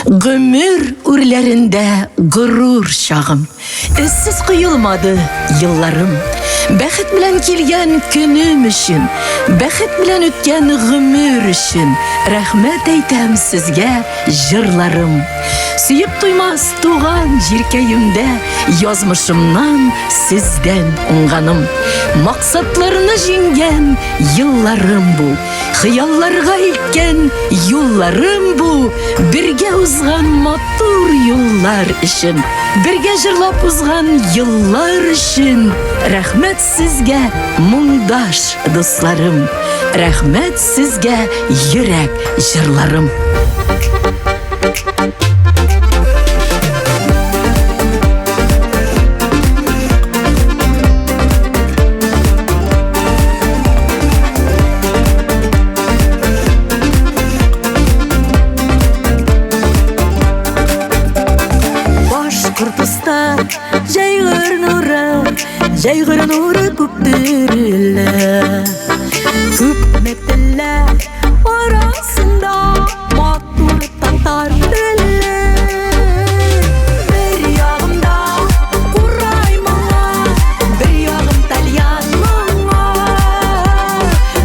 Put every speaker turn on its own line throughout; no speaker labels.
Гомер үрләрендә горур чагым. Эзсез коелмады елларым. Бәхет белән килгән көнем өчен, бәхет белән үткән гомер өчен рәхмәт әйтәм сезгә, җырларым. Сөеп туймас туган җиркәемдә язмышымнан сездән уңганым. Максатларны җиңгән елларым бу. Хыялларга илткән юлларым бу, бергә узган матур юллар өчен, бергә җырлап узган еллар өчен рәхмәт сезгә, моңдаш дусларым, рәхмәт сезгә, йөрәк җырларым.
Башкортостан җәйгыр нуры, җәйгыр нуры күп төрле. Күпме телләр арасында матур татар теле. Бер ягымда курай моңы, бер ягым тальян моңы.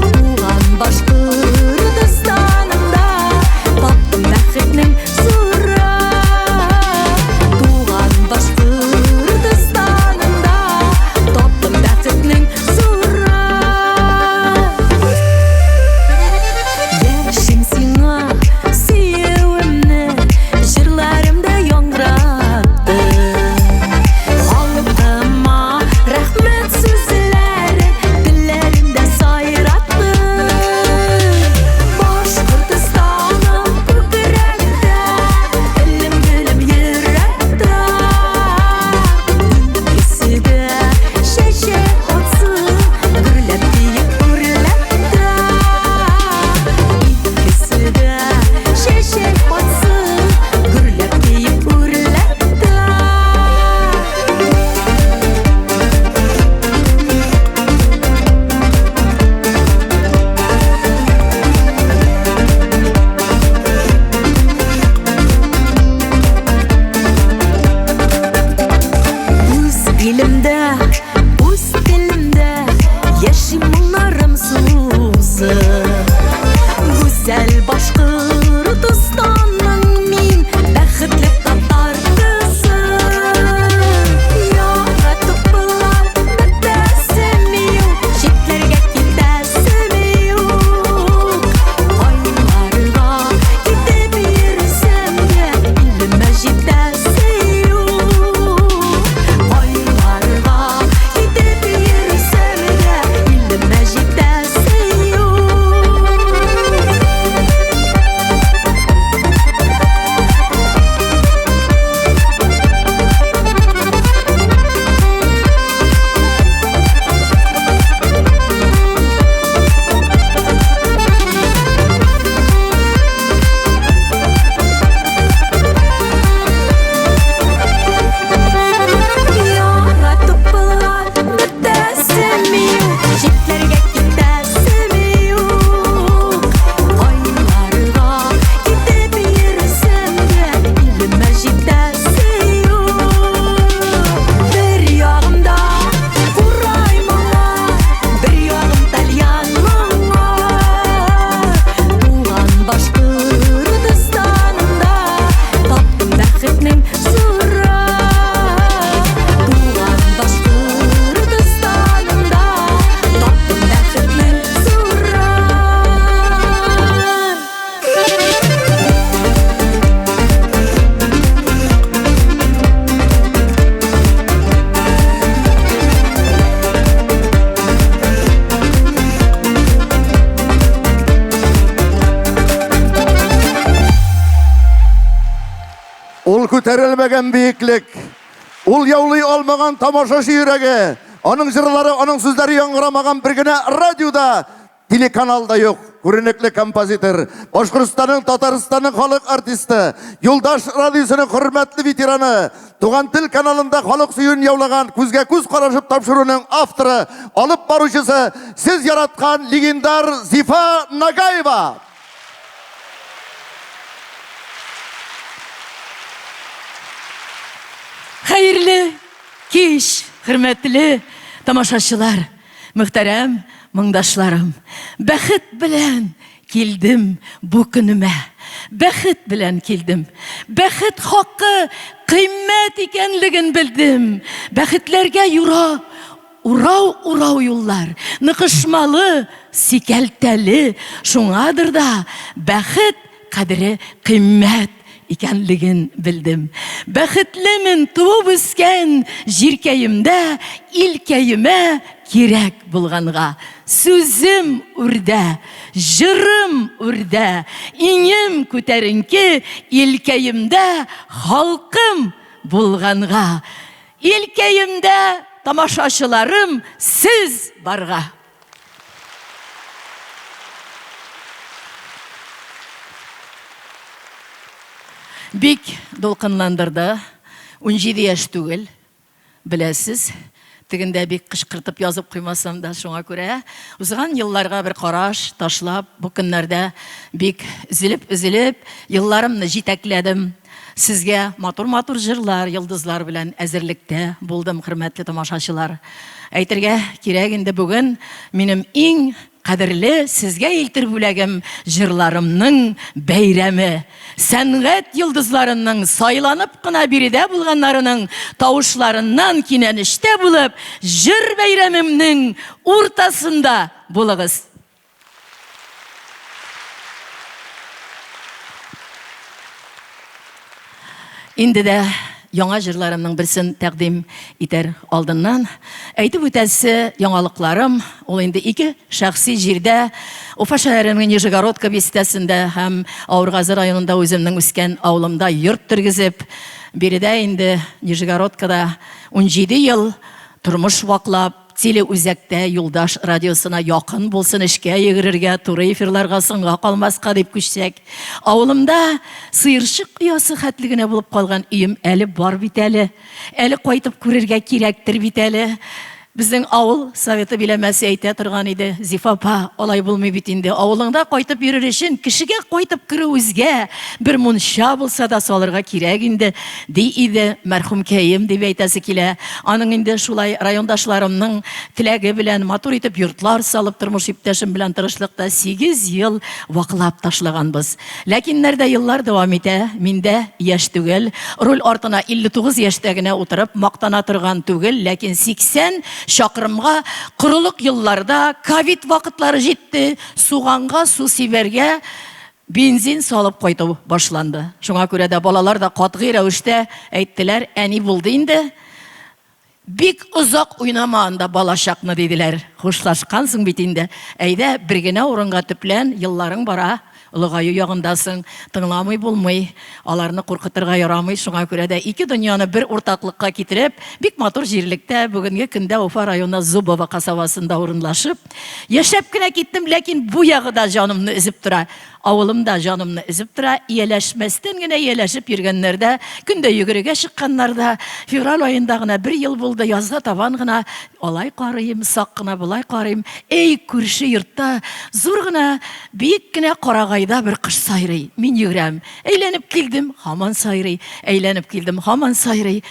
Туган Башкортостанымда таптым бәхетнең зуры. Туган Башкортостанымда таптым бәхетнең зуры. Яшим сиңа сөюемне җырларымда яңгыраттым. Халкыма рәхмәт сүзләрен телләремдә сайраттым. Башкортостаным күкрәктә, телем гөлем йөрәктә. Икесе дә чәчәк атсын, гөрләп биеп үрләп тә. Икесе дә чәчәк атсын, гөрләп биеп үрләп тә. Үз илемдә, үз телемдә яшим моңнарым сузып. Гүзәл Башкортостанның мин бәхетле татар кызы. Яратып була бетәсем юк, читләргә китәсем юк. Кайларга китеп йөрсәм дә, илемә җитәсе юк. Кайларга китеп йөрсәм дә, илемә җитәсе юк. Яратып була бетәсем юк, читләргә китәсем юк. Кайларга китеп йөрсәм дә, илемә җитәсе юк. Бер ягымда курай моңы, бер ягым тальян моңы. Туган Башкортостанымда таптым бәхетнең зуры. Туган Башкортостанымда таптым бәхетнең зуры.
Ул күтәрелмәгән биеклек, ул яулый алмаган тамашачы йөрәге, аның җырлары, аның сүзләре яңгырамаган бер генә радиода, телеканал да юк. Күренекле композитор, Башкортстанның, Татарстанның халык артисты, Юлдаш радиосының хөрмәтле ветераны, Туган тел каналында халык сөюен яулаган Күзгә күз карашып тапшыруның авторы, алып баручысы, сез яраткан легендар Зифа Нагаева.
кич, хөрмәтле тамашачылар, мөхтәрәм моңдашларым. Бәхет белән килдем бу көнемә. Бәхет белән килдем. Бәхет хакы кыйммәт икәнлеген белдем. Бәхетләргә юра урау-урау юллар, ныкышмалы, сикәлтәле, шуңадыр да бәхет кадере кыйммәт икәнлеген белдем. Бәхетлемен туып үскән җиркәемдә, илкәемә кирәк булганга. Сүзем үрдә, җырым үрдә, иңем күтәренке, илкәемдә халкым булганга. Илкәемдә тамашачыларым сез барга. Бик дулкынландырды. 17 яшь түгел, беләсез. Тегендә бик кычкыртып язып куймасам да, шуңа күрә узган елларга бер караш ташлап, бу көннәрдә бик өзелеп-өзелеп елларымны җитәкләдем. Сезгә матур-матур җырлар, йолдызлар белән әзерлектә булдым, хөрмәтле тамашачылар. Әйтергә кирәк инде бүген минем иң кадерле сезгә илтер бүләгем җырларымның бәйрәме. Сәнгать йолдызларының сайланып кына биредә булганнарының тавышларыннан кинәнештә булып, җыр бәйрәмемнең уртасында булыгыз. Инде дә яңа җырларымның берсен тәкъдим итәр алдыннан әйтеп үтәсе яңалыкларым, ул инде ике шәхси җирдә, Уфа шәһәренең Нижегородка бистәсендә һәм Авыргазы районында үземнең үскән авылымда йорт тергезеп, биредә инде Нижегородкада 17 ел тормыш ваклап, Телеүзәктә Юлдаш радиосына якын булсын, эшкә йөгерергә, туры эфирларга соңга калмаска дип күчсәк. Авылымда сыерчык оясы хәтле генә булып калган өем әле бар бит әле. Әле кайтып күрергә кирәктер бит әле. Безнең авыл советы биләмәсе әйтә торган иде, Зифа апа, алай булмый бит инде. Авылыңда кайтып йөрер өчен кешегә кайтып керү үзгә, бер мунча булса да салырга кирәк инде. Ди иде мәрхүмкәем, дип әйтәсе килә. Аның инде шулай райондашларымның теләге белән матур итеп йортлар салып, тормыш иптәшем белән тырышлыкта 8 ел ваклап ташлаганбыз. Ләкиннәр дә еллар дәвам итә, мин дә яшь түгел. Руль артына 59 яшьтә генә утырып мактана торган түгел, ләкин 80 чакрымга корылык елларда, ковид вакытлары җитте, суганга су сибәргә Бензин салып кайту башланды. Шуңа күрә дә балалар да катгый рәвештә әйттеләр, әни булды инде, бик озак уйнама анда балачакны, диделәр. Хушлашкансың бит инде. Әйдә, бер генә урынга төплән, елларың бара, олыгаю ягындасың, тыңламый булмый, аларны куркытырга ярамый. Шуңа күрә дә ике дөньяны бер уртаклыкка китереп, бик матур җирлектә, бүгенге көндә Уфа районы Зубово касабасында урынлашып, Яшәп кенә киттем, ләкин бу ягы да җанымны өзеп тора. Авылым да җанымны өзеп тора. Ияләшмәстән генә ияләшеп йөргәннәрдә, көн дә йөгерергә чыкканнарда, февраль аенда гына бер ел булды, язга табан гына алай карыйм, сак кына болай карыйм. Эй, күрше йортта зур гына, биек кенә карагайда бер кош сайрый. Мин йөгерәм. Әйләнеп килдем, һаман сайрый. Әйләнеп килдем, һаман сайрый.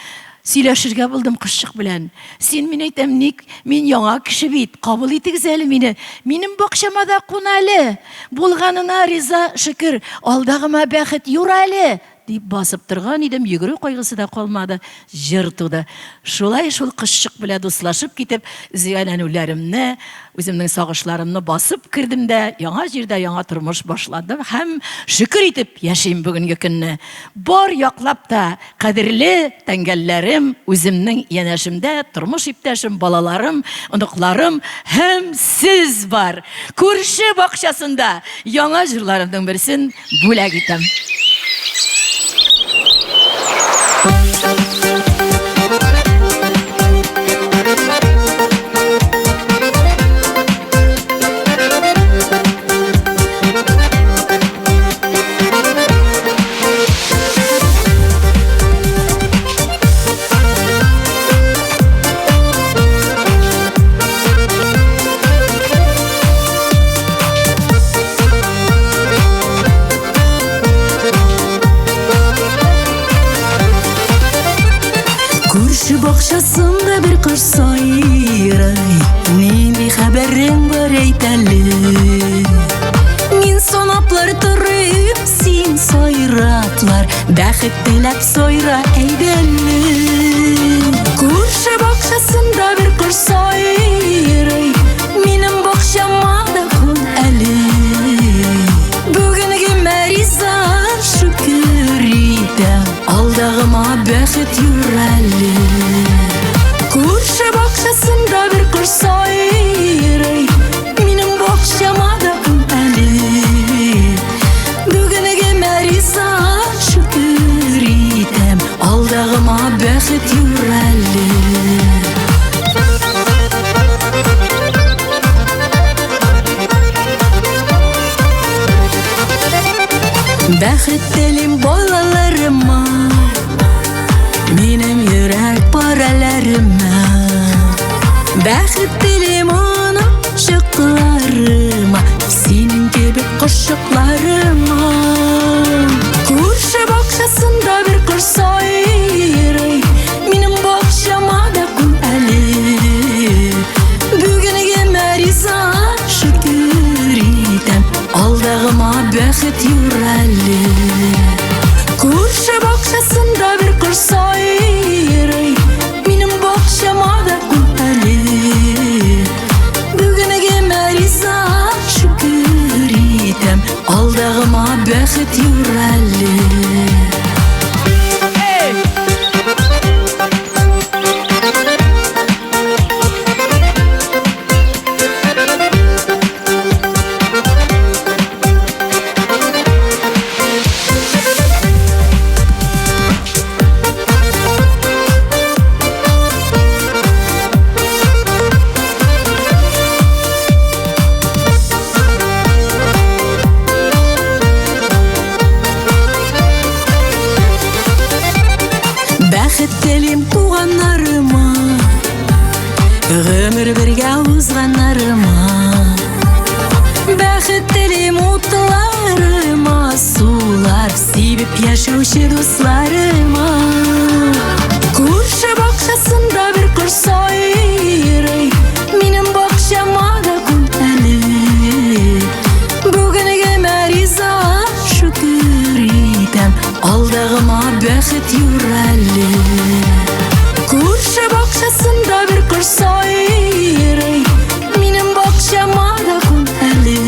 Сөйләшергә булдым кошчык белән. Син, мин әйтәм, ник мин яңа кеше бит, кабул итегез әле мине. Минем бакчама да кун әле. Булганына риза, шөкер, алдагыма бәхет юр әле, дип басып торган идем, йөгерү кайгысы да калмады, җыр туды. Шулай шул кошчык белән дуслашып китеп, өзгәләнүләремне, үземнең сагышларымны басып кердем дә, яңа җирдә яңа тормыш башладым һәм шөкер итеп яшим бүгенге көнне. Бар яклап та Кадерле тәңгәлләрем, үземнең янәшемдә тормыш иптәшем, балаларым, оныкларым һәм сез бар. Күрше бакчасында яңа җырларымның берсен бүләк итәм.
Күрше бакчасында бер кош сайрый, Нинди хәбәрең бар әйт әле. Мин санаплар торыйм, син сайраплар, Бәхет теләп сайра әйдәле. Күрше бакчасында бер кош сайрый, Минем бакчама да кун әле. Бүгенгемә риза, шөкер итәм, Алдагыма бәхет юр әле. Күрше бакчасында бер кош сайрый, Минем бакчама да кун әле. Бүгенгемә риза, шөкер итәм, Алдагыма бәхет юр әле. Бәхет телим балаларыма, Минем йөрәк парәләремә. Бәхет телим оныкчыкларыма, Синең кебек кошчыкларыма. Күрше бакчасында бер кош сайрый, Минем бакчама да кун әле. Бүгенгемә риза, шөкер итәм, Алдагыма бәхет юр әле. Күрше бакчасында бер кош сайрый, Минем бакчама да кун әле. Бүгенгемә риза, шөкер итәм, Алдагыма бәхет юр әле. Бәхет телим туганнарыма, Гомер бергә узганнарыма. Бәхет телим утларыма, Сулар сибеп яшәүче дусларыма. Күрше бакчасында бер кош сайрый, Минем бакчама да кун әле. Бүгенгемә риза, шөкер итәм, Алдагыма бәхет юр әле. Күрше бакчасында бер кош сайрый, Минем бакчама да кун әле.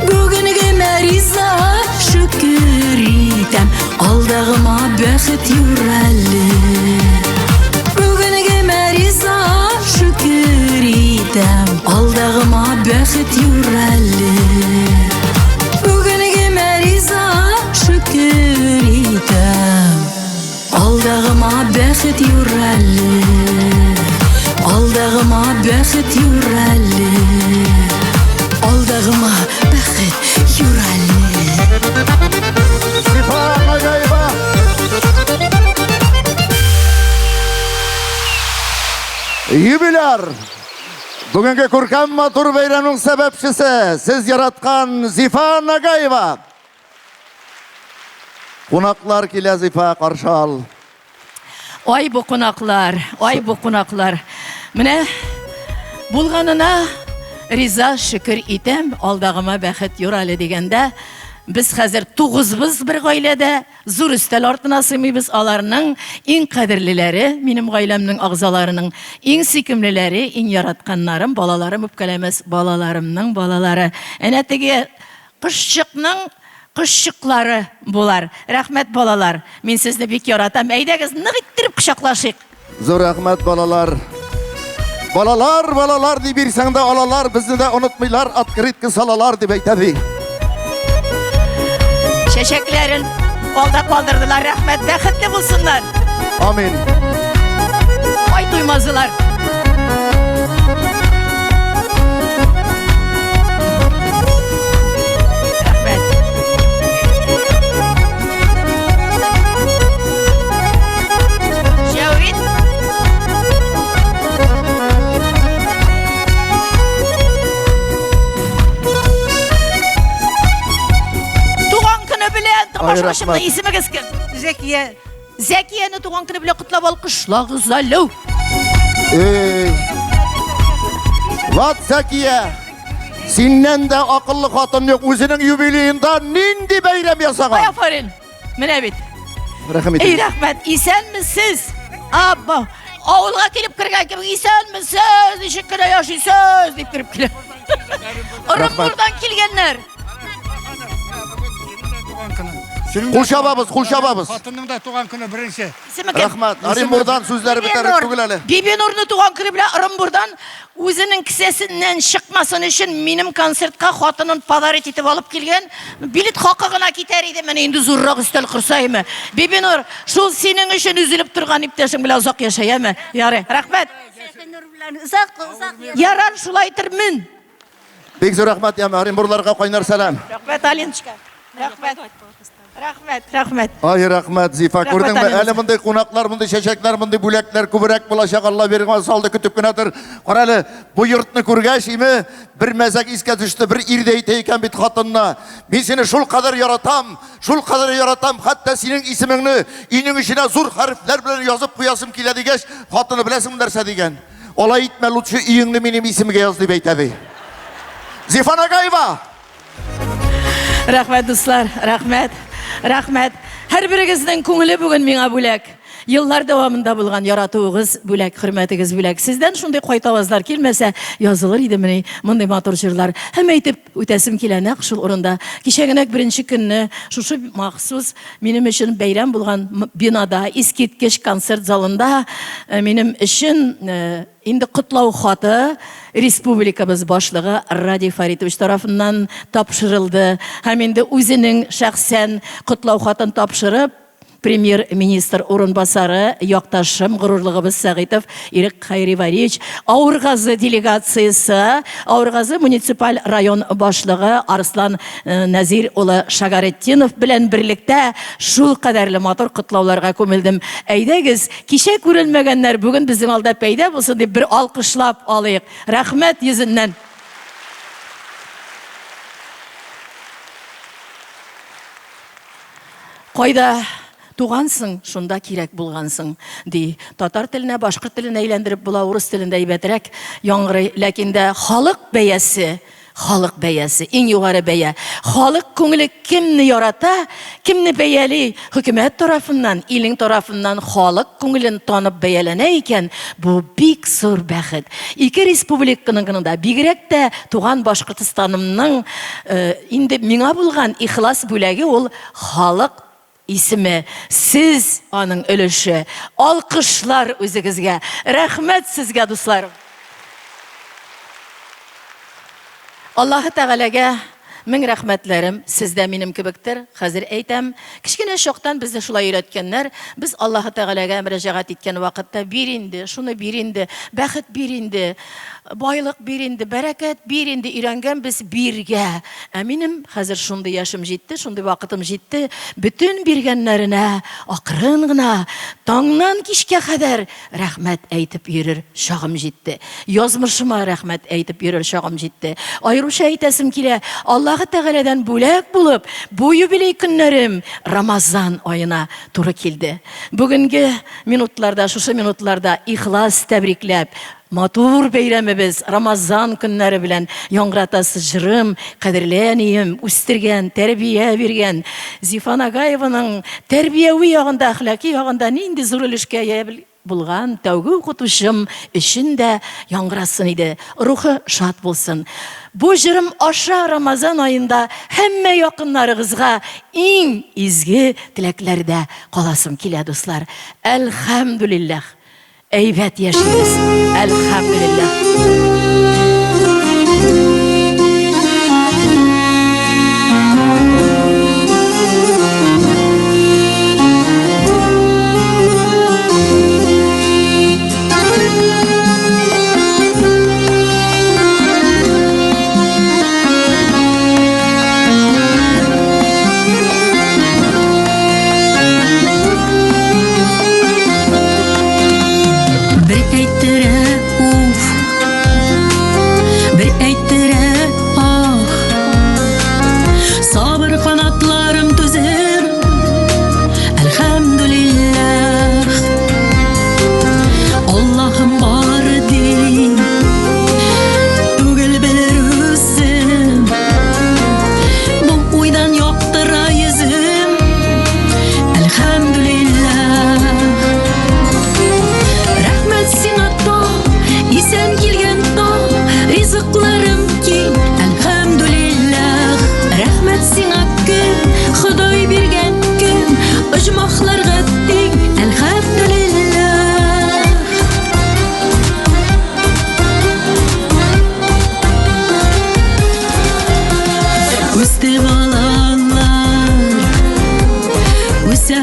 Бүгенгемә риза, шөкер итәм, Алдагыма бәхет юр әле. Бүгенгемә риза, шөкер итәм, Алдагыма бәхет юр әле. Бүгенгемә риза, шөкер итәм, Алдагыма бәхет юр әле. Алдагыма бәхет юр әле. Алдагыма бәхет юр әле.
Зифа Нагаева. Юбиляр! Бүгенге күркәм матур бәйрәмнең сәбәпчесе, сез яраткан Зифа Нагаева. Кунаклар килә, Зифа, каршы ал.
Ай бу кунаклар, ай бу кунаклар. Менә булганына риза, шөкер итәм, алдагыма бәхет юр әле дигәндә, без хәзер тугызбыз бер гаиләдә, зур өстәл артына сыймыйбыз. Аларның иң кадерлеләре, минем гаиләмнең агъзаларының иң сөйкемлеләре, иң яратканнарым, балаларым үпкәләмәс, балаларымның балалары. Әнә теге кошчыкның кошчыклары болар. Рәхмәт, балалар. Мин сезне бик яратам. Әйдәгез, нык иттереп кочаклашыйк.
Зур рәхмәт, балалар. Балалар, балалар дип бирсәң дә алалар, безне дә онытмыйлар, открытка салалар дип әйтә ди.
Чәчәкләрен алда калдырдылар. Рәхмәт, бәхетле булсыннар.
Амин.
Ай туймазылар. Рәхмәт. Җәвит. Туган көне белән тамашачымның
рәхмәт.
исемегез кем?
Зәкия.
Зәкияне туган көне белән котлап алкышлагыз әле.
Эй. Вот Зәкия. Синнән дә акыллы хатын юк. Үзенең юбилеенда нинди бәйрәм ясаган?
Ай, афәрин. Менә бит.
Рәхим итегез.
Эй, рәхмәт. Исәнмесез. Абба. Авылга килеп кергән кебек исәнмесез, ничек кенә яшисез дип кереп килә. Орынбурдан килгәннәр.
Кул чабабыз, кул чабабыз.
Хатынның да туган көне беренче.
Исеме кем?
Рәхмәт. Оренбурдан сүзләре бетәрлек түгел әле.
Бибинурны туган көне белән Орынбурдан үзенең кесәсеннән чыкмасын өчен минем концертка хатынын подарить итеп алып килгән. Билет хакы гына китәр иде, менә инде зуррак өстәл корсаймы. Бибинур, шул синең өчен өзелеп торган иптәшең белән озак яшә, яме? Ярый, рәхмәт.
Бибинур белән озак, озак.
Ярар, шулай итермен.
Бик зур рәхмәт, яме, Оренбурларга кайнар сәлам.
Рәхмәт, Алиночка. Рәхмәт. Рәхмәт, рәхмәт.
Ай, рәхмәт, Зифа, күрдеңме? Әле мондый кунаклар, мондый чәчәкләр, мондый бүләкләр күбрәк булачак, Алла биргән салды көтеп кенә тор. Кара әле, бу йортны күргәч, име, бер мәзәк искә төште, бер ир дә әйтә икән бит хатынына. Мин сине шул кадәр яратам, шул кадәр яратам, хәтта синең исемеңне өйнең эченә зур хәрефләр белән язып куясым килә дигәч, хатыны беләсеңме нәрсә дигән? Алай итмә, лучше өеңне минем исемгә яз дип әйтә ди. Зифа Нагаева!
Рәхмәт, дуслар, рәхмәт, рәхмәт. Һәрберегезнең күңеле бүген миңа бүләк. Еллар дәвамында булган яратуыгыз бүләк, хөрмәтегез бүләк. Сездән шундый кайтавазлар килмәсә, язылыр идемени мондый матур җырлар. Һәм әйтеп үтәсем килә нәкъ шул урында. Кичәгенәк беренче көнне шушы махсус Минем өчен бәйрәм булган бинада, искиткеч концерт залында э, минем өчен э, инде котлау хаты республикабыз башлыгы Радий Фаритович тарафыннан тапшырылды. Һәм инде үзенең шәхсән котлау хатын тапшырып, премьер-министр урынбасары, якташым, горурлыгыбыз Сәгыйтов Ирек Хәйривариевич, Авыргазы делегациясе, Авыргазы муниципаль район башлыгы Арслан э, Нәзир улы Шагаретдинов белән берлектә шул кадәрле матур котлауларга күмелдем. Әйдәгез, кичә күренмәгәннәр бүген безнең алда пәйда булсын дип бер алкышлап алыйк. Рәхмәт йөзеннән. Кайда Тугансың, шунда кирәк булгансың, ди. Татар теленә, башкорт теленә әйләндереп була, урыс телендә әйбәтрәк яңгырый. Ләкин дә халык бәясе, халык бәясе, иң югары бәя. Халык күңеле кемне ярата, кемне бәяли, хөкүмәт тарафыннан, илнең тарафыннан халык күңелен танып бәяләнә икән, бу бик зур бәхет. Ике республиканың гына да, бигрәк тә туган Башкортостанымның инде миңа булган ихлас бүләге ул халык Исеме, сез аның өлеше. Алкышлар үзегезгә. Рәхмәт сезгә, дусларым. Аллаһы Тәгаләгә мең рәхмәтләрем, сез дә минем кебектер, хәзер әйтәм. Кечкенә чактан безне шулай өйрәткәннәр. Без Аллаһы Тәгаләгә мөрәҗәгать иткән вакытта, бир инде, шуны бир инде, бәхет бир инде, Байлык бир инде, бәрәкәт бир инде, өйрәнгәнбез биргә. Ә минем хәзер шундый яшем җитте, шундый вакытым җитте, бөтен биргәннәренә акрын гына, таңнан кичкә кадәр рәхмәт әйтеп йөрер чагым җитте. Язмышыма рәхмәт әйтеп йөрер чагым җитте. Аеруча әйтәсем килә, Аллаһы Тәгаләдән бүләк булып, бу юбилей көннәрем Рамазан аена туры килде. Бүгенге минутларда, шушы минутларда ихлас тәбрикләп, Матур бәйрәмебез Рамазан көннәре белән яңгыратасы җырым, кадерле әнием, үстергән, тәрбия биргән Зифа Нагаеваның тәрбияви ягында, әхлаки ягында нинди зур өлешкә ия булган тәүге укытучым өчен дә яңгырасын иде. Рухы шат булсын. Бу җырым аша Рамазан аенда һәммә якыннарыгызга иң изге теләкләрдә каласым килә, дуслар. Әлхәмдүлилләһ. Әйбәт яшибез, әлхәмдүлилләһ.
Бер әйттерә, уф.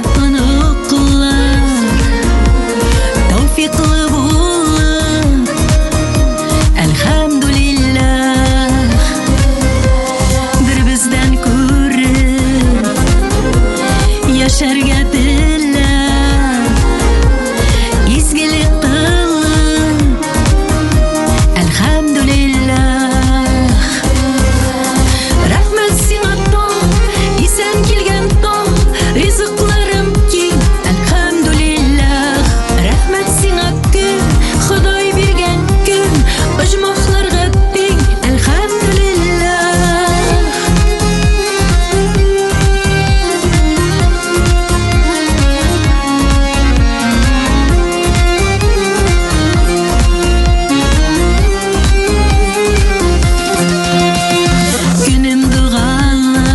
оныклар, тәүфиклы булып, әлхәмдүлилләһ, беребездән күреп, яшәргә теләп, изгелек кылып, әлхәмдүлилләһ. Рәхмәт сиңа, таң, исән килгән таң, ризыкларым киң, әлхәмдүлилләһ. Рәхмәт сиңа, көн, Ходай биргән көн, оҗмахларга тиң, әлхәмдүлилләһ. Көнем догалы,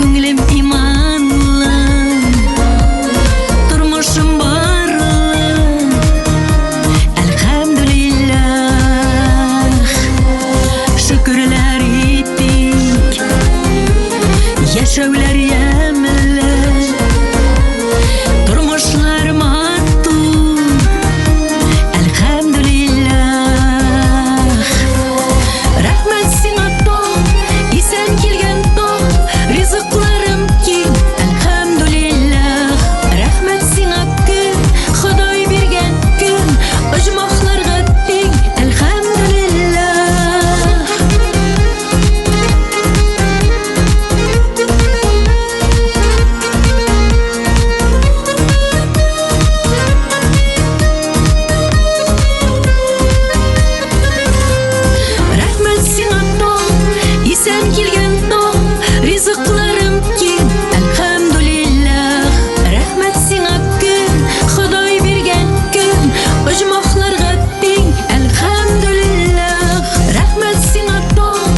күңелем иманлы, тормышым барлы, әлхәмдүлилләһ. Шөкерләр итик, яшәүләр ямьле, тормышлар матур, әлхәмдүлилләһ. Рәхмәт сиңа, таң, исән килгән таң, ризыкларым киң, әлхәмдүлилләһ. Рәхмәт сиңа, көн, Ходай биргән көн, оҗмахларга тиң, әлхәмдүлилләһ. Рәхмәт сиңа, таң, исән килгән таң, ризыкларым киң, әлхәмдүлилләһ. Рәхмәт сиңа, көн, Ходай биргән көн, оҗмахларга тиң, әлхәмдүлилләһ. Рәхмәт сиңа, таң,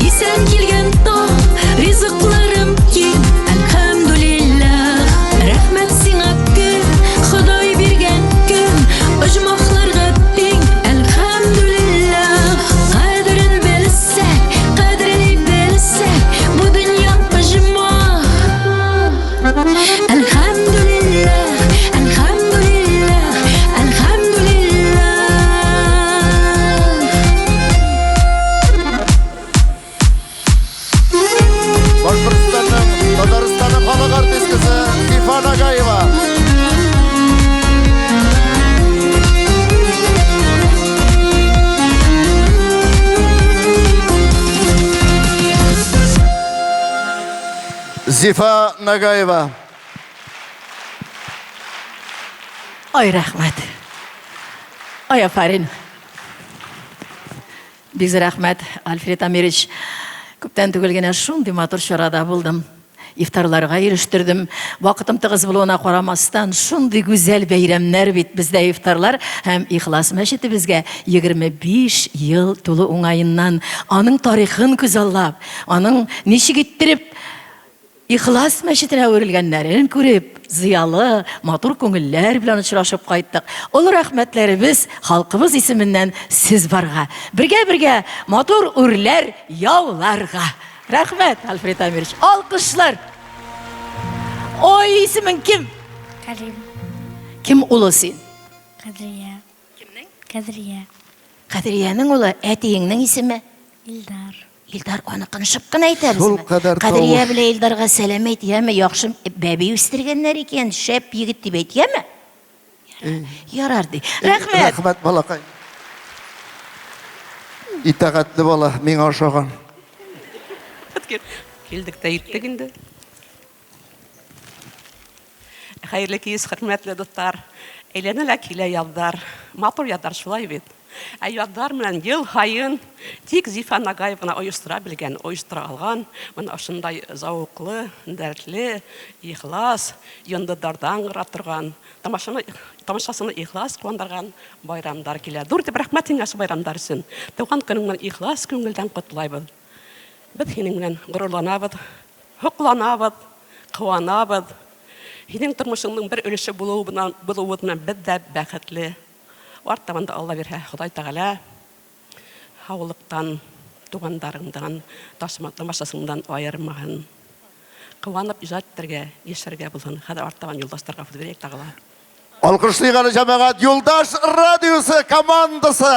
исән килгән таң, ризыкларым киң, әлхәмдүлилләһ. Рәхмәт сиңа, көн, Ходай биргән көн, оҗмахларга тиң, әлхәмдүлилләһ. Кадерен белсәк, кадерен белсәк, бу дөнья оҗмах. Әлхәмдүлилләһ, әлхәмдүлилләһ, әлхәмдүлилләһ.
Башкортстанның, Татарстанның халык артисткасы Зифа Нагаева. Зифа Нагаева.
Ай, рәхмәт. Ай, афәрин. Бик зур рәхмәт, Альфред Амирович. Күптән түгел генә шундый матур чарада булдым. Ифтарларга ирештердем. Вакытым тыгыз булуына карамастан, шундый гүзәл бәйрәмнәр бит бездә ифтарлар һәм Ихлас мәчетебезгә 25 ел тулу уңаеннан аның тарихын күзаллап, аның ничек иттереп Ихлас мәчетенә әверелгәннәрен күреп, зыялы, матур күңелләр белән очрашып кайттык. Олы рәхмәтләребез халкыбыз исеменнән сез барга. Бергә-бергә матур үрләр яуларга. Рәхмәт, Альфред Амирович. Алкышлар. Ой, исемең кем?
Кәрим.
Кем улы син?
Кадрия. Кемнең? Кадрия.
Кадриянең улы, әтиеңнең исеме?
Илдар.
Илдар аныкын шып кына әйтәбезме?
Шул кадәр
Кадрия
тавыш.
белән Илдарга сәлам әйт, яме, яхшы бәби үстергәннәр икән, шәп егет дип әйт, яме? Ярар ди. Рәхмәт.
Рәхмәт, балакай. Итагатьле бала, миңа ошаган.
Килдек тә җиттек инде. Хәерле кич, хөрмәтле дуслар. Әйләнә лә килә язлар. Матур язлар шулай бит. Ә язлар белән ел һаен тик Зифа Нагаева гына оештыра белгән, оештыра алган менә шундай зәвыклы, дәртле, ихлас, йондызлардан гыра торган, тамашаны, тамашасыны ихлас куандырган байрамнар килә. Зур итеп рәхмәт сиңа шул байрамнар өчен. Туган көнең белән ихлас күңелдән котлайбыз. Без синең белән горурланабыз, Сокланабыз, куанабыз. Һинең тормышыңның бер өлеше булуыбыз белән без дә бәхетле. Артабан да Алла бирһә, Ходай Тәгалә һаулыктан, туганнарыңдан, тамашасыңдан аермаһын. Куанып иҗат итәргә, яшәргә булсын. Хәзер арттан юлдашларга һүз бирәйек тагы ла.
Алкышлыйк әле, җәмәгать, Юлдаш радиосы командасы!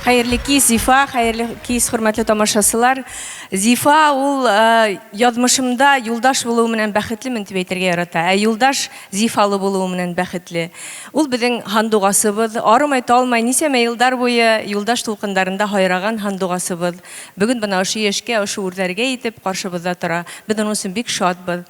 Хәерле кич, Зифа, хәерле кич, хөрмәтле тамашачылар. Зифа ул э, язмышымда юлдаш булуы белән бәхетлемен дип әйтергә ярата. Ә юлдаш Зифалы булуы белән бәхетле. Ул безнең һандугасыбыз, арымай талмай ничәмә елдар буе юлдаш дулкыннарында һайраган һандугасыбыз. Бүген менә ошо яшькә, ошо үрләргә итеп каршыбызда тора. Без аның өчен бик шатбыз.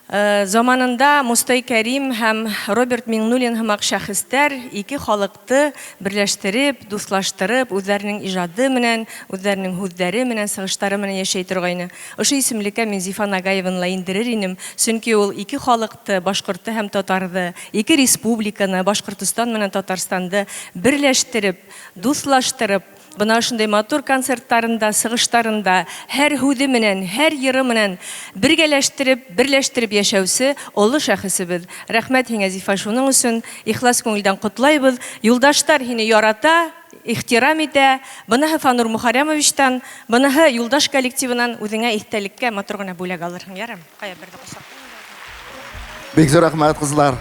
Заманында Мостай Кәрим һәм Роберт Миңнуллин һымак шәхестәр ике халыкты берләштереп, дуслаштырып, үзләренең иҗады менән, үзләренең һүзләре менән, сыгыштары менән яшәй торгайны. Ошо исемлеккә мин Зифа Нагаеваны ла индерер инем, чөнки ул ике халыкты, башкорты һәм татарды, ике республиканы, Башкортостан менән Татарстанды берләштереп, дуслаштырып, Бына ошондай матур концерттарында, сыгыштарында һәр һүҙе менән, һәр йыры менән бергәләштереп, берләштереп яшәүсе олы шәхесебез. Рәхмәт һиңә, Зифа, шуның өсөн ихлас күңелдән котлайбыз. Юлдаштар һине ярата, ихтирам итә. Быныһы Фанур Мухарямовичтан, быныһы Юлдаш коллективынан үзеңә иҫтәлеккә матур гына бүләк алырһың, ярам? Кая, берне кочаклыйм инде үзең.
Бик зур рәхмәт, кызлар.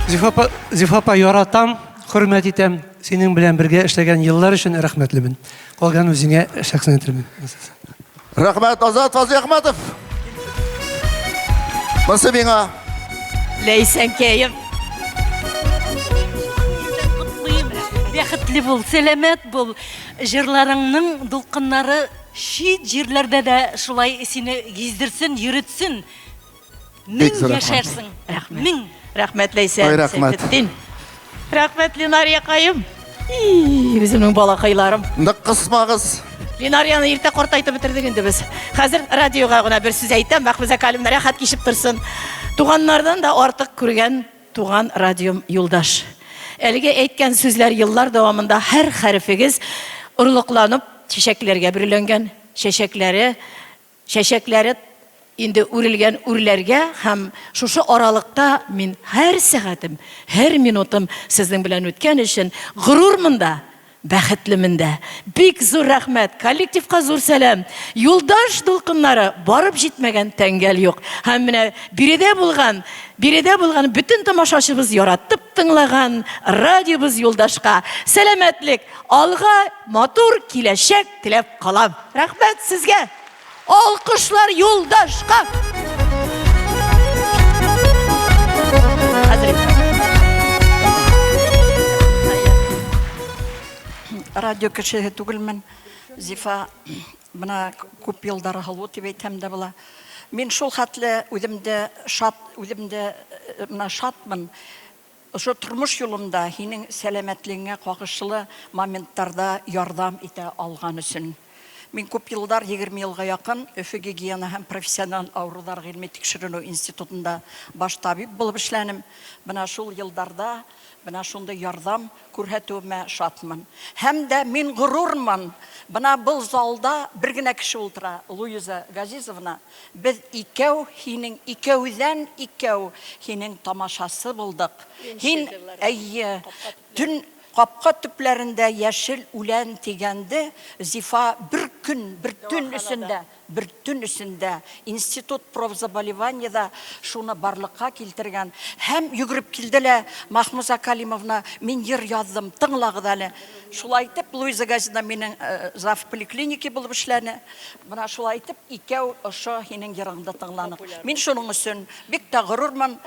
Зифа апа, Зифа апа, яратам, хөрмәт итәм. Синең белән бергә эшләгән еллар өчен рәхмәтлемен. Калган үзеңә шәхсән әйтермен.
Рәхмәт, Азат Фазлыәхмәтов. Монсы миңа.
Ләйсәнкәем.
Котлыйм. Бәхетле бул, сәламәт бул. Җырларыңның дулкыннары чит җирләрдә дә шулай сине гиздерсен, йөретсен.
Бик
Мең
зур рәхмәт.
яшәрсең.
Рәхмәт.
Мең.
Рәхмәт, Ләйсән.
Ой, рәхмәт.
Сәйфетдин. Рәхмәт, Ленариякаем. И, Үземнең балакайларым.
Нык кысмагыз.
Ленарияны иртә картайтып бетердек инде без. Хәзер радиога гына бер сүз әйтәм, Мәхмүзә Калимна рәхәт кичеп торсын. Туганнардан да артык күргән туган радиом юлдаш. Әлеге әйткән сүзләр еллар дәвамында һәр хәрефегез орлыкланып чәчәкләргә бөреләнгән, чәчәкләре Чәчәкләре инде үрелгән үрләргә һәм шушы аралыкта мин һәр сәгатем, һәр минутым сезнең белән үткән өчен горурмын да, бәхетлемен дә. Бик зур рәхмәт, коллективка зур сәлам. Юлдаш дулкыннары барып җитмәгән тәңгәл юк. Һәм менә биредә булган, биредә булган бөтен тамашачыбыз яратып тыңлаган радиобыз Юлдашка сәламәтлек, алга матур киләчәк теләп калам. Рәхмәт сезгә! Алкышлар юлдашка!
Радио кешеһе түгелмен. Зифа, менә күп елдар һылу дип әйтәм дә була. Мин шул хәтле үземдә шат, үземдә э, менә шатмын. Ошо тормыш юлымда һинең сәламәтлегеңә кагышлы моментларда ярдәм итә алган өчен. Мин күп еллар, 20 елга якын, Өфе гигиена һәм профессиональ авырулар гыйльми тикшеренү институтында баш табиб булып эшләнем. Менә шул елларда менә шундый ярдәм күрһәтүемә шатмын. Һәм дә мин горурмын, менә был залда бер генә кеше утыра, Луиза Газизовна. Без икәү һинең, икәүдән икәү һинең тамашасы булдык. Һин, әйе, төн капка төпләрендә яшел үлән дигәнде, Зифа бер көн, бер төн эчендә, бер төн эчендә институт профзаболеваниеда шуны барлыкка килтергән. Һәм йөгереп килде лә, Махмуза Калимовна, мин йыр яздым, тыңлагыз әле. Шулай итеп, Луиза Газизовна минең зав поликлиники булып эшләне. Менә шулай итеп, икәү ошо һинең йырыңды тыңланык. Мин шуның өчен бик тә горурмын.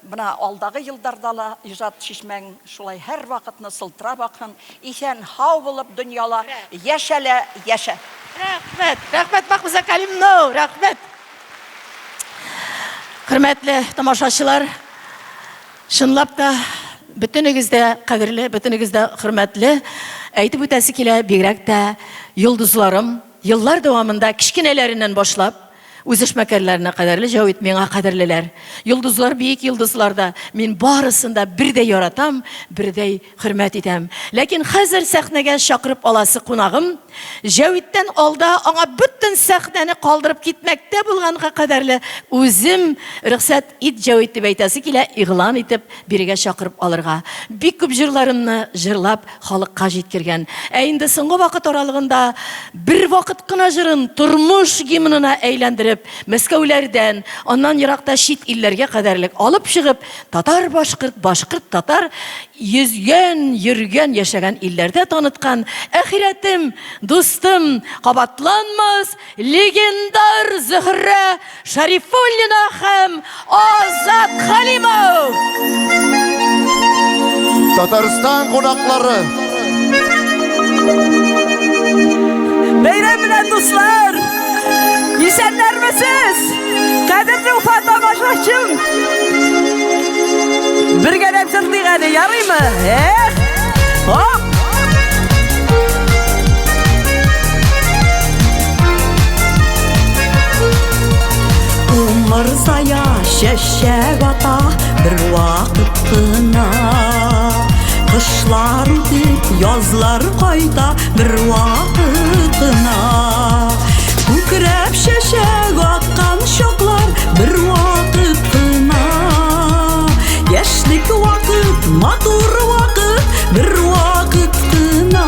Менә алдагы елларда ла иҗат чишмәң шулай һәрвакытны сылтырап аксын. Исән, һау булып дөньяла яшә лә яшә!
Рәхмәт, рәхмәт, Махмуза Калимно, рәхмәт. Хөрмәтле тамашачылар, чынлап та бөтенегез дә кадерле, бөтенегез дә хөрмәтле. Әйтеп үтәсе килә, бигрәк тә йолдызларым, Еллар дәвамында кечкенәләреннән башлап, Үзешмәкәрләренә кадәрле Җәвит миңа кадерлеләр. Йолдызлар биек йолдызлар да, мин барысын да бердәй яратам, бердәй хөрмәт итәм. Ләкин хәзер сәхнәгә чакырып аласы кунагым, Җәвиттән алда аңа бөтен сәхнәне калдырып китмәктә булганга кадәрле үзем рөхсәт ит, Җәвит дип әйтәсе килә, игълан итеп бирегә чакырып алырга. Бик күп җырларымны җырлап халыкка җиткергән. Ә инде соңгы вакыт аралыгында Бервакыт кына җырын тормыш гимнына әйләндереп, Мәскәүләрдән, аннан еракта чит илләргә кадәрлек алып чыгып, татар-башкорт, башкорт-татар йөзгән, йөргән, яшәгән илләрдә таныткан әхирәтем, дустым, кабатланмас легендар Зөһрә Шәрифуллина һәм Азат Хәлимов!
Татарстан кунаклары!
Бәйрәм белән, дуслар! Исәннәрмесез? Кадерле Уфа тамашачым! Бергәләп җырлыйк әле, ярыймы? Эх! Оп!
Умырзая чәчәк ата бер вакыт кына. Кышлар үтеп, язлар кайта бер вакыт кына. Күкрәп чәчәк аткан чаклар бер вакыт кына. Яшьлек вакыт, матур вакыт бер вакыт кына.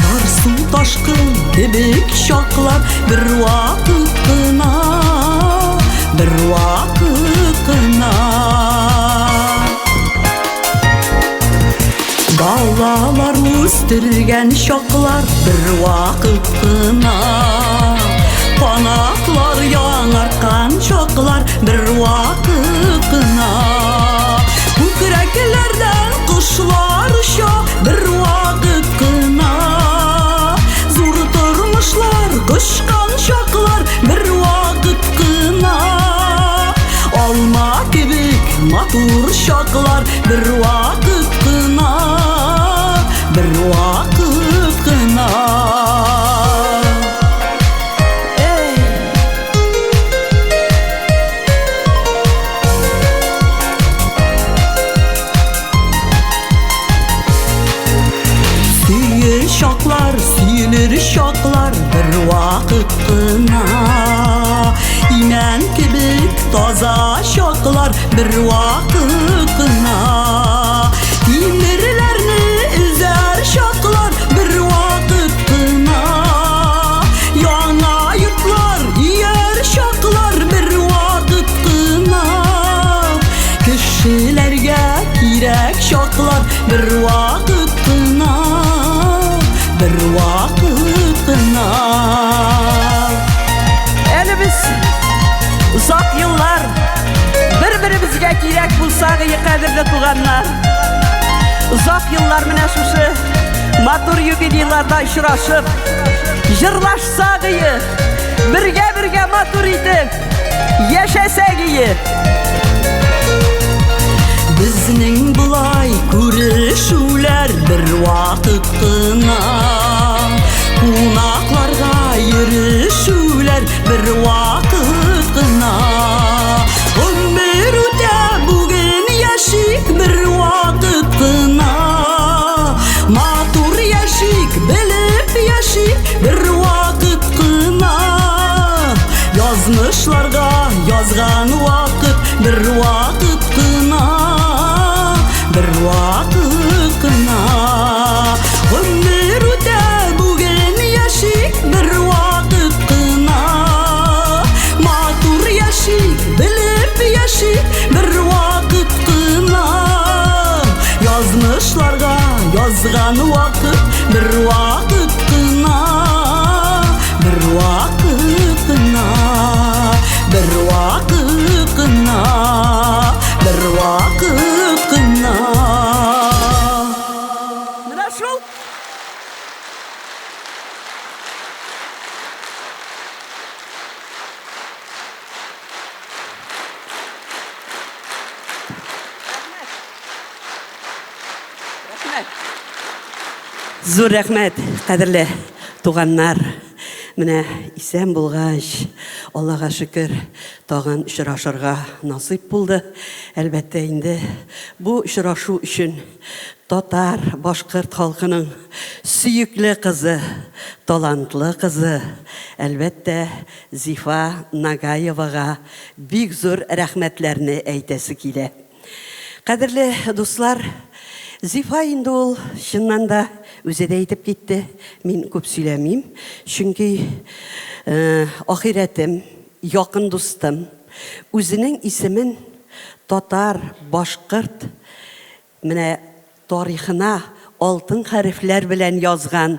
Ярсу ташкын кебек чаклар бер вакыт кына, бер вакыт кына. Балалар үстергән чаклар бер вакыт кына. Канатлар яңарткан чаклар бер вакыт кына. Күкрәкләрдән кошлар оча бер вакыт кына. Зур тормышлар кочкан чаклар бер вакыт кына. Алма кебек матур чаклар бер вакыт кына, бер вакыт кына. Сөер чаклар, сөелер чаклар бер вакыт кына. Имән кебек таза чаклар бер вакыт кына. Тимерләрне өзәр чаклар бер вакыт кына. Яңа йортлар ияр чаклар бер вакыт кына. Кешеләргә кирәк чаклар бер вакыт кына, бер вакыт кына.
Әле без озак еллар бер-беребезгә кирәк булсак, и кадерле туганнар. Озак еллар менә шушы матур юбилейларда очрашып, җырлашсак, ие, бергә-бергә матур итеп яшәсәк, ие.
Безнең болай күрешүләр бер вакыт кына. Кунакларга йөрешүләр бер вакыт кына. Гомер үтә, бүген яшик бер вакыт кына. Матур яшик, белеп яшик бер вакыт кына. Язмышларга язган вакыт бер вакыт кына, бер вакыт кына. Гомер үтә, бүген яшик бер вакыт кына. Матур яшик, белеп яшик бер вакыт кына. Язмышларга язган вакыт бер вакыт кына, бер вакыт кына, бер вакыт кына, бер вакыт кына.
Менә шул.
Зур рәхмәт, кадерле туганнар.
Менә исән булгач, Аллага шөкер, тагын очрашырга насыйп булды. Әлбәттә инде, бу очрашу өчен татар, башкорт халкының сөекле кызы, талантлы кызы, әлбәттә, Зифа Нагаевага бик зур рәхмәтләрне әйтәсе килә. Кадерле дуслар, Зифа инде ул, чыннан да, үзе дә әйтеп китте, мин күп сөйләмим, чөнки ахирәтем, якын дустым, үзенең исемен татар, башкорт менә тарихына алтын хәрефләр белән язган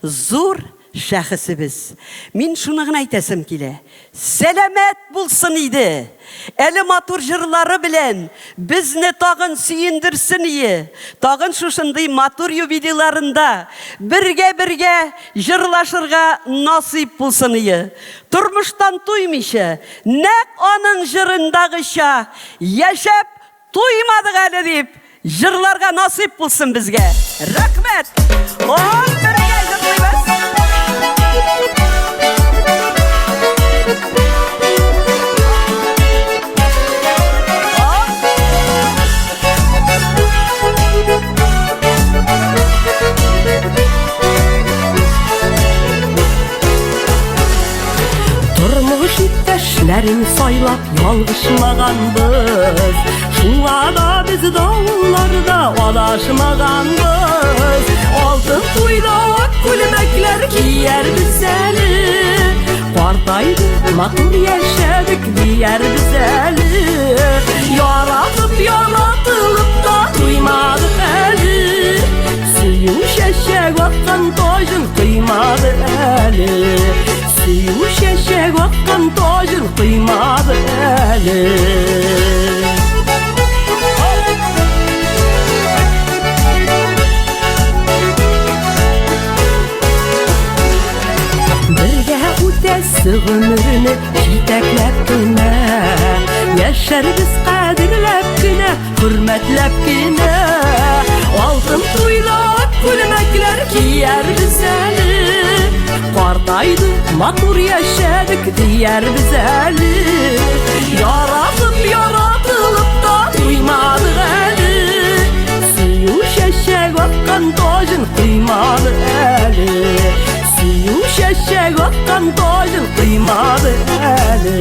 зур шәхесебез. Мин шуны гына әйтәсем килә, сәламәт булсын иде! Әле матур җырлары белән безне тагын сөендерсен ие! Тагын шушындый матур юбилейларында бергә-бергә җырлашырга насыйп булсын ие! Тормыштан туймыйча, нәкъ аның җырындагыча яшәп Туймадык әле дип җырларга насыйп булсын безгә. Рәхмәт! Ой, бергә җырлыйбыз.
Тормыш иптәшләрен сайлап ялгышмаганбыз. Шуңа да без давылларда адашмаганбыз. Алтын туйда ак күлмәкләр киярбез әле. Картайдык, матур яшәдек диярбез әле. Яратып, яратылып та туймадык әле. Сөю чәчәк аткан таҗын кыймады әле. Сөю чәчәк аткан таҗын кыймады әле. Бергә үтәсе гомерне җитәкләп кенә, Яшәрбез кадерләп кенә, хөрмәтләп кенә. Алтын туйда ак күлмәкләр киярбез әле. Картайдык, матур яшәдек диярбез әле. Яратып, яратылып та туймадык әле. Сөю чәчәк аткан таҗын кыймады әле. Сөю чәчәк аткан таҗын кыймады әле.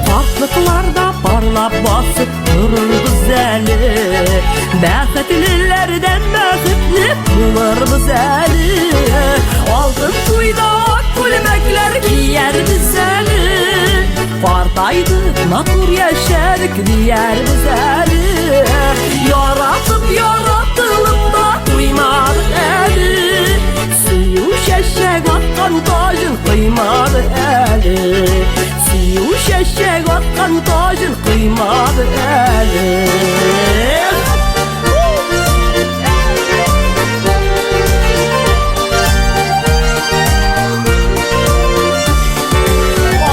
Картлыкларда парлап басып торырбыз әле. Бәхетлеләрдән бәхетле булырбыз әле. Алтын туйда ак күлмәкләр киярбез әле. Картайдык, матур яшәдек диярбез әле. Яратып, яратылып та туймадык әле. Сөю чәчәк аткан таҗын кыймады әле. Сөю чәчәк аткан таҗын кыймады әле.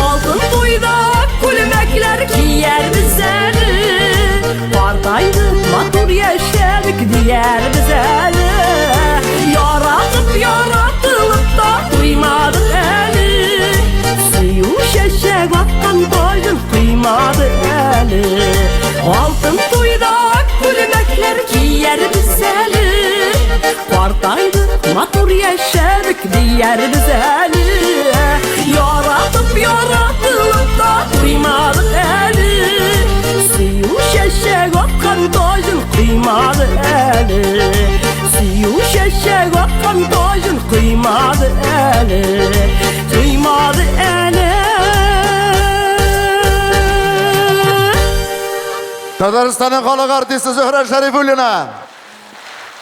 Алтын туйда күлмәкләр киярбез әле. Картайдык, матур яшәдек диярбез әле. Яратып, яратылып та туймадык әле. Сөю чәчәк аткан таҗын кыймады әле. Алтын туйда күлмәкләр киярбез әле. Картайдык, матур яшәдек диярбез әле. Яратып, яратылып та туймадык әле. Сөю чәчәк аткан таҗын кыймады әле. Сөю чәчәк аткан таҗын кыймады әле. Кыймады әле.
Татарстанның халык артисты Зөһрә Шәрифуллина.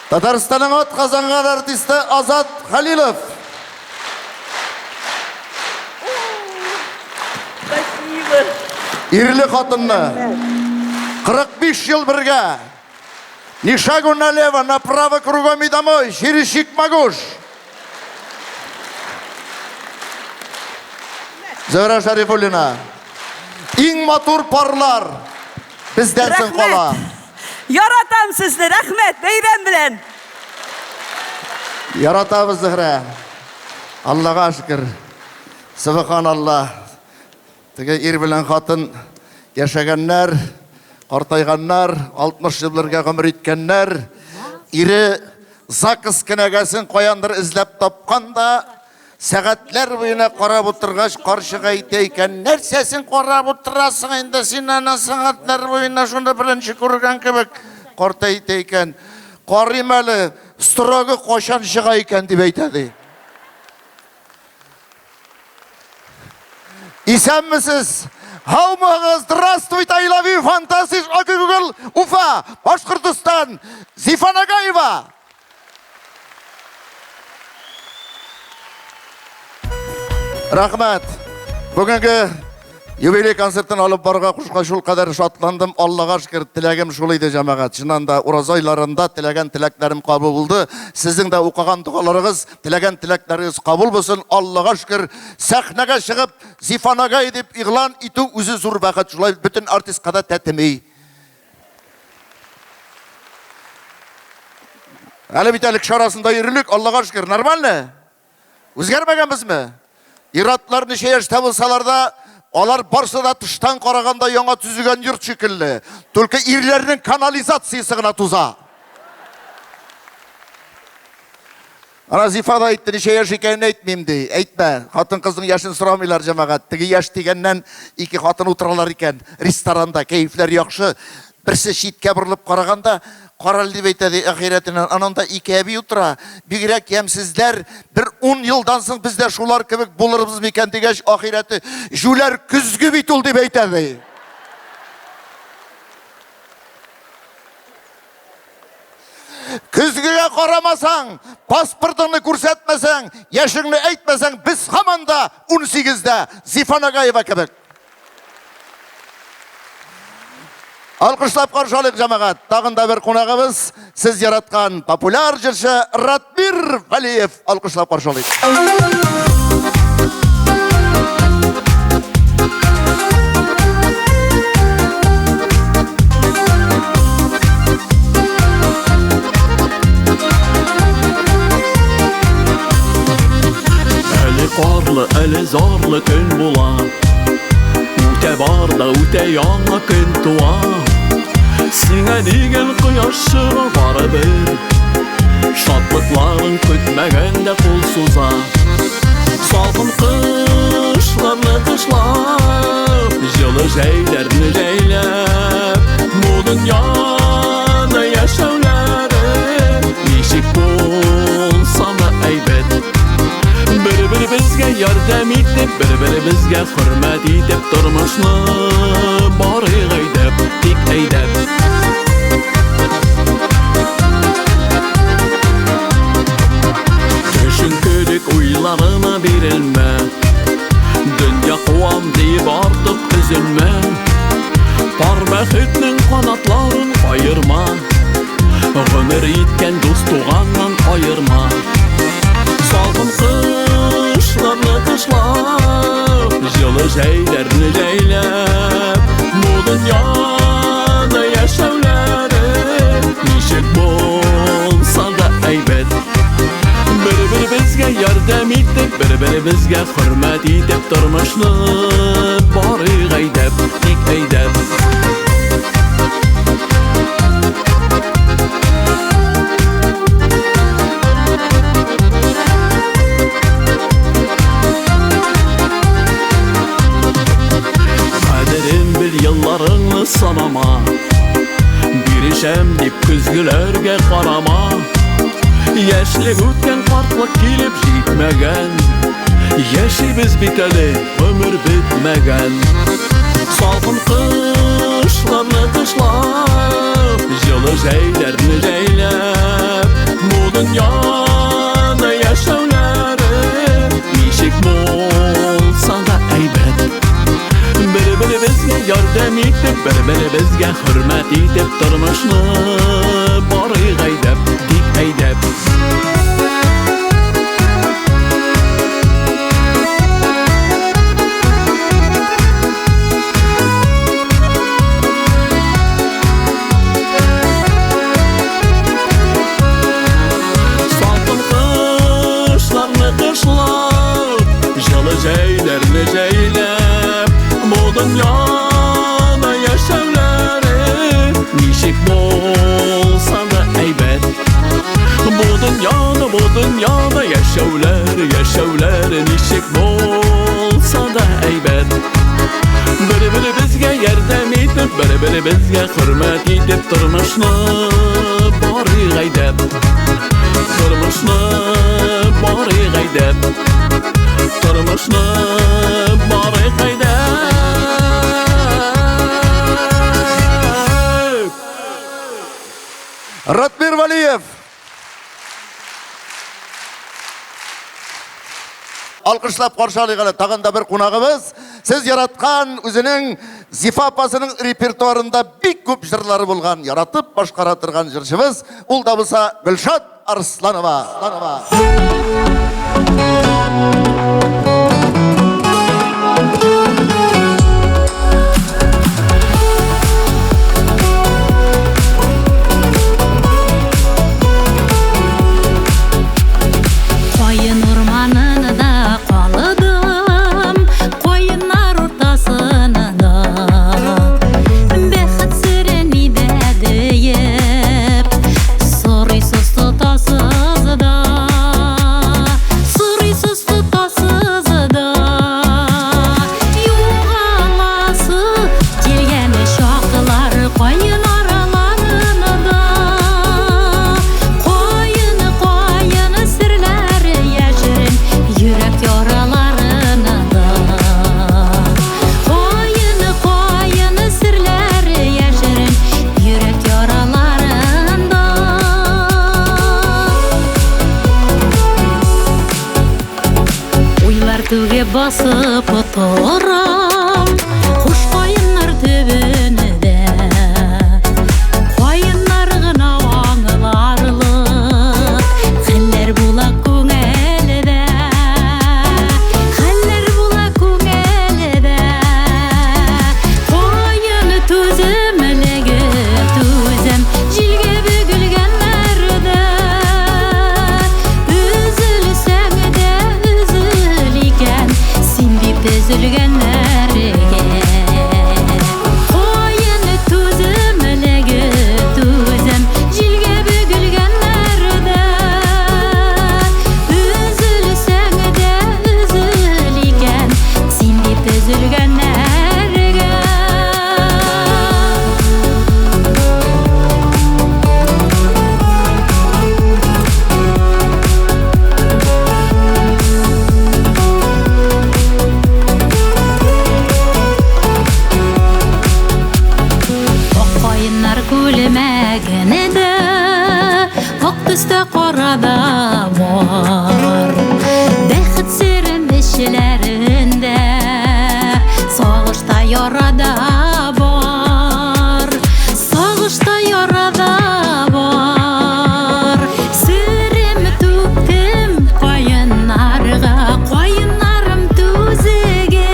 Татарстанның атказанган артисты Азат Халилов.
Спасибо.
Ирле хатынны 45 ел бергә. Ни шагу налево, направо кругом и домой, через Чикмагуш. Зөһрә Шәрифуллина. Иң матур парлар бездән соң кала.
Яратам сезне, рәхмәт, бәйрәм белән.
Яратабыз, Зөһрә. Аллага шөкер. Субханалла. Теге ир белән хатын яшәгәннәр, картайганнар, 60 ел бергә гомер иткәннәр. Ире заказ кенәгәсен каяндыр эзләп тапкан да, сәгатьләр буена карап утыргач, карчык әйтә икән, нәрсәсен карап утырасың инде син аны сәгатьләр буена шуны беренче күргән кебек. Карт әйтә икән, карыйм әле, строгы кайчан чыга икән дип әйтә ди. Исәнмесез! Һаумыгыз! Здравствуйте, I love you, фантастик, Окей, Google, Уфа, Башкортостан, Зифа Нагаева! Рәхмәт! Бүгенге юбилей концертын алып барырга кушкач шул кадәр шатландым. Аллага шөкер, теләгем шул иде, җәмәгать. Чыннан да ураза айларында теләгән теләкләрем кабул булды. Сезнең дә укыган догаларыгыз, теләгән теләкләрегез кабул булсын. Аллага шөкер, сәхнәгә чыгып, Зифа Нагай дип игълан итү үзе зур бәхет. Шулай бөтен артистка да тәтеми. Әле бит әле кеше арасында йөрилек, Аллага шөкер, нормально? Үзгәрмәгәнбезме? Ир-атлар ничә яшьтә булсалар да, алар барсы да тыштан караганда яңа төзегән йорт шикелле. Только ирләрнең канализациясе гына туза. Ана Зифа да әйтте, ничә яшь икәнен әйтмим ди. Әйтмә, хатын-кызның яшен сорамыйлар, җәмәгать. Теге яшь дигәннән ике хатын утыралар икән ресторанда, кәефләр яхшы. Берсе читкә борылып караганда, карале дип әйтә ди ахирәтеннән, ананда ике әби утыра, бигрәк ямьсезләр, бер ун елдан соң без дә шулар кебек булырбыз микән дигәч, ахирәте, җүләр көзге бит ул дип әйтә ди. Көзгегә карамасаң, паспортыңны күрсәтмәсәң, яшеңне әйтмәсәң, без һаман да 18-дә, Зифа Нагаева кебек. Алкышлап каршы алыйк, җәмәгать. Тагын да бер кунагыбыз, сез яраткан популяр җырчы Ратмир Вәлиев. Алкышлап каршы алыйк.
Әле карлы, әле зарлы көн була. Үтә бар да үтә яңа көн туа. Сиңа дигән кояш чыга барыбер. Шатлыкларың көтмәгәндә кул суза. Салкын кышларны кышлап, җылы җәйләрне җәйләп, бу дөньяда яшәүләре ничек булса да әйбәт. Бер-беребезгә ярдәм итеп, бер-беребезгә хөрмәт итеп тормышны барыйк әйдәп, тик әйдәп. Төшенкелек уйларына бирелмә, Дөнья куам диеп артык өзелмә. Пар бәхетнең канатларын каерма, Гомер иткән дус туганнан аерма. Салкын кышларны кышлап, Җылы җәйләрне җәйләп, Бу дөньяда яшәүләре Ничек булса да әйбәт. Бер-беребезгә ярдәм итеп, бер-беребезгә хөрмәт итеп тормышны барыйк әйдәп, тик әйдәп. Кадерен бел елларыңны санама. Бирешәм дип көзгеләргә карама. Яшьлек үткән картлык килеп җитмәгән. Яшибез бит әле, гомер бетмәгән. Салкын кышларны кышлап, җылы җәйләрне җәйләп, бу дөньяда яшәүләре ничек булса да әйбәт. Бер-беребезгә ярдәм итеп, бер-беребезгә хөрмәт итеп тормышны. Җәйләрне җәйләп, бу дөньяда яшәүләре ничек булса да әйбәт. Бу дөньяда, бу дөньяда яшәүләре, яшәүләре ничек булса да әйбәт. Бер-беребезгә ярдәм итеп, бер-беребезгә хөрмәт итеп тормышны барыйк әйдәп. Тормышны барыйк әйдәп. Тормышны барыйк әйдәп.
Ратмир Валиев. Алкышлап каршы алыйк әле тагын да бер кунагыбыз. Сез яраткан үзенең Зифа апасының репертуарында бик күп җырлары булган, яратып башкара торган җырчыбыз, ул да булса Гөлшат Арсланова. Арсланова.
Каен урманында калдым, каеннар уртасында. Бәхет сере нидә диеп, сорыйсыз тотасыз да, сорыйсыз тотасыз да. Югаласы килгән чаклар каен араларында. Каен, каен серләре яшерен йөрәк яраларында. Каен, каен серләре яшерен йөрәк яраларында. Уйлар түгеп басып торам Куш каеннар төбендә. Каеннар гына аңларлык Хәлләр була күңелдә. Хәлләр була күңелдә. Каен түземлеге түзем Җилгә бөгелгәннәрдә. Өзелсәң дә өзел икән Син дип төзелгәннәргә. Каен түземлеге түзем Җилгә бөгелгәннәрдә. Өзелсәң дә өзел икән Син дип төзелгәннәргә. Ак каеннар күлмәгендә Ак төстә кара да бар. Бәхет серем эчләрендә Сагышта яра да бар. Сагышта яра да бар. Серем түктем каеннарга, Каеннарым түзегез.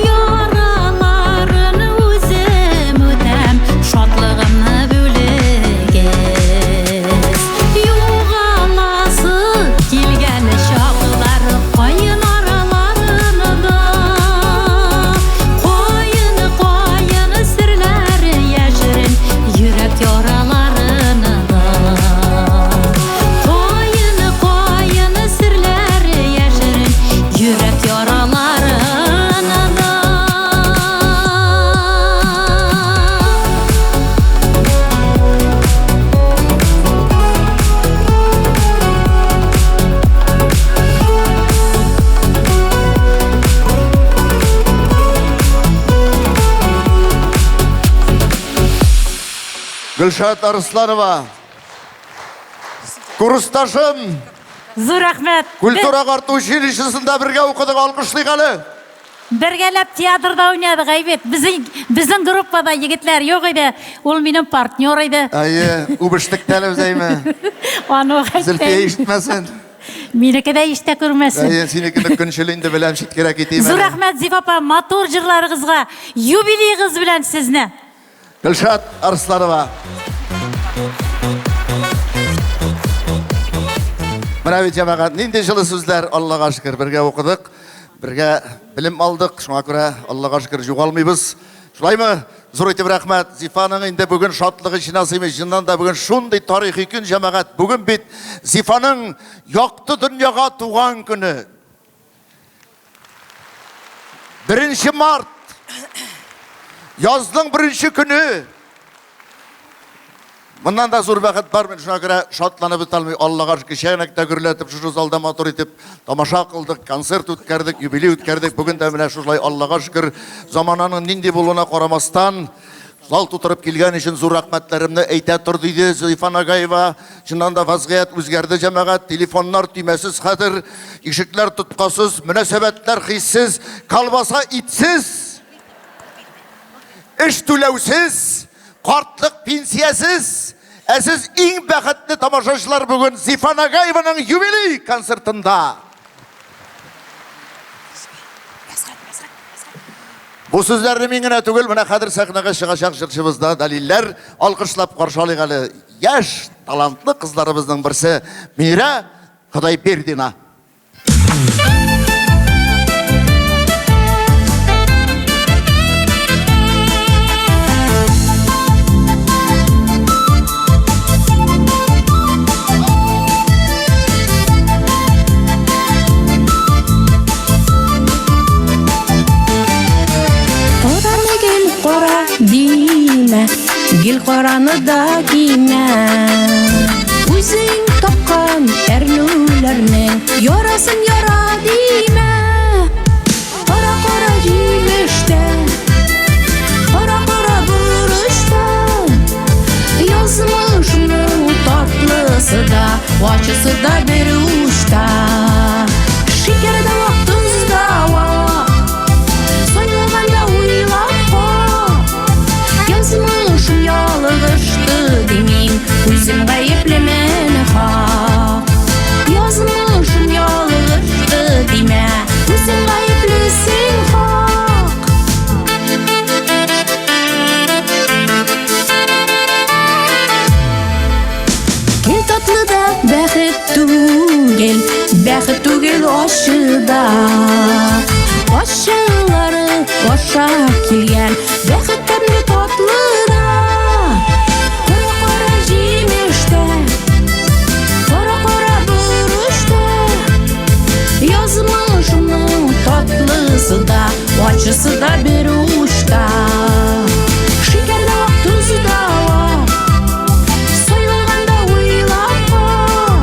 Яраларын үзем үтәм, Шатлыгымны бүлегез. Югаласы килгән чаклар каен араларында. Каен, каен серләре яшерен йөрәк яраларында. Каен, каен серләре яшерен йөрәк яраларында.
Гөлшат Арсланова. Курсташым.
Зур рәхмәт.
Культура агарту училищесында бергә укыдык, алкышлыйк әле.
Бергәләп театрда уйнадык, әйбәт. Безнең безнең группада егетләр юк иде. Ул минем партнер иде.
Әйе, үбештек тә әле без әйме.
Аны ук
Зөлфия
әйтмәйм.
ишетмәсен.
Минеке дә ишетә күрмәсен.
Әйе, синекене көнчел инде беләм, читкәрәк китим
Зур
әле.
рәхмәт, Зифа апа, матур җырларыгызга, юбилеегыз белән сезне.
Гөлшат Арсланова. Менә бит, җәмәгать, нинди җылы сүзләр, Аллага шөкер, бергә укыдык, бергә белем алдык, шуңа күрә, Аллага шөкер, югалмыйбыз. Шулаймы? Зур итеп рәхмәт. Зифаның инде бүген шатлыгы эченә сыймый. Чыннан да бүген шундый тарихи көн, җәмәгать. Бүген бит Зифаның якты дөньяга туган көне. Беренче март. Язның беренче көне. Моннан да зур бәхет бар, мин шуңа күрә шатланып бетә алмый. Аллага шөкер, кичә генә дә гөрләтеп шушы залда матур итеп тамаша кылдык, концерт үткәрдек, юбилей үткәрдек. Бүген дә менә шушылай Аллага шөкер, замананың нинди булуына карамастан, зал тутырып килгән өчен зур рәхмәтләремне әйтә тор, диде Зөлифа Нагаева. Чыннан да вазгыять үзгәрде, җәмәгать, телефоннар төймәсез хәзер, ишекләр тоткасыз, мөнәсәбәтләр хиссез, колбаса итсез, эш түләүсез. Картлык пенсиясез, ә сез иң бәхетле тамашачылар бүген Зифа Нагаеваның юбилей концертында. Бу сүзләрне мин генә түгел, менә хәзер сәхнәгә чыгачак җырчыбыз да дәлилләр. Алкышлап каршы алыйк әле яшь, талантлы кызларыбызның берсе Мирә Ходайбердина.
Караны гел кара димә, гел караны да кимә. Үзең тапкан әрнүләрнең ярасын яра димә. Кара-кара җимештә, кара-кара борычта, язмышның татлысы да, ачысы да бер учта. Шикәр дә вак, тоз да вак, сайлаганда уйлап кал. Язмышым ялгышты димим, үзем гаеплемен хак. Язмышым ялгышты димә, үзең гаеплесең хак. Гел татлы да бәхет түгел, бәхет түгел ачы да. Ачылары аша килгән бәхет тәмле татлы да. Кара-кара җимештә, кара-кара борычта, язмышымның татлысы да, ачысы да бер учта. Шикәр дә вак, тоз да вак, сайлаганда уйлап кал.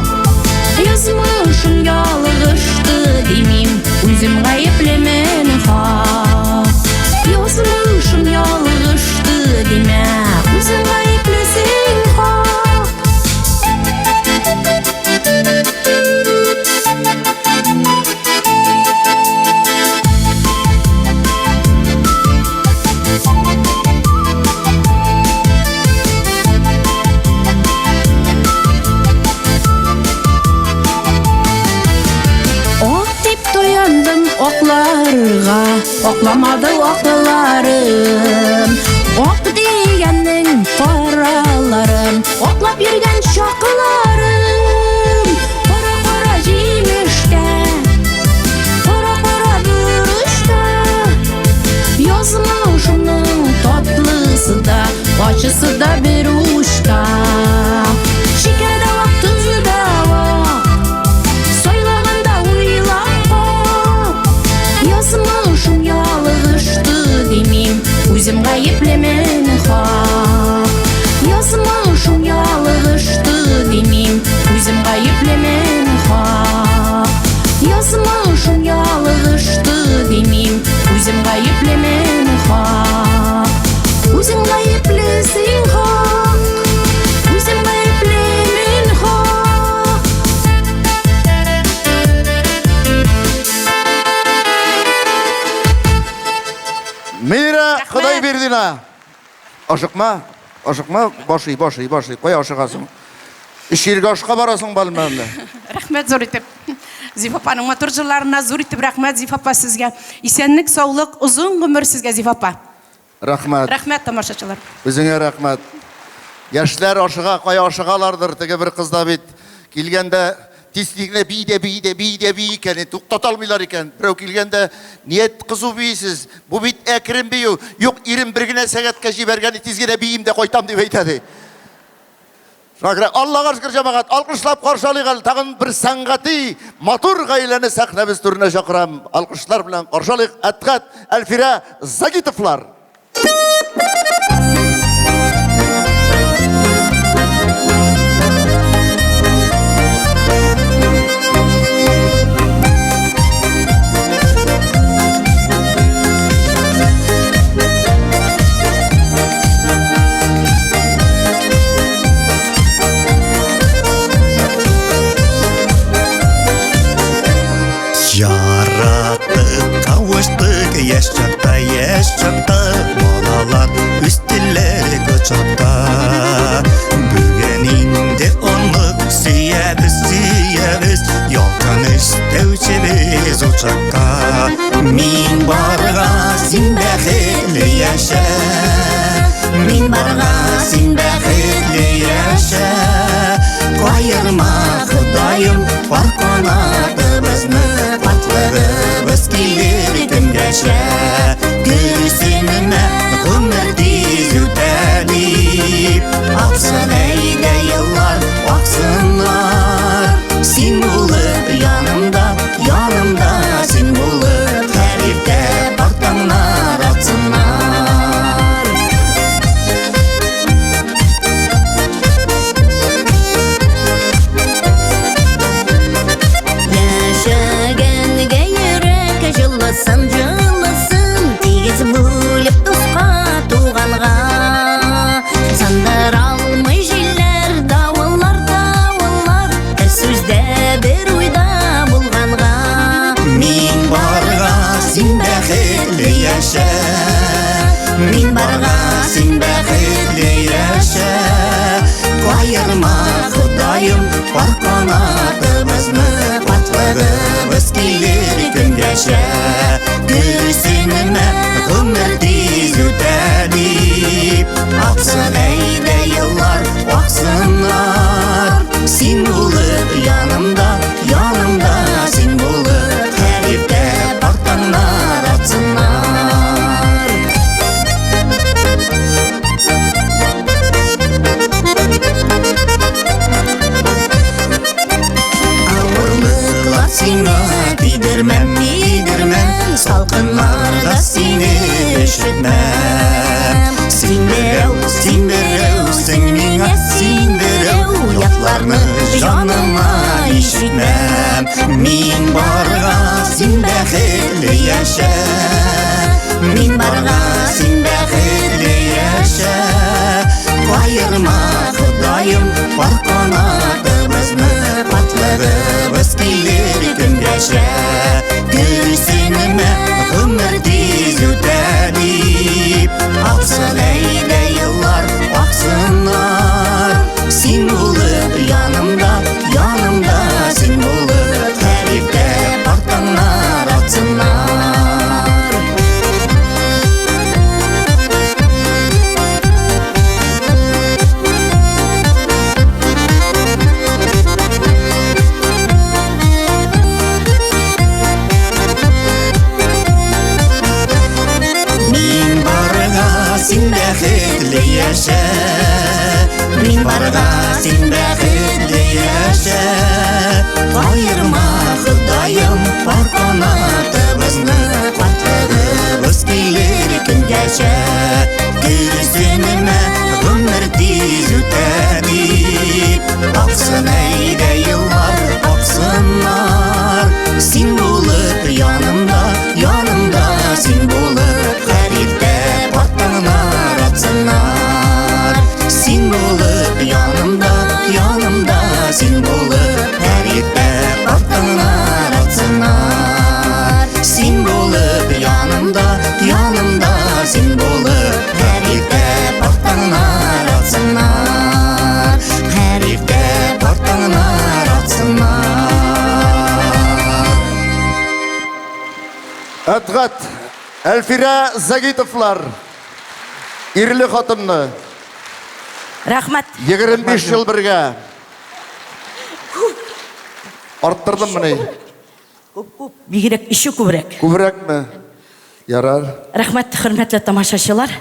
Язмышым ялгышты димим, үзем гаеплемен хак. Язмышым ялгышты димә, үзең гаеплесең хак. Ак дип таяндым акларга, акламады акларым. Ак дигәннең караларын, аклап йөргән чакларым. Кара-кара җимештә, кара-кара борычта, язмышымның татлысы да, ачысы да бер учта. Шикәр дә вак, тозы да вак, сайлаганда уйлап кал. Язмышым ялгышты димим, үзем гаеплемен хак. Язмышым ялгышты димим, үзем гаеплемен хак. Язмышым ялгышты димим, үзем гаеплемен хак. Үзең гаеплесең хак, үзем гаеплемен хак.
Мира Ходайбердина. Ашыкма, ашыкма, башый, башый, башый. Кая ашыгасың? Эш җиргә ашка барасың балма әллә?
Рәхмәт зур итеп. Зифа апаның матур җырларына зур итеп рәхмәт, Зифа апа, сезгә. Исәнлек, саулык, озын гомер сезгә, Зифа апа.
Рәхмәт.
Рәхмәт, тамашачылар.
Үзеңә рәхмәт. Яшьләр ашыга, кая ашыгалардыр, теге бер кыз да бит килгәндә. Тиз-тиз генә бии дә бии дә бии дә бии икән, туктата алмыйлар икән. Берәү килгәндә, Ният кызу биисез, бу бит әкрен бию. Юк, ирем бер генә сәгатькә җибәргән, тиз генә биим дә кайтам, дип әйтә ди. Шуңа күрә Аллага шөкер, җәмәгать, алкышлап каршы алыйк әле тагын бер сәнгати, матур гаиләне сәхнәбез түренә чакырам. Алкышлар белән каршы алыйк Әдгать, Әлфирә Загитовлар.
Яраттык, кавыштык, яшь чакта, яшь чакта Балалар үстеләр кочакта. Бүген инде онык сөябез, сөябез, Ялкын өстәүчебез учакка. Мин барга син бәхетле яшә, Мин барга син бәхетле яшә. Каерма, Ходаем, пар канатыбызны, Картлыгыбыз килер көнгәчә. Көрсенмә, гомер тиз үтә дип, Аксын әйдә еллар, аксыннар. Син булып янымда, янымда син булып, Һәр иртә пар таңнар атсыннар.
Яшәгәнгә йөрәк җылысын, җылысын тигез бүлеп дуска, туганга. Сындыра алмый җилләр, давыллар, давыллар, бер сүздә, бер уйда булганга.
Мин барга син бәхетле яшә, Мин барга син бәхетле яшә. Каерма, Ходаем, пар канатыбызны, Картлыгыбыз килер көнгәчә. Көрсенмә, гомер тиз үтә дип, Аксын әйдә еллар, аксыннар. Син булып янымда, янымда син булып, Һәр иртә пар таңнар атсыннар. Авырлыклар сиңа тидермәм, тидермәм, Салкыннарда сине өшетмәм. Син берәү, син берәүсең миңа, син берәү, Ятларны җаныма ишетмәм. Мин барга син бәхетле яшә, Мин барга син бәхетле яшә. Каерма, Ходаем, пар канатыбызны, Картлыгыбыз килер көнгәчә. Көрсенмә, гомер тиз үтә дип, Аксын әйдә еллар, аксыннар. Син булып янымда, янымда син булып, Һәр иртә пар таңнар атсыннар. Мин барга син бәхетле яшә, Мин барга син бәхетле яшә. Каерма, Ходаем, пар канатыбызны, Картлыгыбыз килер көнгәчә. Көрсенмә, гомер тиз үтә дип, Аксын әйдә еллар, аксыннар. Син булып янымда, янымда син булып, Һәр иртә пар таңнар атсыннар. Син булып янымда, янымда син булып, Һәр иртә пар таңнар атсыннар. Син булып янымда, янымда син булып, Һәр иртә пар таңнар атсыннар. Һәр иртә пар таңнар атсыннар.
Әдгать, Әлфирә Загитовлар, ирле хатынны.
Рәхмәт.
25 ел бергә. Арттырдыммыни?
Күп, күп. Бигрәк еще күбрәк.
Күбрәкме? Ярар.
Рәхмәт, хөрмәтле тамашачылар.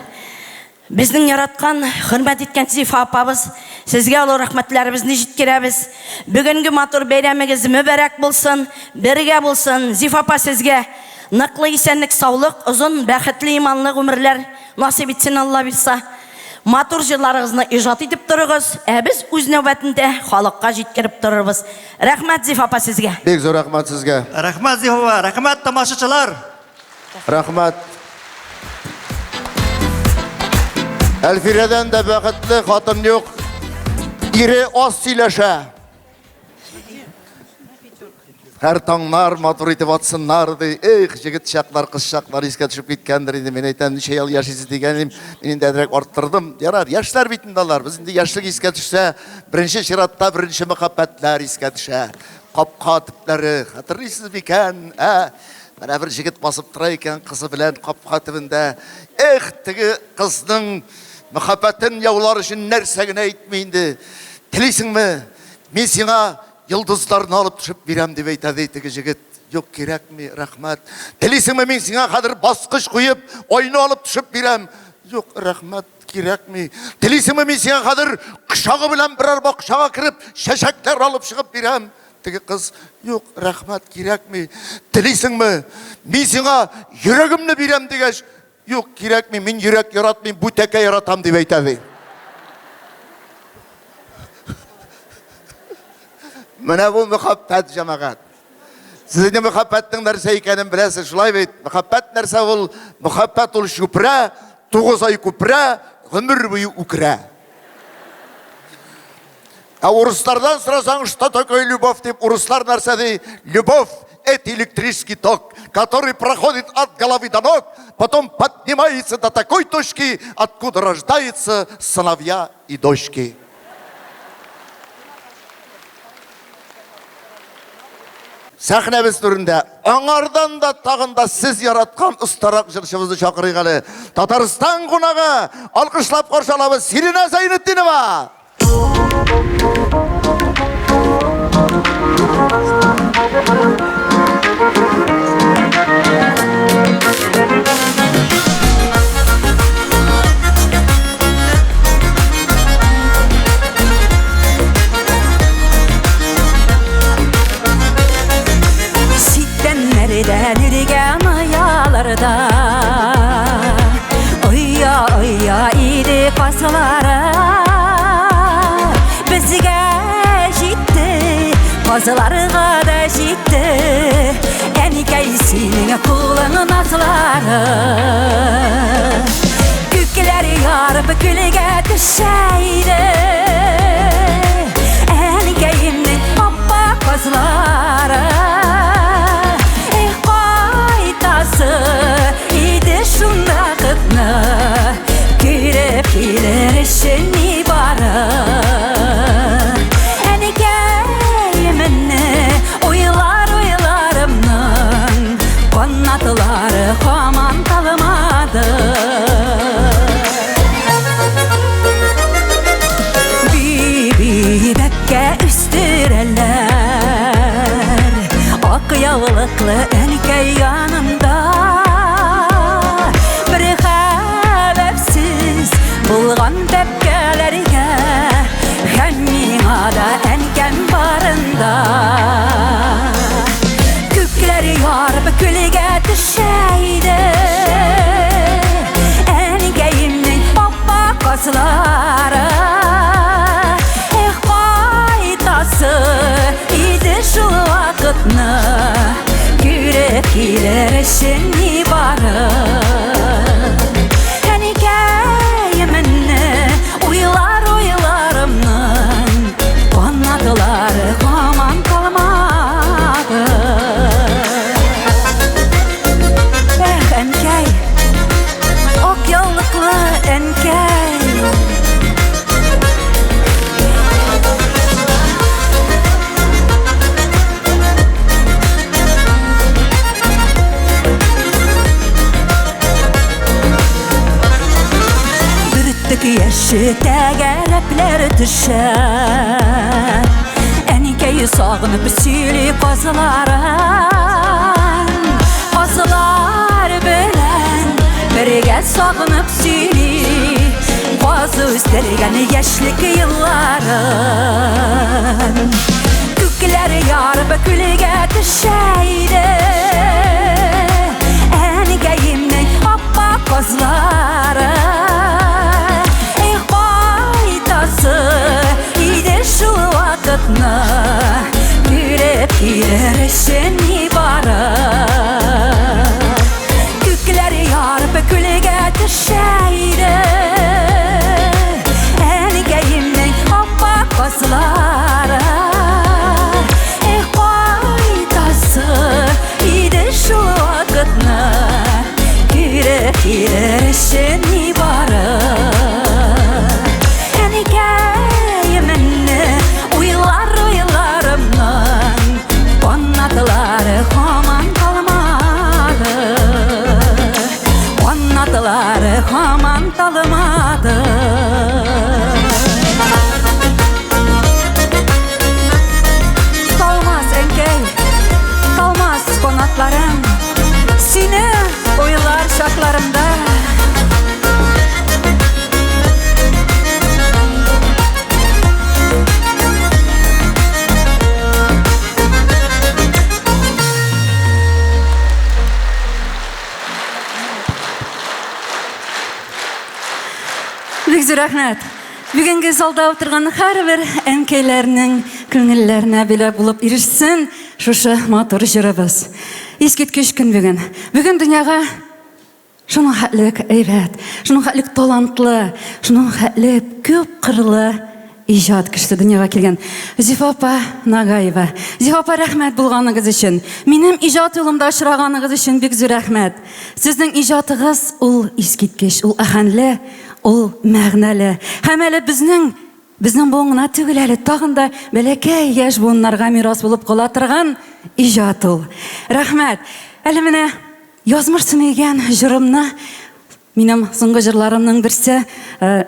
Безнең яраткан, хөрмәт иткән Зифа апабыз, сезгә олы рәхмәтләребезне җиткерәбез. Бүгенге матур бәйрәмегез мөбарәк булсын, бергә булсын. Зифа апа сезгә ныклы исәнлек, саулык, озын, бәхетле, иманлы гомерләр насыйп итсен Алла бирса. Матур җырларыгызны иҗат итеп торыгыз, ә без үз нәүбәтендә халыкка җиткереп торырбыз. Рәхмәт, Зифа апа, сезгә.
Бик зур рәхмәт сезгә.
Рәхмәт, Зифа апа, рәхмәт, тамашачылар.
Рәхмәт. Әлфирәдән дә бәхетле хатын юк. Ире аз сөйләшә. Һәр таңнар матур итеп атсыннар, ди. Эх, җегет чаклар, кыз чаклар искә төшеп киткәндер инде. Мин әйтәм, ничә ел яшисез дигән идем. Мин инде әзрәк арттырдым. Ярар, яшьләр бит инде алар. Без инде яшьлек искә төшсә, беренче чиратта беренче мәхәббәтләр искә төшә. Капка төпләре, хәтерлисез микән? Ә? Менә бер җегет басып тора икән кызы белән капка төбендә. Эх, теге кызның мәхәббәтен яулар өчен нәрсә генә әйтми инде. Телисеңме? Мин сиңа Йолдызларны алып төшеп бирәм, дип әйтә ди теге җегет. Юк, кирәкми, рәхмәт. Телисеңме, мин сиңа хәзер баскыч куеп, айны алып төшеп бирәм. Юк, рәхмәт, кирәкми. Телисеңме, мин сиңа хәзер кочагы белән берәр бакчага кереп, чәчәкләр алып чыгып бирәм. Теге кыз, юк, рәхмәт, кирәкми. Телисеңме, мин сиңа йөрәгемне бирәм дигәч, Юк, кирәкми, мин йөрәк яратмыйм, бүтәкә яратам, дип әйтә ди. Менә бу мөхәббәт, җәмәгать. Сез инде мөхәббәтнең нәрсә икәнен беләсез, шулай бит? Мөхәббәт нәрсә ул? Мөхәббәт ул чүпрә, тугыз ай күперә, гомер буе үкерә. Ә урыслардан сорасаң, что такое любовь дип, урыслар нәрсә ди? Любовь это электрический ток, который проходит от головы до ног, потом поднимается до такой точки, откуда рождаются сыновья и дочки. Сәхнәбез түрендә аңардан да тагын да сез яраткан остарак җырчыбызны чакырыйк әле. Татарстан кунагы, алкышлап каршы алабыз Сиринә Зәйнетдинова.
Читәннәрдән үргән ояларда Оя, оя иде казлары Безгә җитте, казларга да җитте Әникәй синең кулың назлары Күкләр ярып күлгә төшә иде Әнкәемнең аппак казлары Эх, кайтасы иде шунда кытны Күреп килер өчен ни бары Әнкәемне уйлар уйларымның Канатлары һаман талмады Биби бәбкә үстерәләр Ак яулыклы әнкәй янында Бер хәбәрсез булган бәбкәләргә Һәм миңа да әнкәм барында Күкләр ярып күлгә төшә иде Әнкәемнең аппак казлары Эх, кайтасы иде шул вакытны Күреп килер өчен ни бары Әнкәемне уйлар уйларымның Канатлары һаман калмады Эх, әнкәй, ак яулыклы әнкәй Бөртек яше тәгәрәпләр төшә. Әнкәй Сагынып сөйли казларын. Казлар белән бергә сагынып сөйли Каз үстергән яшьлек елларын. Күкләр ярып күлгә төшә иде Әнкәемнең аппак казлары. Эх, кайтасы иде шул вакытны Күреп килер өчен нибары. Күкләр ярып күлгә төшә иде Әнкәемнең аппак казлары. Эх, кайтасы иде шул вакытны Күреп килер өчен нибары. Әнкәемне уйлар уйларымның Канатлары һаман талмады, Канатлары һаман талмады. Талмас, әнкәй, талмас канатларым Сине уйлар чакларымда.
Бик зур рәхмәт. Бүгенге залда утырган һәрбер әнкәйләрнең күңелләренә бүләк булып ирешсен шушы матур җырыбыз. Искиткеч көн бүген. Бүген дөньяга шуның хәтлек әйбәт, шуның хәтлек талантлы, шуның хәтлек күп кырлы иҗат кешесе дөньяга килгән. Зифа апа Нагаева. Зифа апа, рәхмәт булганыгыз өчен. Минем иҗат юлымда очраганыгыз өчен бик зур рәхмәт. Сезнең иҗатыгыз ул искиткеч, ул әһәнле, ул мәгънәле. Һәм әле безнең безнең буын гына түгел әле, тагын да бәләкәй яшь буыннарга мирас булып кала торган иҗат ул. Рәхмәт. Әле менә язмыш сөнегән җырымны, минем соңгы җырларымның берсе,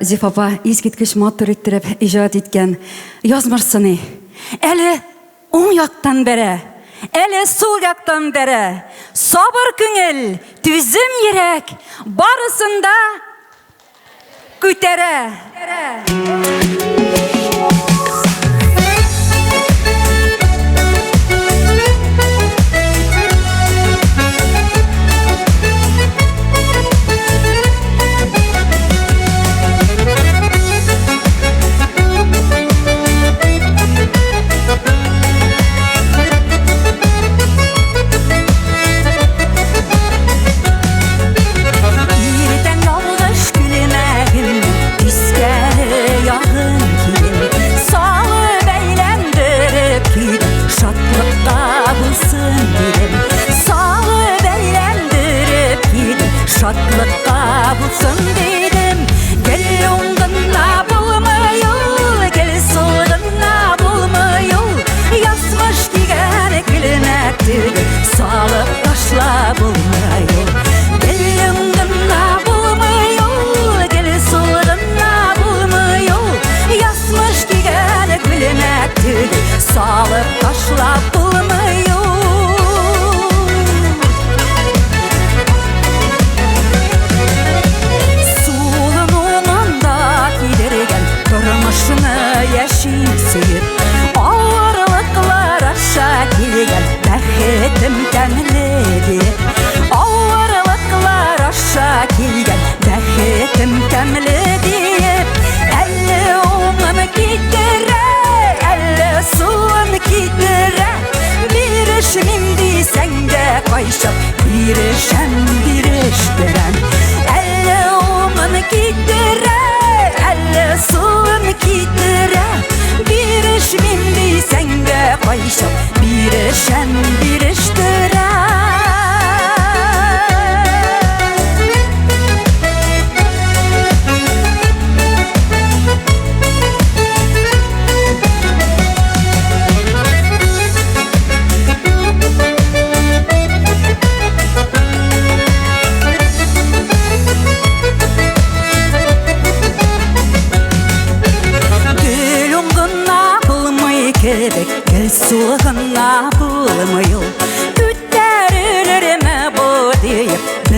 Зифа апа искиткеч матур иттереп иҗат иткән Язмыш сыный. Әле уң яктан бәрә, әле сул яктан бәрә. Сабыр күңел, түзем йөрәк, барысын да күтәрә.
Иртән ялгыш күлмәгем тискәре ягын кидем, салып әйләндереп кидем, шатлыкта булсын дидем. Салып әйләндереп кидем, шатлыкта булсын дидем. Гел уң гына булмый ул, гел сул гына булмый ул. Язмыш дигән күлмәк түгел, салып ташлап булмый ул. Гел уң гына булмый ул, гел сул гына булмый ул. Язмыш дигән күлмәк түгел, салып ташлап булмый ул.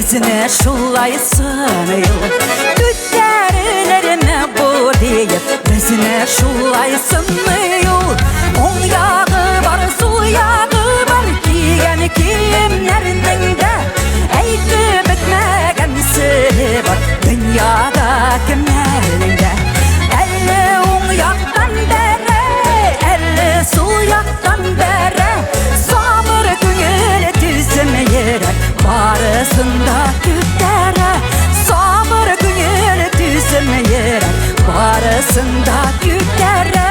Безне шулай сыный ул. Күтәрелерме бу диеп, безне шулай сыный ул. Уң ягы бар, сул ягы бар, кигән киемнәрнең дә әйтеп бетмәгән сере бар. Дөньяда кемнәрнең дә әле уң яктан бәрә, әле сул яктан бәрә. Сабыр күңел, түзем йөрәк, барысын да күтәрә. Сабыр күңел, түзем йөрәк, барысын да күтәрә.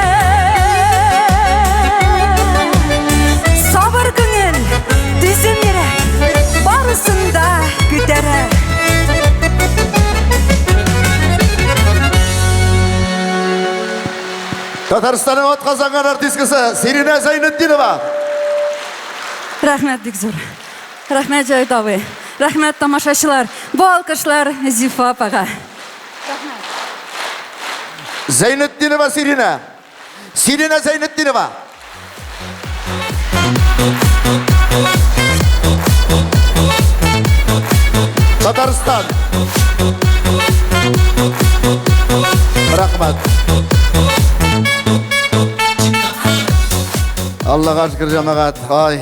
Сабыр күңел, түзем йөрәк, барысын да күтәрә.
Татарстанның атказанган артисткасы Сиринә Зәйнетдинова.
Рәхмәт бик зур. Рәхмәт, Җәвит абый. Рәхмәт, тамашачылар. Бу алкышлар Зифа апага.
Зәйнетдинова Сиринә. Сиринә Зәйнетдинова. Татарстан. Рәхмәт. Аллага шөкер, җәмәгать. Ай,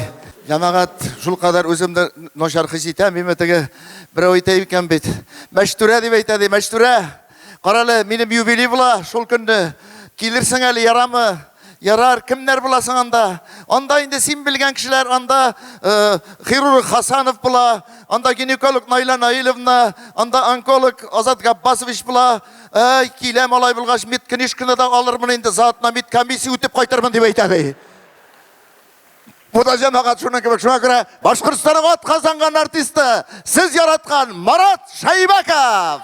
җәмәгать, шул кадәр үземне начар хис итәм, мин теге берәү әйтә икән бит. Мәчтүрә дип әйтә ди, Мәчтүрә. Карале, минем юбилей була шул көнне. Килерсең әле, ярамы? Ярар, кемнәр буласың анда? Анда инде син белгән кешеләр, анда э, хирург Хасанов була, анда гинеколог Наиля Наиловна, анда онколог Азат Габбасович була. Әй, киләм алай булгач, медкнижканы да алырмын инде, заодно медкомиссия үтеп кайтырмын дип әйтә ди. Бу да җәмәгать шуның кебек. Шуңа күрә Башкортстанның атказанган артисты, сез яраткан Марат Шәйбәков!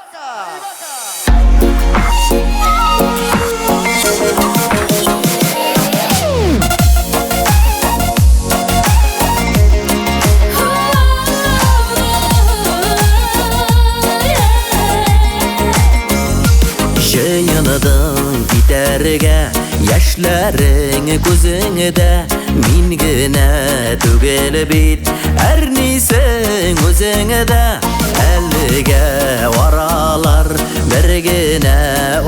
Җыеныдың китәргә, яшьләрең күзеңдә, мин генә түгел бит, әрнисең үзеңдә. Әлегә аралар бер генә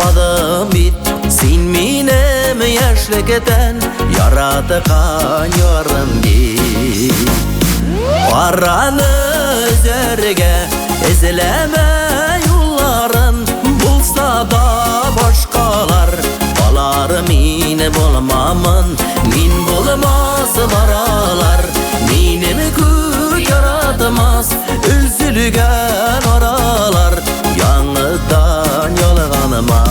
адым бит, син минем яшьлектән яраткан ярым бит. Араны өзәргә эзләмә юлларын, булса да башкалар, алар мин булмамын, мин булмас баралар, минем күк яратмас, өзелгән аралар, яңадан ялганмас.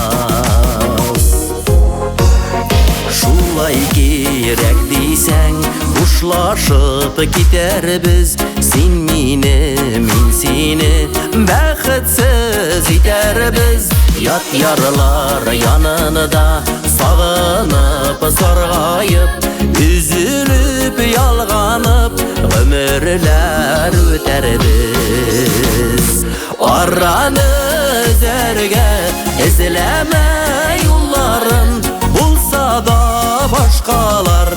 Шулай кирәк дисәң, хушлашып китәрбез, син мине, мин сине бәхетсез итәрбез. Ят ярлар янында сагынып, саргаеп, өзелеп, ялганып, гомерләр үтәрбез. Араны өзәргә эзләмә юлларын, булса да башкалар,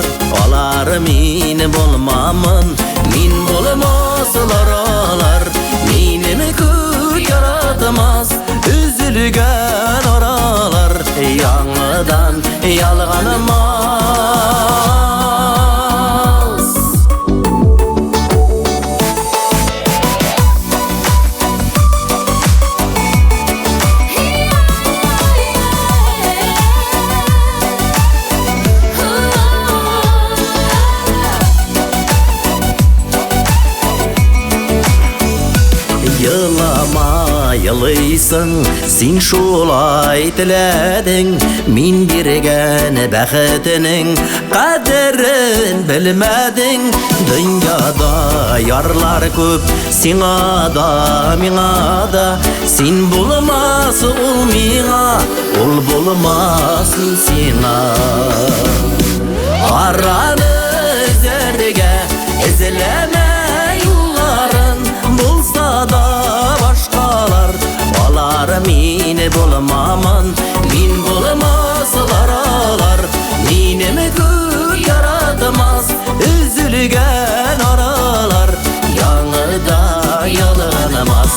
алар мин булмамын, мин булмаслар алар, минем күк яратмас, өзелгән аралар, яңадан ялганмас. Елама, елыйсың, син шулай теләдең, мин биргән бәхетенең кадерен белмәдең. Дөньяда ярлар күп, сиңа да, миңа да, син булмас ул миңа, ул булмас мин сиңа. Араны өзәргә эзләмә юлларын, булса да башкалар, алар мин булмамын, мин булмаслар алар, минем күк яратмас, өзелгән аралар, яңада ялганмас.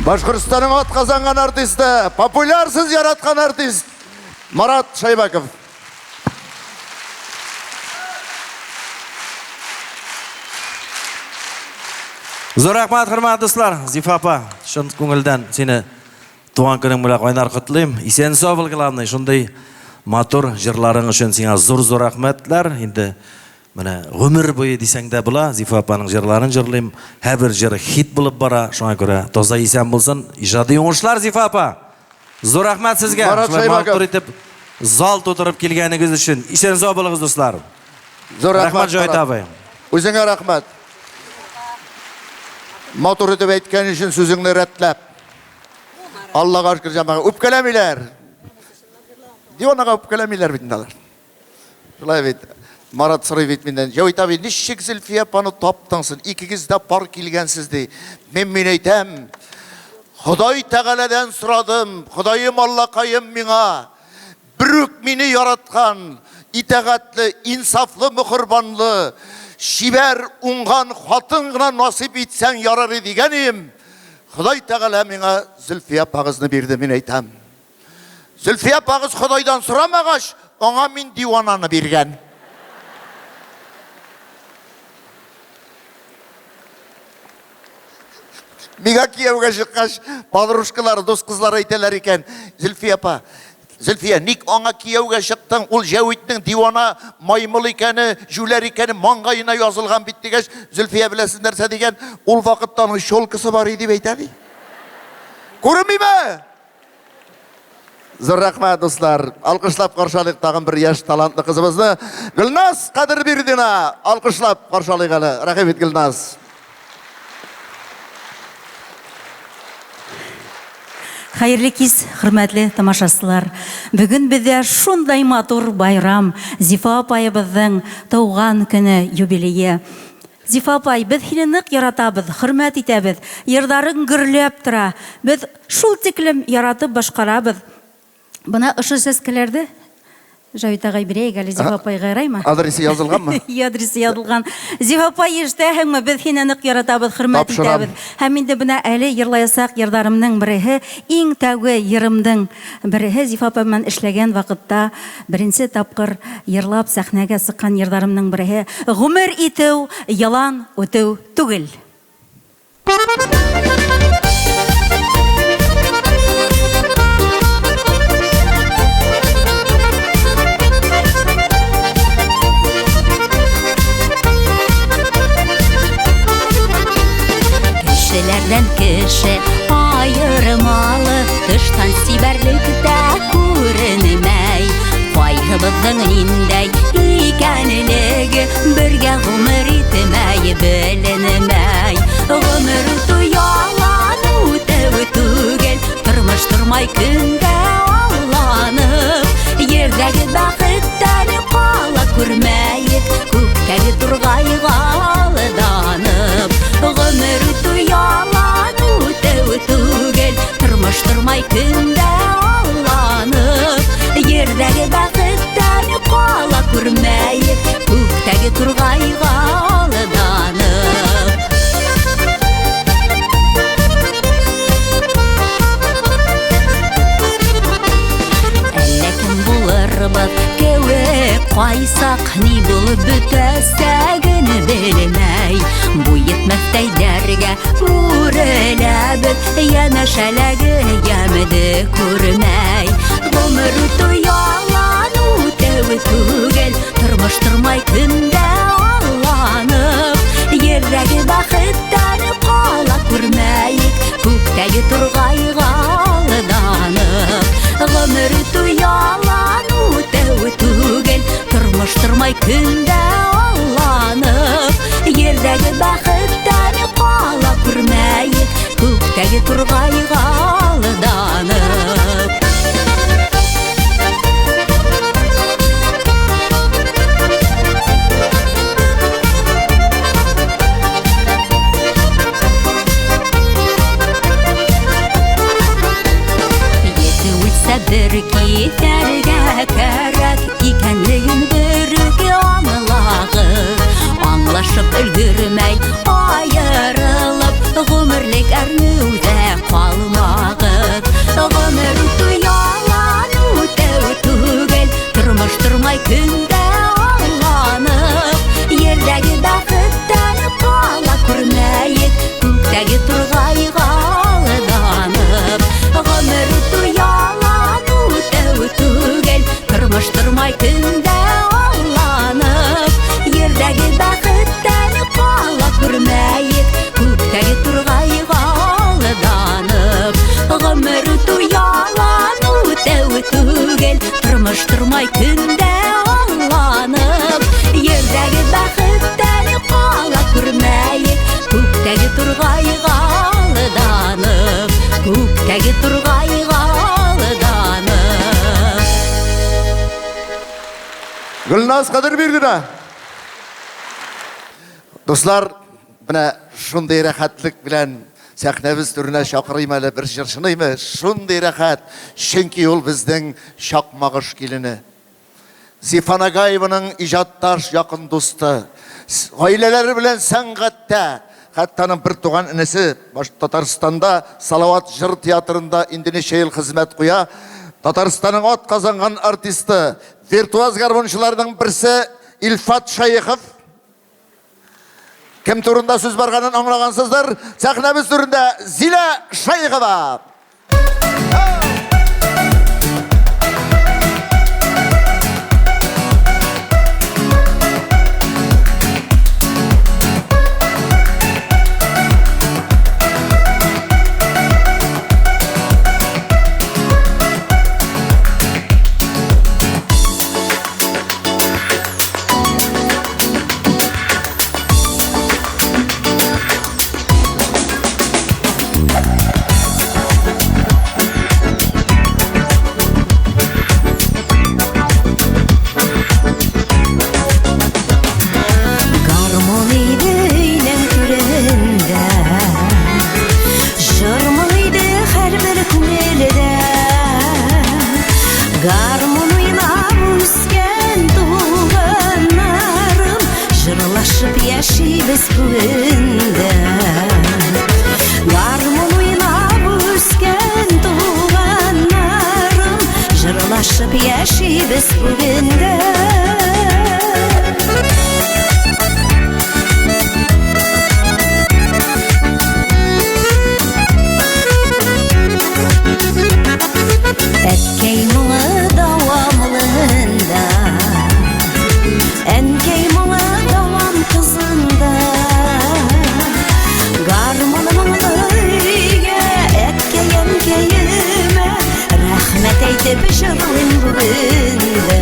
Башкортстанның атказанган артисты, популярсыз яраткан артист Марат Шайбаков.
Зур рәхмәт, хөрмәтле дуслар. Зифа апа, чын күңелдән сине туган көнең белән кайнар котлыйм. Исән сау бул, главный. Шундый матур җырларың өчен сиңа зур-зур рәхмәтләр. Инде менә гомер буе дисәң дә була, Зифа апаның җырларын җырлыйм. Һәрбер җыры хит булып бара. Шуңа күрә таза исән булсын. Иҗади уңышлар, Зифа апа! Зур рәхмәт сезгә.
Марат
Шулай
Шәйбәков.
матур итеп зал тутырып килгәнегез өчен. Исән сау булыгыз, дуслар.
Зур рәхмәт,
Рәхмәт, Җавит
Марат.
абый.
Үзеңә рәхмәт. Матур итеп әйткән өчен сүзеңне рәтләп. Аллага шөкер, җәмәгать. Үпкәләмиләр. Диванага үпкәләмиләр бит инде алар. Шулай бит. Марат сорый бит миннән, Җәвит абый, ничек Зөлфия апаны таптың син? Икегез дә пар килгәнсез ди. Мин мин әйтәм, Ходай Тәгаләдән сорадым, Ходаем Аллакаем миңа берүк мине яраткан, итагатьле, инсафлы, мөхербанлы, чибәр, уңган хатын гына насыйп итсәң ярар иде дигән идем. Ходай Тәгалә миңа Зөлфия апагызны бирде, мин әйтәм. Зөлфия апагыз Ходайдан сорамагач, аңа мин дивананы биргән. Миңа кияүгә чыккач, подружкалар, дус кызлар әйтәләр икән, Зөлфия апа, Зөлфия, ник аңа кияүгә чыктың? Ул Җәвитнең дивана маймыл икәне, җүләр икәне маңгаена язылган бит дигәч, Зөлфия беләсез нәрсә дигән? Ул вакытта аның челкасы бар иде дип әйтә ди. Күренмиме? Зур рәхмәт, дуслар. Алкышлап каршы алыйк тагын бер яшь талантлы кызыбызны. Гөлназ Кадербирдина. Алкышлап каршы алыйк әле. Рәхим ит, Гөлназ.
Хәерле кич, хөрмәтле тамашачылар. Бүген бездә шундай матур байрам, Зифа апаебызның туган көне, юбилее. Зифа апай, без һине нык яратабыз, хөрмәт итәбез. Йырдарың гөрләп тора. Без шул тиклем яратып башкарабыз. Бына ошо сәскәләрде Җавит агай бирәек әле Зифа апайга, яраймы?
Адресы язылганмы?
И адресы язылган. Зифа апай, ишетәһеңме? Без һине нык яратабыз, хөрмәт
Тапшырам.
итәбез. Һәм инде менә әле йырлаясак йырдарымның береһе, иң тәүге йырымның береһе Зифа апа белән эшләгән вакытта Беренче тапкыр ерлап сәхнәгә сыккан ердарымның береһе, Гомер итү, елан үтү түгел.
Кешеләрдән кеше аермалы, тыштан сибәрлек тә күренмәй. Кайгыбызның ниндәй икәнлеге бергә гомер итмәй беленмәй. Гомер үтү ялан үтү түгел, тормыш тормай көндә алланып. Җирдәге бәхеттән кала күрмәек, күктәге тургайга алданып. Гомер үтү ялан үтү түгел, тормыш тормай көндә алланып. Җирдәге бәхеттән кала күрмәек, күктәге тургайга алданып. Әллә кем булырбыз кеүек, кайсак ни булып бетәсәген белмәй. Бу йетмәстәйләргә үреләбез, янәшәләге ямде күрмәй. Гомер үтү ялан үтү түгел, тормыш тормай көндә алланып. Җирдәге бәхеттән кала күрмәек, күктәге тургайга алданып. Гомер үтү ялан үтү түгел, тормыш тормай көндә алланып. Җирдәге бәхеттән кала күрмәек, күктәге тургайга алданып. Ете үлсә бер китәргә кәрәк икәнлеген берүк аңлагыз. Аңлашып өлгермәй аерылып, гомерлек әрнүдә калмагыз. Гомер үтү ялан үтәү түгел, тормыш тормай көндә алланып. Ердәге бәхеттән кала күрмәек, күктәге тургайга алданып. Гомер үтү ялан үтәү түгел, тормыш тормай көндә алланып. Ердәге бәхеттән кала күрмәек, күктәге тургайга алданып. Гомер үтү ялан үтәү түгел, тормыш тормай көндә алланып. Ердәге бәхеттән кала күрмәек, күктәге тургайга алданып. Күктәге тургайга алданып.
Гөлназ Кадербирдина. Дуслар, менә шундый рәхәтлек белән сәхнәбез түренә чакырыйм әле бер җырчыныймы? Шундый рәхәт, чөнки ул безнең Чакмагыш килене. Зифа Нагаеваның иҗатташ якын дусты. Гаиләләре белән сәнгатьтә, хәтта аның бер туган энесе Татарстанда Салават җыр театрында инде ничә ел хезмәт куя. Татарстанның атказанган артисты, виртуоз гармунчыларның берсе Илфат Шәехов. Кем турында сүз барганын аңлагансыздыр. Сәхнәбез түрендә Зилә Шәехова.
Гармун иде өйнең түрендә, җыр моң иде һәрбер күңелдә. Гармун уйнап үскән туганнарым, җырлашып яшибез бүген дә. Гармун уйнап үскән туганнарым, җырлашып яшибез бүген дә. Әткәй моңы дәвамлында, әнкәй моңы дәвам кызында. Гармун моңлы өйгә, әткәй әнкәемә рәхмәт әйтеп җырлыйм бүген дә.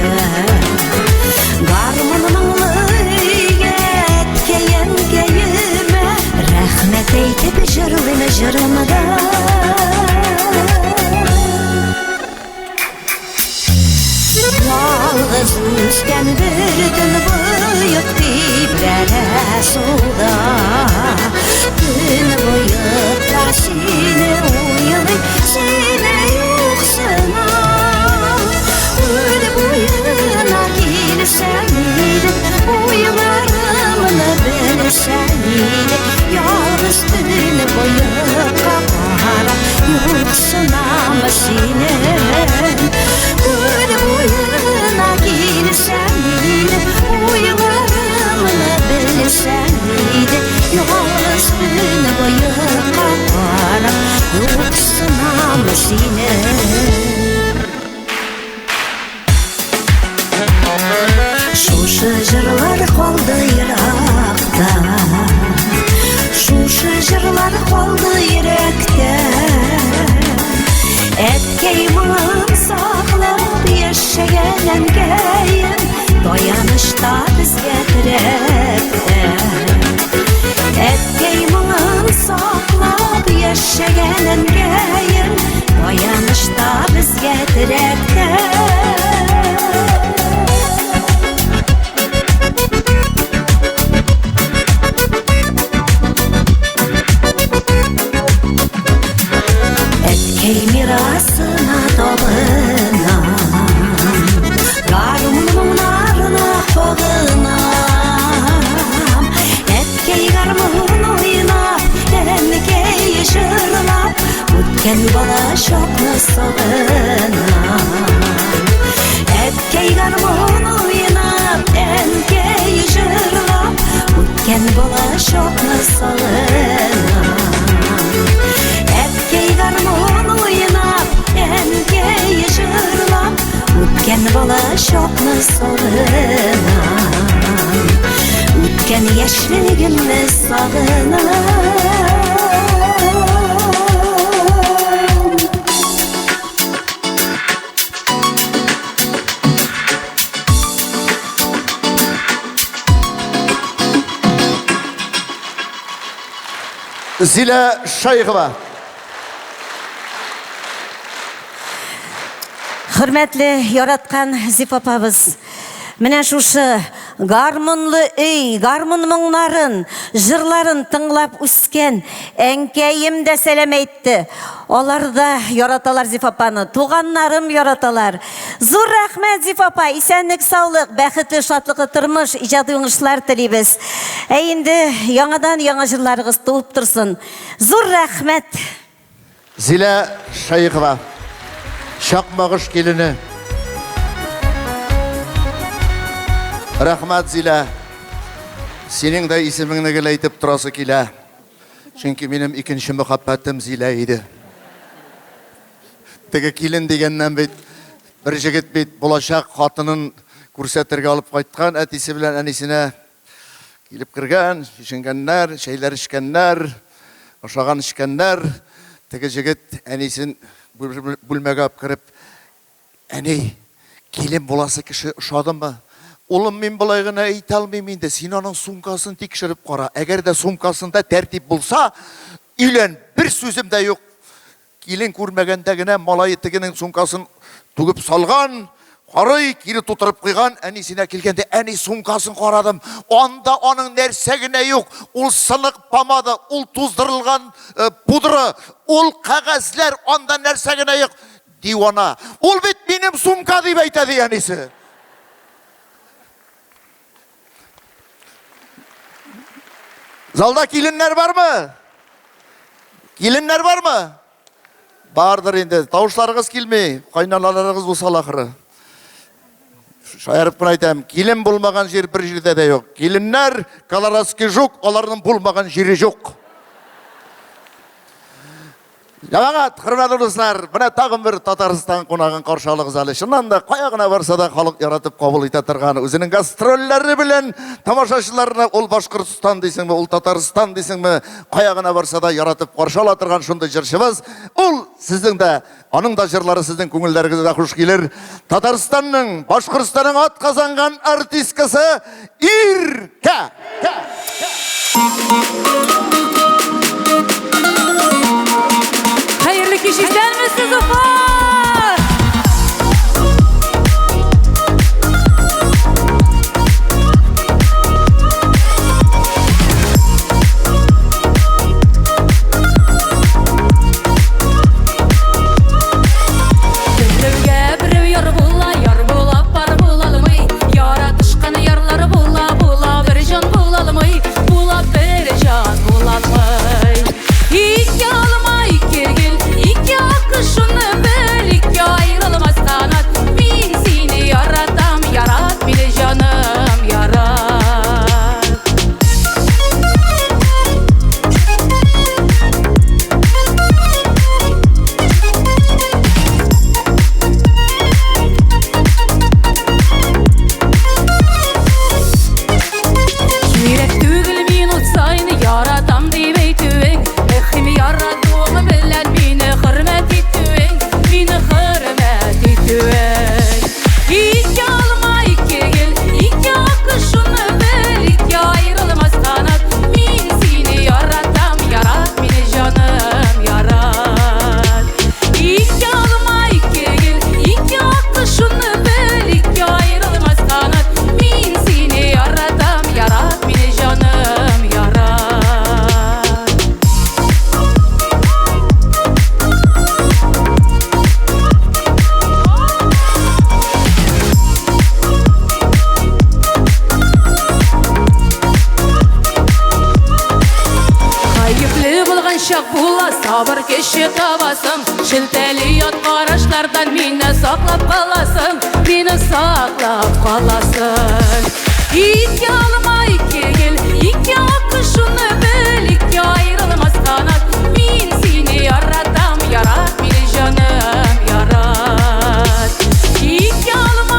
Гармун моңлы өйгә, әткәй әнкәемә рәхмәт әйтеп җырлыйм җырымда. Ялгыз үскән бер төнбоек тибрәнә суда. Төнбоекта сине уйлый, сине юксына. Өл буена килсәң иде, уйларымны белсәң иде. Ялгыз төнбоекка карап юксынам сине. Көл буена килсәң иде, уйларымны белсәң иде. Ялгыз төнбоекка карап юксынам сине. Шушы җырлар калды еракта, шушы җырлар калды йөрәктә. Әткәй моңын саклап яшәгән әнкәем, таянычта безгә терәктә. Әткәй моңын саклап яшәгән әнкәем, таянычта безгә терәктә. Әткәй мирасына табынам, гармун моңнарына кагынам. Әткәй гармун уйнап, әнкәй җырлап, бу Үткән бала чакны сагынам. Үткән яшьлегемне сагынам.
Зилә Шәехова.
Хөрмәтле, яраткан Зифа апабыз, менә шушы гармунлы өй, гармун моңнарын, җырларын тыңлап үскән әнкәем дә сәлам әйтте. Алар да яраталар Зифа апаны, туганнарым яраталар. Зур рәхмәт, Зифа апа, исәнлек, саулык, бәхетле, шатлыклы тормыш, иҗади уңышлар телибез. Ә инде яңадан яңа җырларыгыз туып торсын. Зур рәхмәт!
Зилә Шәехова, Чакмагыш килене. Рәхмәт, Зилә. Синең дә исемеңне гел әйтеп торасы килә. Чөнки минем икенче мөхәббәтем Зилә иде. Теге килен дигәннән бит, бер җегет бит булачак хатынын күрсәтергә алып кайткан әтисе белән әнисенә. Килеп кергән, чишенгәннәр, чәйләр эчкәннәр, ашаган-эчкәннәр. Теге җегет әнисен бүлмәгә алып кереп, Әни, килен буласы кеше ошадымы? Улым, мин болай гына әйтә алмыйм инде, син аның сумкасын тикшереп кара. Әгәр дә сумкасында тәртип булса, өйлән, бер сүзем дә юк. Килен күрмәгәндә генә малае тегенең сумкасын түгеп салган, карый, кире тутырып куйган. Әнисенә килгәндә, әни, сумкасын карадым, анда аның нәрсә генә юк, ул сынык помада, ул туздырылган э, пудра, ул кәгазьләр, анда нәрсә генә юк. Дивана. Ул бит минем сумка дип әйтә, ди әнисе. Залда киленнәр бармы? Киленнәр бармы? Бардыр инде. Тавышларыгыз килми. Кайнаналарыгыз усал ахыры. Шаярып кына әйтәм, килен булмаган җир бер җирдә дә юк. Киленнәр, колорадский жук, аларның булмаган җире юк. Җәмәгать, хөрмәтле дуслар, менә тагын бер Татарстан кунагын каршы алыгыз әле. Чыннан да, кая гына барса да халык яратып кабул итә торган, үзенең гастрольләре белән тамашачыларны ул Башкортстан дисеңме, ул Татарстан дисеңме, кая гына барса да яратып каршы ала торган шундый җырчыбыз. Ул сезнең дә, аның да җырлары сезнең күңелләрегезгә дә хуш килер. Татарстанның, Башкортстанның атказанган артисткасы Иркә!
Хәерле кич, исәнмесез, Уфа! Берәүгә берәү яр була, яр була, пар була алмый. Яратышкан ярлар була, була, бер җан була алмый, була бер җан була алмый. Ике алма, ике гөл, ике акыш, шуны бел, ике аерылмас канат. Мин сине яратам, ярат мине, җаным, ярат. Кирәк түгел минут саен яратам дип әйтүең, Мөһим яратуың белән мине хөрмәт итүең, мине хөрмәт итүең. Ике алма, ике гөл, ике акыш, шуны бел, ике аерылмас канат. Мин сине яратам, ярат мине, җаным, ярат. Ике алма, ике гөл, ике акыш, шуны бел, ике аерылмас канат. Мин сине яратам, ярат мине, җаным, ярат. Гаепле булган чак була, сабыр көче табасың. Шелтәле ят карашлардан мине саклап каласың, мине саклап каласың. Ике алма, ике гөл, ике акыш, шуны бел, ике аерылмас канат. Мин сине яратам, ярат мине, җаным, ярат. Ике алма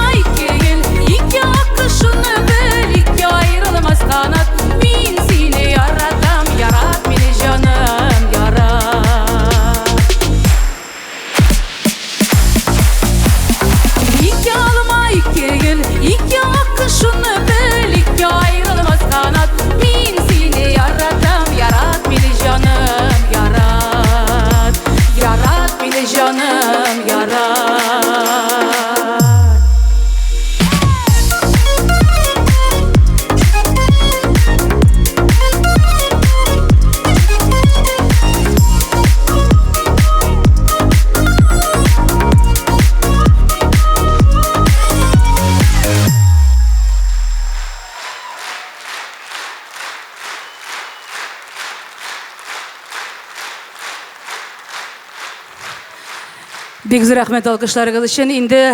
Бик зур рәхмәт алкышларыгыз өчен. Инде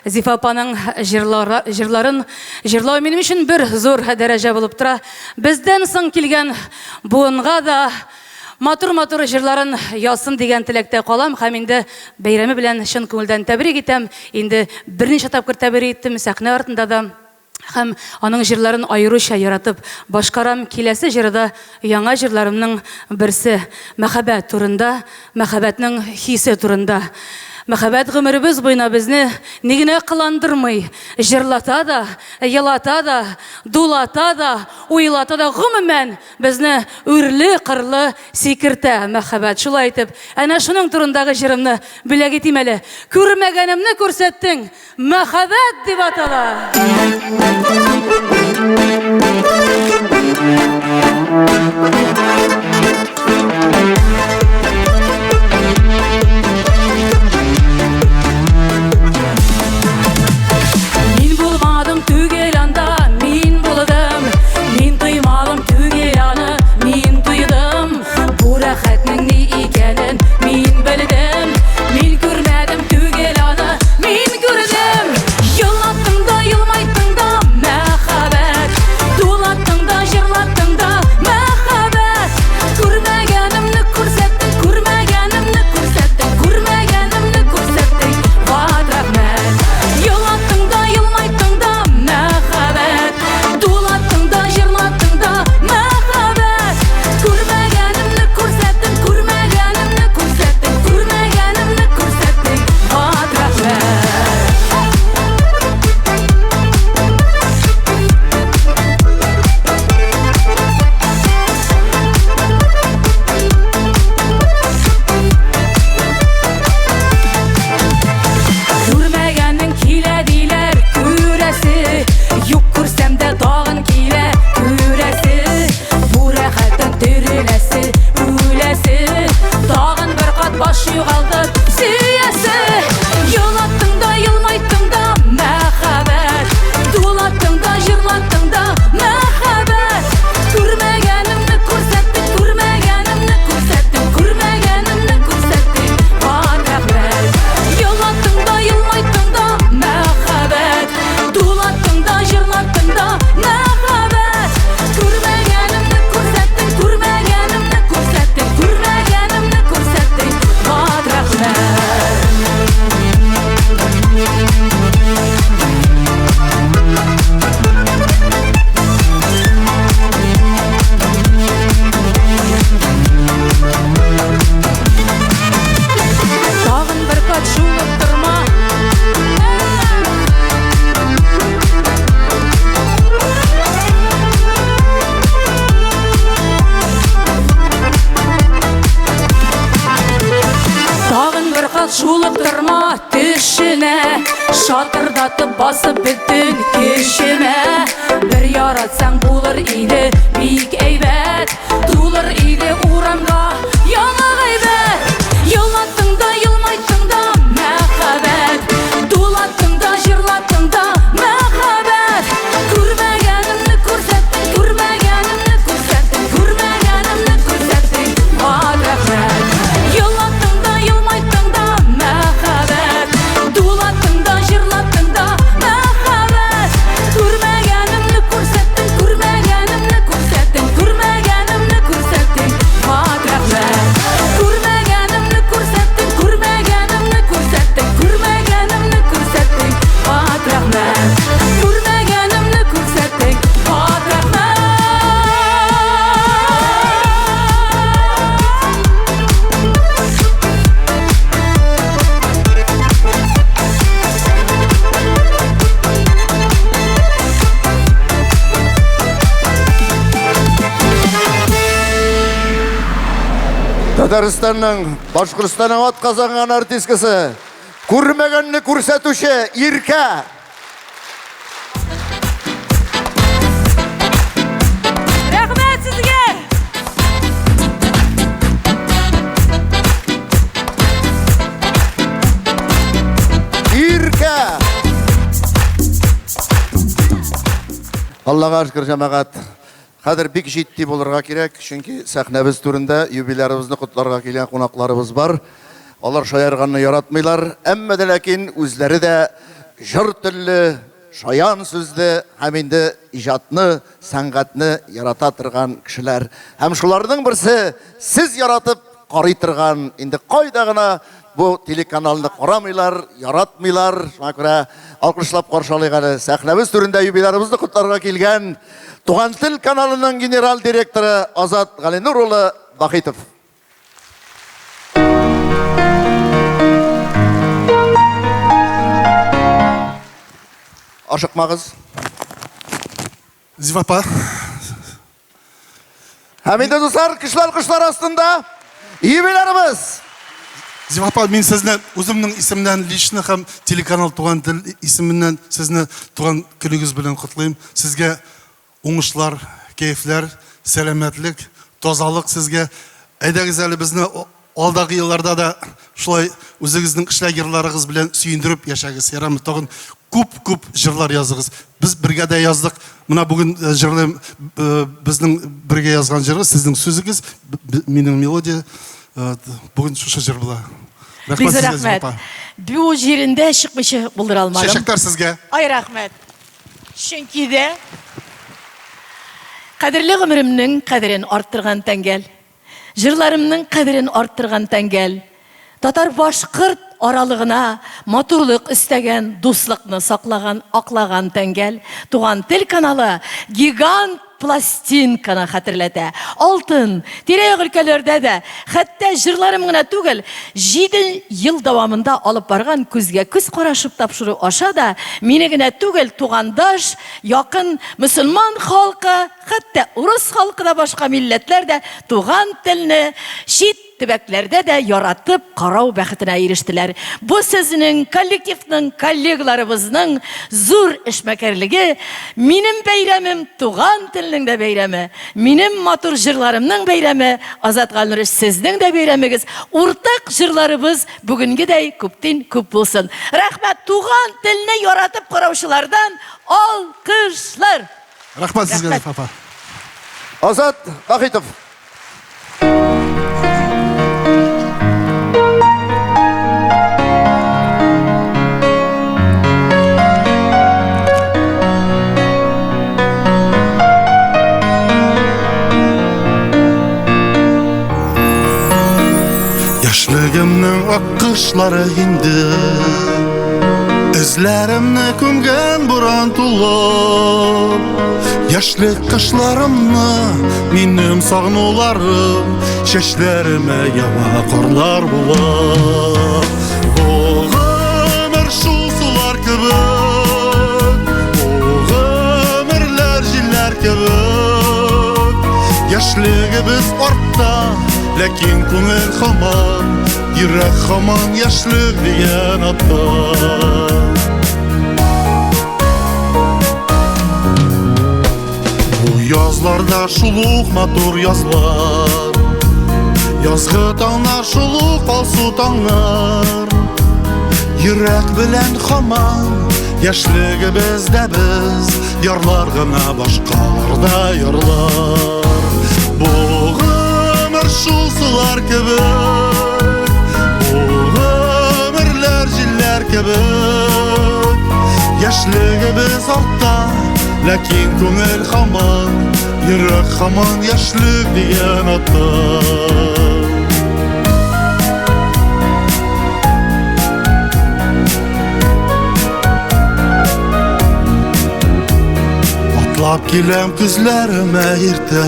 Зифа апаның җырлары, җырларын җырлау минем өчен бер зур дәрәҗә булып тора. Бездән соң килгән буынга да матур-матур җырларын язсын дигән теләктә калам һәм инде бәйрәме белән чын күңелдән тәбрик итәм. Инде берничә тапкыр тәбрик иттем сәхнә артында да. Һәм аның җырларын аеруча яратып башкарам. Киләсе җыры да яңа җырларымның берсе. Мәхәббәт турында, мәхәббәтнең хисе турында. Мәхәббәт гомеребез буена безне ни генә кыландырмый, җырлата да, елата да, дулата да, уйлата да, гомумән, безне үрле-кырлы сикертә мәхәббәт. Шулай итеп, әнә шуның турындагы җырымны бүләк итим әле. Күрмәгәнемне күрсәттең, Мәхәббәт дип атала. Мин булмадым түгел анда, мин булдым. Мин тоймадым түгел аны, мин тойдым. Бу рәхәтнең ни икәнен мин белдем. Мин күрмәдем түгел аны, мин күрдем. Елаттың да, елмайттың да, мәхәббәт. Тулаттың да, җырлаттың да, мәхәббәт. Күрмәгәнемне күрсәттең, күрмәгәнемне күрсәттең, күрмәгәнемне күрсәттең. Ват рәхмәт. Елаттың да, елмайттың да, мәхәббәт. Тулаттың да, җырлаттың да, мәхәббәт. Күрмәгәнемне күрсәттең, күрмәгәнемне күрсәттең, күрмәгәнемне күрсәттең. Ват рәхмәт. Күрмәгәнең килә диләр, күрәсе. Юк күрсәм дә тагын килә, күрәсе. Бу рәхәттән тереләсе, үләсе. Тагын бер кат баш югалтып, сөясе. Елаттың да, елмайттың да, мәхәббәт. Дулаттың да, җырлаттың да, мәхәббәт. Күрмәгәнемне күрсәттең, күрмәгәнемне күрсәттең, күрмәгәнемне күрсәттең. Ват рәхмәт. Елаттың да, елмайттың да, мәхәббәт. Дулаттың да, җырлаттың да, мәхәббәт. Күрмәгәнемне күрсәттең, күрмәгәнемне күрсәттең, күрмәгәнемне күрсәттең. Ват рәхмәт. Тагын бер кат шулып торма. Тагын бер кат шулып торма төшенә, Шатырдатып басып бөтен көчемә. Бер яратсаң булыр иде бик әйбәт, Тулыр иде урамга яңа гайбәт. Елаттың да, елмайттың да, мәхәббәт. Дулаттың да, җырлаттың да, мәхәббәт. Күрмәгәнемне күрсәттең, күрмәгәнемне күрсәттең, күрмәгәнемне күрсәттең. Ват рәхмәт. Елаттың да, елмайттың да, мәхәббәт. Дулаттың да, җырлаттың да, мәхәббәт. Күрмәгәнемне күрсәттең, күрмәгәнемне күрсәттең, күрмәгәнемне күрсәттең. Ват рәхмәт. Күрмәгәнемне күрсәттең, күрмәгәнемне күрсәттең, күрмәгәнемне күрсәттең. Ват рәхмәт. Күрмәгәнемне күрсәттең. Ват рәхмәт.
Татарстанның, Башкортстанның атказанган артисткасы, күрмәгәнне күрсәтүче Иркә.
Рәхмәт сезгә!
Иркә! Аллага шөкер, җәмәгать. Хәзер бик җитди булырга кирәк, чөнки сәхнәбез түрендә юбилярыбызны котларга килгән кунакларыбыз бар. Алар шаярганны яратмыйлар, әмма дә ләкин үзләре дә җор телле, шаян сүзле һәм инде иҗатны, сәнгатьне ярата торган кешеләр. Һәм шуларның берсе сез яратып карый торган, инде кайда гына бу телеканалны карамыйлар, яратмыйлар. Шуңа күрә алкышлап каршы алыйк әле сәхнәбез түрендә юбилярыбызны котларга килгән Туган тел каналының генераль директоры Азат Галинур улы Вахитов. Ашыкмагыз.
Зифа апа.
Һәм инде, дуслар, көчле алкышлар астында юбилярыбыз.
Зифа апа, мин сезне үземнең исемнән лично һәм телеканал Туган тел исеменнән сезне туган көнегез белән котлыйм. Сезгә Уңышлар, кәефләр, сәламәтлек, тазалык сезгә. Әйдәгез әле безне алдагы елларда да шулай үзегезнең шлягерларыгыз белән сөендереп яшәгез. Ярамы? Тагын күп-күп җырлар языгыз. Без бергә дә яздык. Менә бүген э, җырлыйм э, безнең бергә язган җыры, сезнең сүзегез, минем мелодия. Э, бүген шушы җыр була.
Рәхмәт сезгә, рәхмәт. Бу җирендә чыкмыйча булдыра алмадым.
Чәчәкләр сезгә.
Ай, рәхмәт. Чөнки дә кадерле гомеремнең кадерен арттырган тәңгәл, җырларымның кадерен арттырган тәңгәл, татар-башкорт аралыгына матурлык өстәгән, дуслыкны саклаган, аклаган тәңгәл, Туган тел каналы гигант пластинканы хәтерләтә. Алтын, тирә-як өлкәләрдә дә, хәтта җырларым гына түгел, җиде ел дәвамында алып барган күзгә-күз карашып тапшыру аша да мине генә түгел, тугандаш, якын мөселман халкы, хәтта урыс халкы да, башка милләтләр дә туган телне чит төбәкләрдә дә яратып карау бәхетенә ирештеләр. Бу сезнең коллективның, коллегаларыбызның зур эшмәкәрлеге, минем бәйрәмем, туган телнең дә бәйрәме, минем матур җырларымның бәйрәме, Азат Галнурович, сезнең дә бәйрәмегез, уртак җырларыбыз бүгенгедәй күптин күп булсын. Рәхмәт, туган телне яратып караучылардан алкышлар!
Рәхмәт сезгә, Зифа апа.
Азат Вахитов.
Яшьлегемнең аккошлары инде Эзләремне күмгән буран тулып Яшьлек кышларымны минем сагынуларым Чәчләремә ява карлар булып Бу гомер шул сулар кебек Бу гомерләр җилләр кебек Яшьлегебез артта, ләкин күңел һаман Йөрәк һаман яшьлек дигән атта. Бу язларда шул ук матур язлар, Язгы таңнар шул ук алсу таңнар. Йөрәк белән һаман яшьлегебездә без, Ярлар гына башкаларда ярлар. Бу гомер шул сулар кебек, Бу гомерләр җилләр кебек. Яшьлегебез артта, ләкин күңел һаман, Йөрәк һаман яшьлек дигән атта. Атлап киләм күзләремә иртә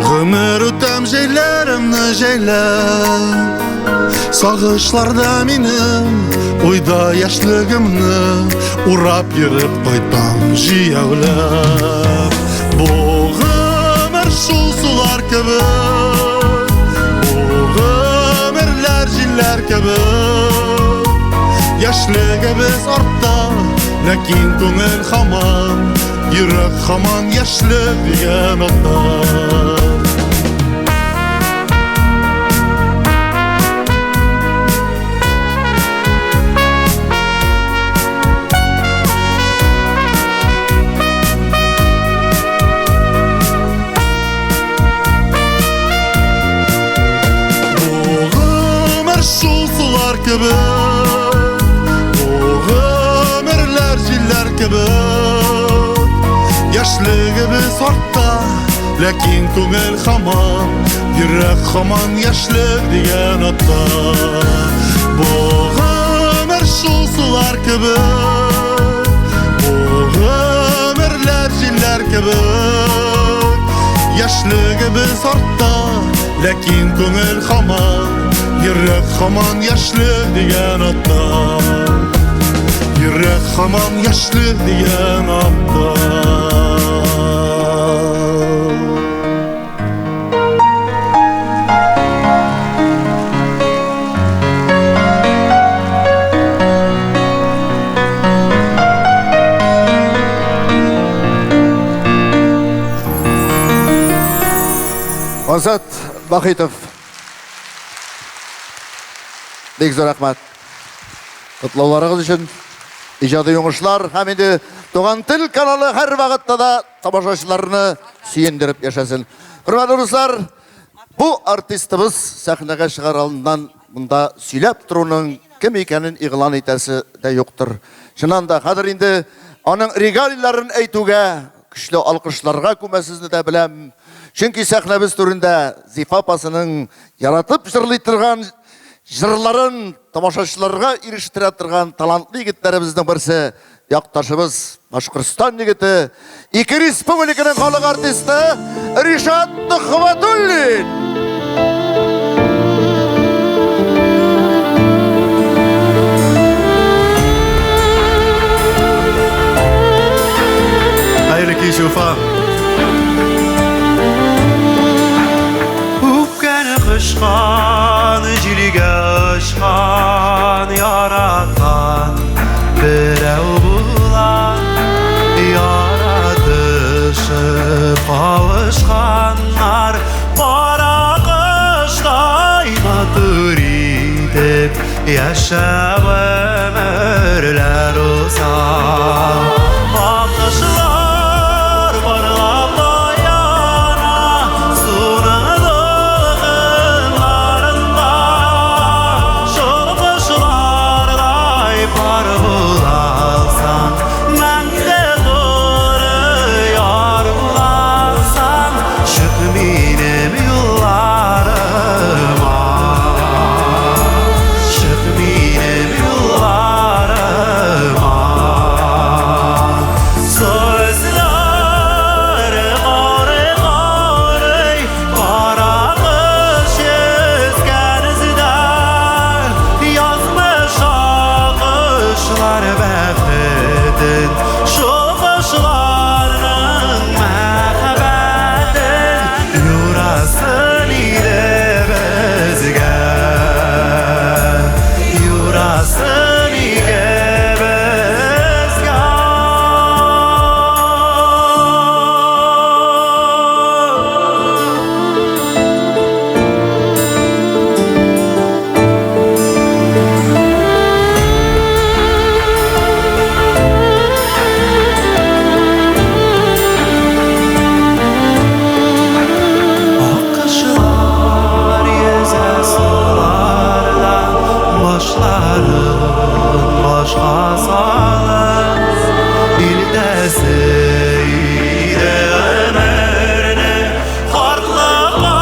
Гомер үтәм җәйләремне җәйләп Сагышларда минем уйда яшьлегемне Урап йөреп кайтам җияүләп Бу гомер шул сулар кебек Бу гомерләр җилләр кебек Яшьлегебез артта, ләкин күңел һаман Йөрәк һаман яшьлек дигән атта. кебек, бу гомерләр җилләр кебек. Яшьлегебез артта, ләкин күңел һаман, йөрәк һаман яшьлек дигән атта. Бу гомер шул сулар кебек, бу гомерләр җилләр кебек. Яшьлегебез артта, ләкин күңел һаман, йөрәк һаман яшьлек дигән атта. Йөрәк һаман яшьлек дигән атта.
Азат Бахитов. Бик зур рәхмәт. Котлауларыгыз өчен иҗади уңышлар һәм инде Туган тел каналы һәр вакытта да тамашачыларны сөендереп яшәсен. Хөрмәтле дуслар, бу артистыбыз сәхнәгә чыгар алдыннан монда сөйләп торуның кем икәнен игълан итәсе дә юктыр. Чыннан да, хәзер инде аның регалийләрен әйтүгә, көчле алкышларга күмәсезне дә беләм. Чөнки сәхнәбез түрендә Зифа апасының яратып җырлый торган җырларын тамашачыларга ирештерә торган талантлы егетләребезнең берсе, якташыбыз, Башкортстан егете, ике республиканың халык артисты Ришат Төхвәтуллин.
Хәерле кич, Уфа! Үпкәне кочкан, җилгә очкан, яраткан берәү була. Яратышып кавышканнар кара кыштай матур итеп яшәп гомерләр уза. Акышлар парлап таяна суның дулкыннарында. Шул кошлардай пар булалсаң, мәңге туры яр булалсаң, чык минем юлларыма, чык минем юлларыма. Сүзләр карый-карый карагыш йөзгән эздә, язмыш акышлар бәхетен, шул кошларның мәхәббәтен юрасын иде безгә, юрасын иде безгә. Аккошлар йөзә суларда, башларын башка салып, илтәсе иде гомерне картлыкка,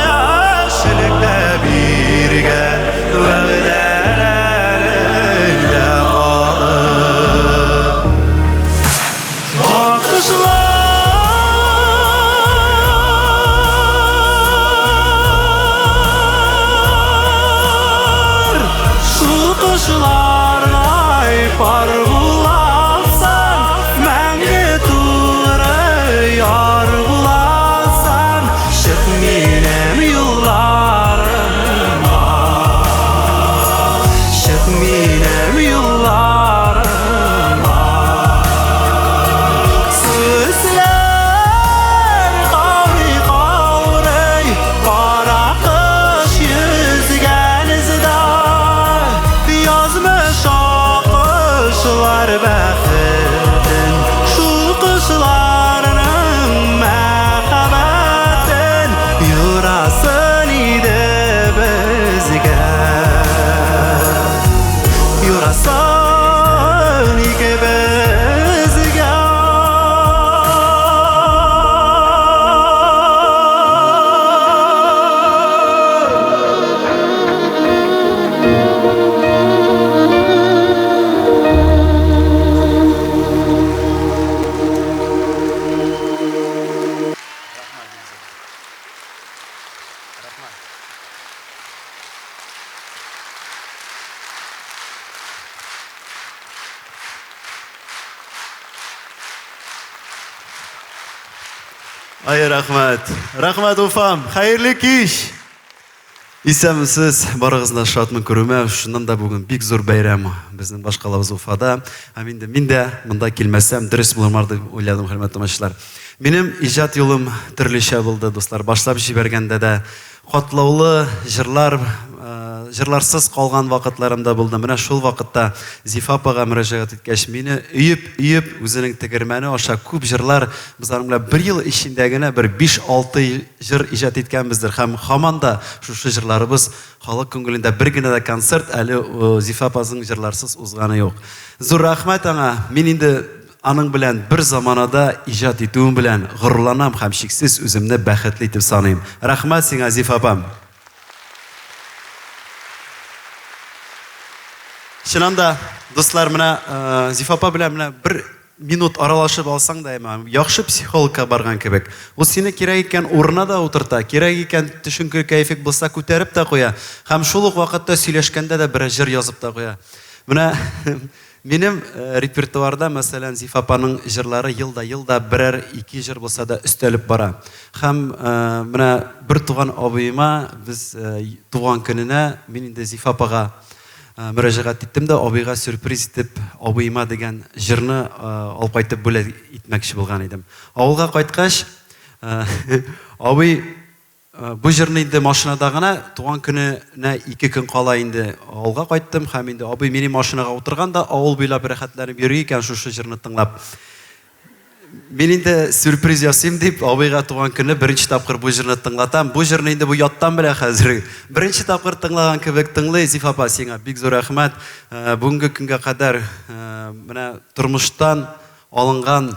яшьлектә биргән вәгъдәләрендә калып. Аккошлар, шул кошлардай пар булалсаң, мәңге туры яр булалсаң, чык минем юлларыма, чык минем юлларыма. Сүзләр каурый-каурый кара кыш йөзгән эздә, язмыш акышлар бәхетен, шул кошларның мәхәббәтен юрасын иде безгә.
Ай, рәхмәт. Рәхмәт, Уфам. Хәерле кич. Исәнмесез, барыгызны шатмын күрүемә. Шуннан да бүген бик зур бәйрәм безнең башкалабыз Уфада. Һәм инде мин дә монда килмәсәм, дөрес булмар дип уйладым, хөрмәтле тамашачылар. Минем иҗат юлым төрлечә булды, дуслар. Башлап җибәргәндә дә катлаулы җырлар, җырларсыз калган вакытларым да булды. Менә шул вакытта Зифа апага мөрәҗәгать иткәч, мине өеп-өеп үзенең тегермәне аша күп җырлар, без аның белән бер ел эчендә генә бер 5-6 җыр иҗат иткәнбездер һәм һаман да шушы җырларыбыз халык күңелендә бер генә дә концерт әле Зифа апаның җырларсыз узганы юк. Зур рәхмәт аңа. Мин инде аның белән бер заманада иҗат итүем белән горурланам һәм чиксез үземне бәхетле итеп саныйм. Рәхмәт сиңа, Зифа апам! Чыннан да, дуслар, менә Зифа апа белән менә бер минут аралашып алсаң да, әмма яхшы психологка барган кебек. Ул сине кирәк икән урынына да утырта, кирәк икән төшенке кәефек булса күтәреп тә куя һәм шул ук вакытта сөйләшкәндә дә берәр җыр язып та куя. Менә Минем репертуарда, мәсәлән, Зифа апаның җырлары ел да ел да берәр ике җыр булса да өстәлеп бара. Һәм менә бер туган абыема без туган көненә мин инде Зифа апага мөрәҗәгать иттем дә, абыйга сюрприз итеп Абыема дигән җырны алып кайтып бүләк итмәкче булган идем. Авылга кайткач, абый Бу җырны инде машинада гына, туган көненә ике көн кала инде авылга кайттым һәм инде абый минем машинага утырган да авыл буйлап рәхәтләнеп йөри икән шушы җырны тыңлап. Мин инде сюрприз ясыйм дип, абыйга туган көнне беренче тапкыр бу җырны тыңлатам. Бу җырны инде бу яттан белә хәзер. Беренче тапкыр тыңлаган кебек тыңлый. Зифа апа, сиңа бик зур рәхмәт. Бүгенге көнгә кадәр менә тормыштан алынган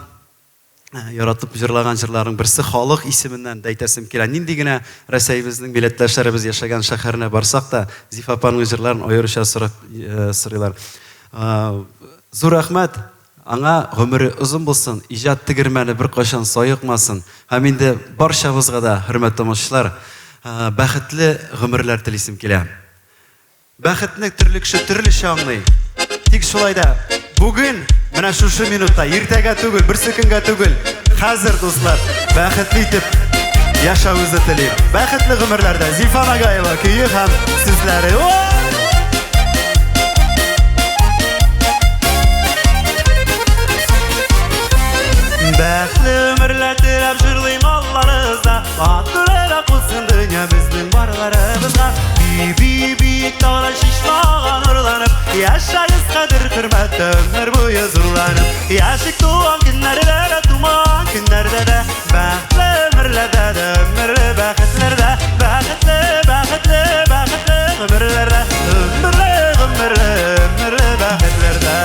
яратып җырлаган җырларның берсе халык исеменнән дә әйтәсем килә. Нинди генә Рәсәебезнең милләттәшләребез яшәгән шәһәренә барсак та, Зифа апаның җырларын аеруча сорап сорыйлар. Зур рәхмәт аңа, гомере озын булсын, иҗат тегермәне беркайчан саекмасын. Һәм инде барчабызга да, хөрмәтле тамашачылар, бәхетле гомерләр телисем килә. Бәхетне төрле кеше төрлечә аңлый. Тик шулай да бүген, менә шушы минутта, иртәгә түгел, берсе көнгә түгел, хәзер, дуслар, бәхетле итеп яшәвегезне телим. Бәхетле гомерләрдә Зифа Нагаева көе һәм сүзләре. Бәхетле гомерләр теләп җырлыйм алларыгызда. Матуррак булсын дөнья безнең барларыбызга. Би, би, биек таулар чишмага нурланып, Яшәгез кадер хөрмәт өмер буе зурланып. Яшик туган көннәрдә дә, тумаган көннәрдә дә, Бәхетле өмерләрдә дә, өмерле бәхетләрдә, Бәхетле, бәхетле, бәхетле гомерләрдә, Өмерле, гомерле, өмерле бәхетләрдә.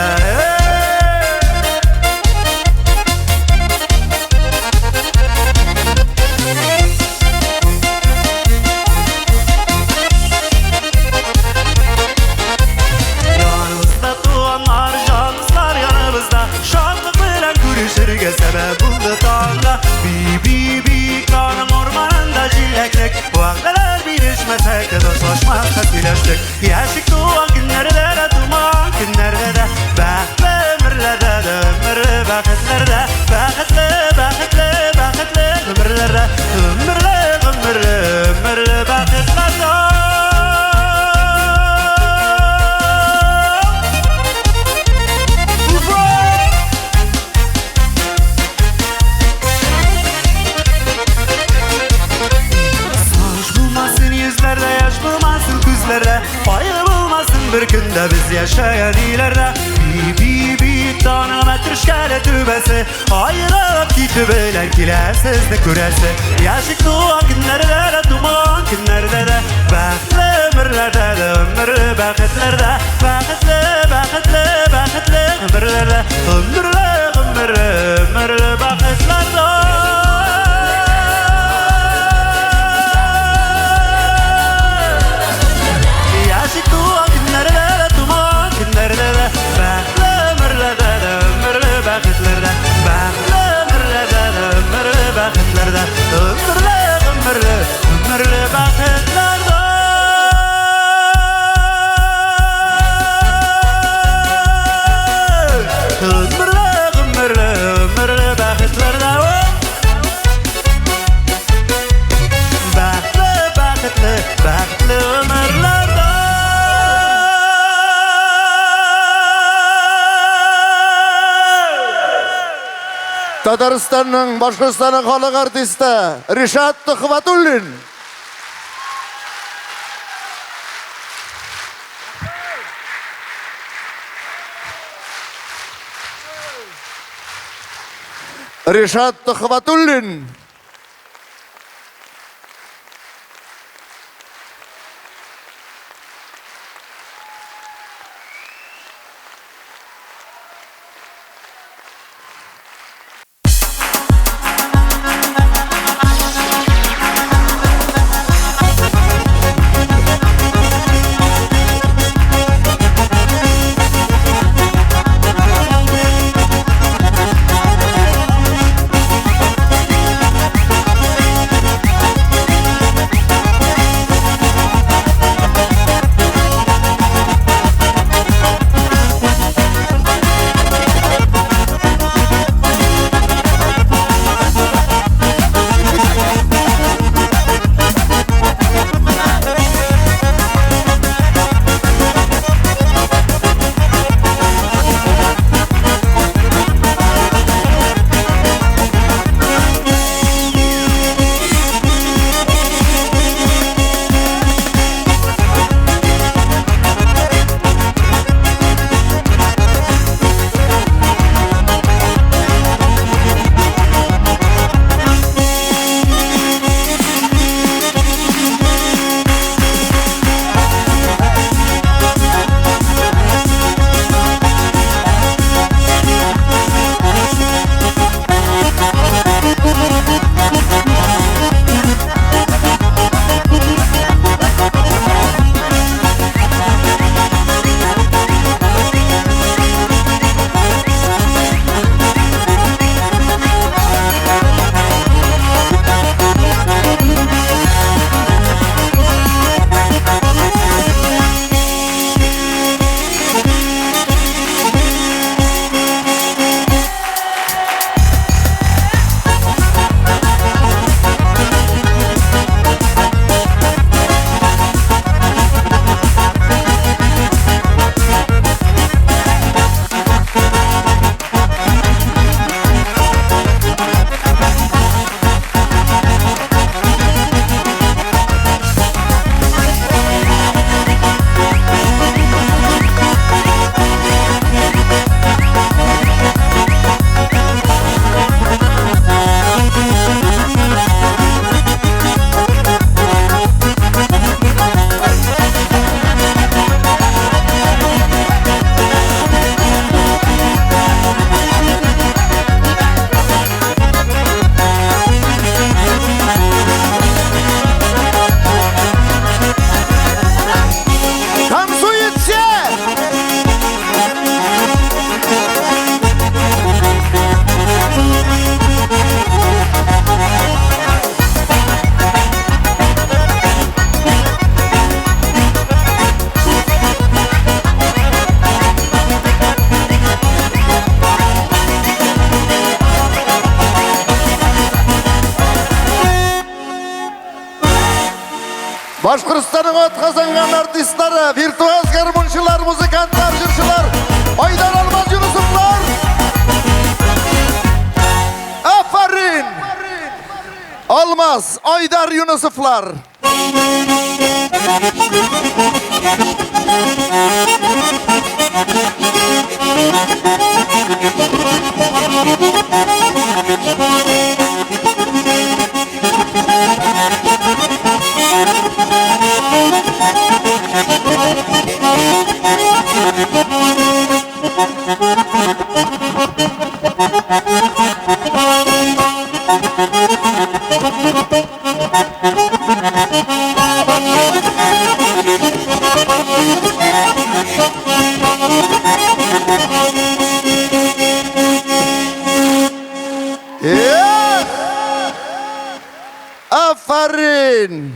Яныбызда туганнар, җан дуслар яныбызда, Шатлык белән күрешергә сәбәп булды таңда. Би, би, би, таның урманында җиләклек, Вәгъдәләр бирешмәсәк тә, дуслашмаска сөйләштек. Яшик туган көннәрдә дә, тумаган көннәрдә дә, Бәхетле өмерләрдә дә, өмерле бәхетләрдә, Бәхетле, бәхетле, бәхетле гомерләрдә, Өмерле, гомерле, өмерле бәхетләрдә. Сагыш булмасын йөзләрдә, яшь булмасын күзләрдә, Кайгы булмасын бер көндә без яшәгән өйләрдә. Би, би, би, таның мәтрүшкәле түбәсе, Аерылып китү белән килә сезне күрәсе. Яшик туган көннәрдә дә, тумаган көннәрдә дә, Бәхетле өмерләрдә дә, өмерле бәхетләрдә, Бәхетле, бәхетле, бәхетле гомерләрдә, Гомерле, гомерле, өмерле бәхетләрдә. Яшик туган көннәрдә дә, тумаган көннәрдә дә, Бәхетле өмерләрдә дә, өмерле бәхетләрдә, Бәхетле өмерләрдә дә, өмерле бәхетләрдә, Өмерле, гомерле, өмерле бәхетләрдә. Өмерле
Татарстанның, Башкортстанның халык артисты Ришат Төхвәтуллин. Ришат Төхвәтуллин. Танцует все! Башкортстанның атказанган артистлары, виртуоз гармунчылар, музыкантлар, җырчылар, Айдар Алмаз Юнусовлар. Афарин! Алмаз, Айдар Юнусовлар. Афарин!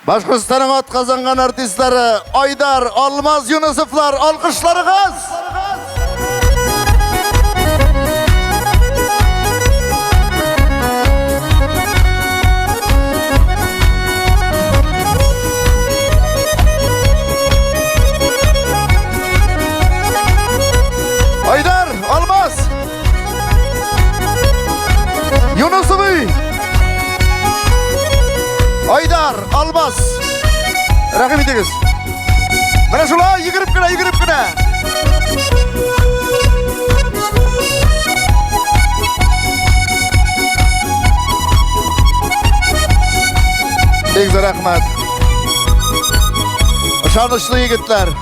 Башкортстанның атказанган артистлары Айдар, Алмаз Юнусовлар, алкышларыгыз! Айдар, Алмаз! Алмаз. Рәхим итегез. Менә шулай йөгереп кенә, йөгереп кенә. Бик зур рәхмәт. Ышанычлы егетләр.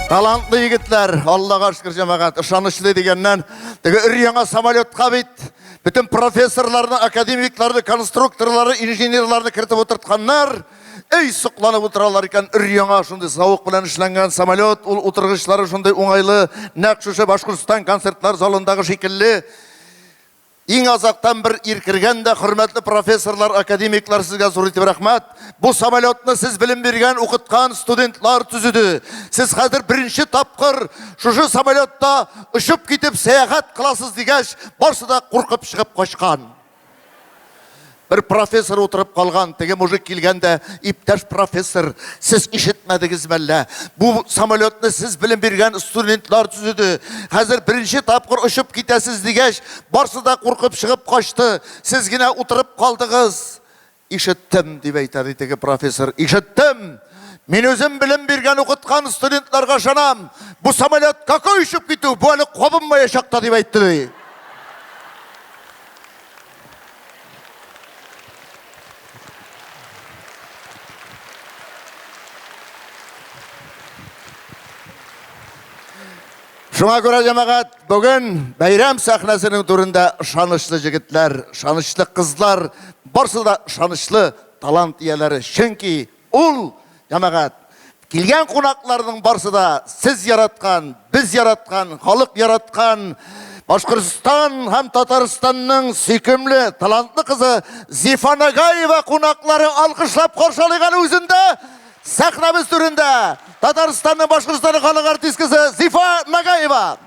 Талантлы егетләр, Аллага шөкер җәмәгать, ышанычлы дигәннән, теге өр-яңа самолетка бит бөтен профессорларны, академикларны, конструкторларны, инженерларны кертеп утыртканнар. Эй, сокланып утыралар икән, өр-яңа шундый зауык белән эшләнгән самолет, ул утыргычлары шундый уңайлы, нәкъ шушы Башкортстан концертлар залындагы шикелле. Иң азактан бер ир кергән дә, хөрмәтле профессорлар, академиклар, сезгә зур итеп рәхмәт. Бу самолетны сез белем биргән, укыткан студентлар төзеде. Сез хәзер беренче тапкыр шушы самолетта очып китеп сәяхәт кыласыз дигәч, барсы да куркып чыгып качкан. Бер профессор утырып калган, теге мужик килгән дә, иптәш профессор, сез ишетмәдегез мәллә? Бу самолетны сез белем биргән студентлар төзеде. Хәзер беренче тапкыр очып китәсез дигәч, барсы да куркып чыгып качты. Сез генә утырып калдыгыз. Ишеттем, дип әйтә ди теге профессор. Ишеттем. Мин үзем белем биргән, укыткан студентларга ышанам. Бу самолет какой очып китү, бу әле кабынмаячак та, дип әйтте ди. Шуңа күрә, җәмәгать, бүген бәйрәм сәхнәсенең түрендә ышанычлы җегетләр, ышанычлы кызлар, барсы да ышанычлы талант ияләре. Чөнки Ул, җәмәгать, килгән кунакларның барсы да сез яраткан, без яраткан, халык яраткан Башкортстан һәм Татарстанның сөйкемле, талантлы кызы Зифа Нагаева кунаклары алкышлап каршы алыйк әле үзендә. Сәхнәбез түрендә Татарстанның, Башкортстанның халык артисткасы Зифа Нагаева.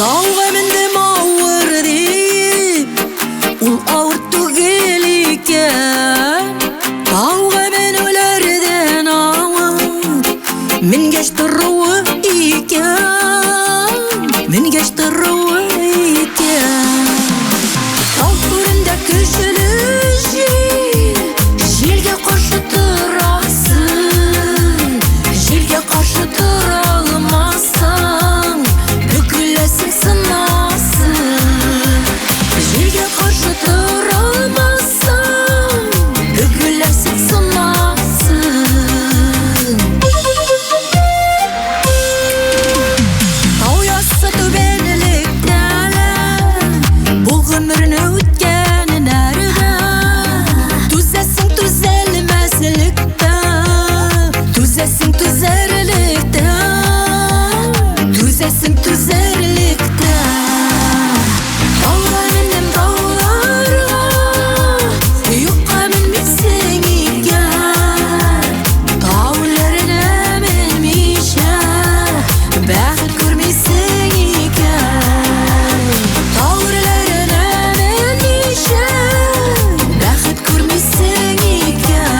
Тауга мендем авыр дип, ул авыр түгел икән. Тауга менүләрдән авыр, менгәч торуы икән. Менгәч торуы икән. Тау түрендә көчле җил, җилгә каршы торасың. Җилгә каршы тора алмасаң, бөкеләсең, сынасың. Җилгә каршы тора алмасаң, бөкеләсең, сынасың. Тау яссы түбәнлектәләр, бу гомерне үткәннәргә. Түзәсең түзәлмәслектә, түзәсең түзәрлектә, түзәсең түзәрлектә. Тауга мендем тауларга, юкка менмисең икән. Тауларына менмичә, бәхет күрмисең икән. Тауларына менмичә, бәхет күрмисең икән.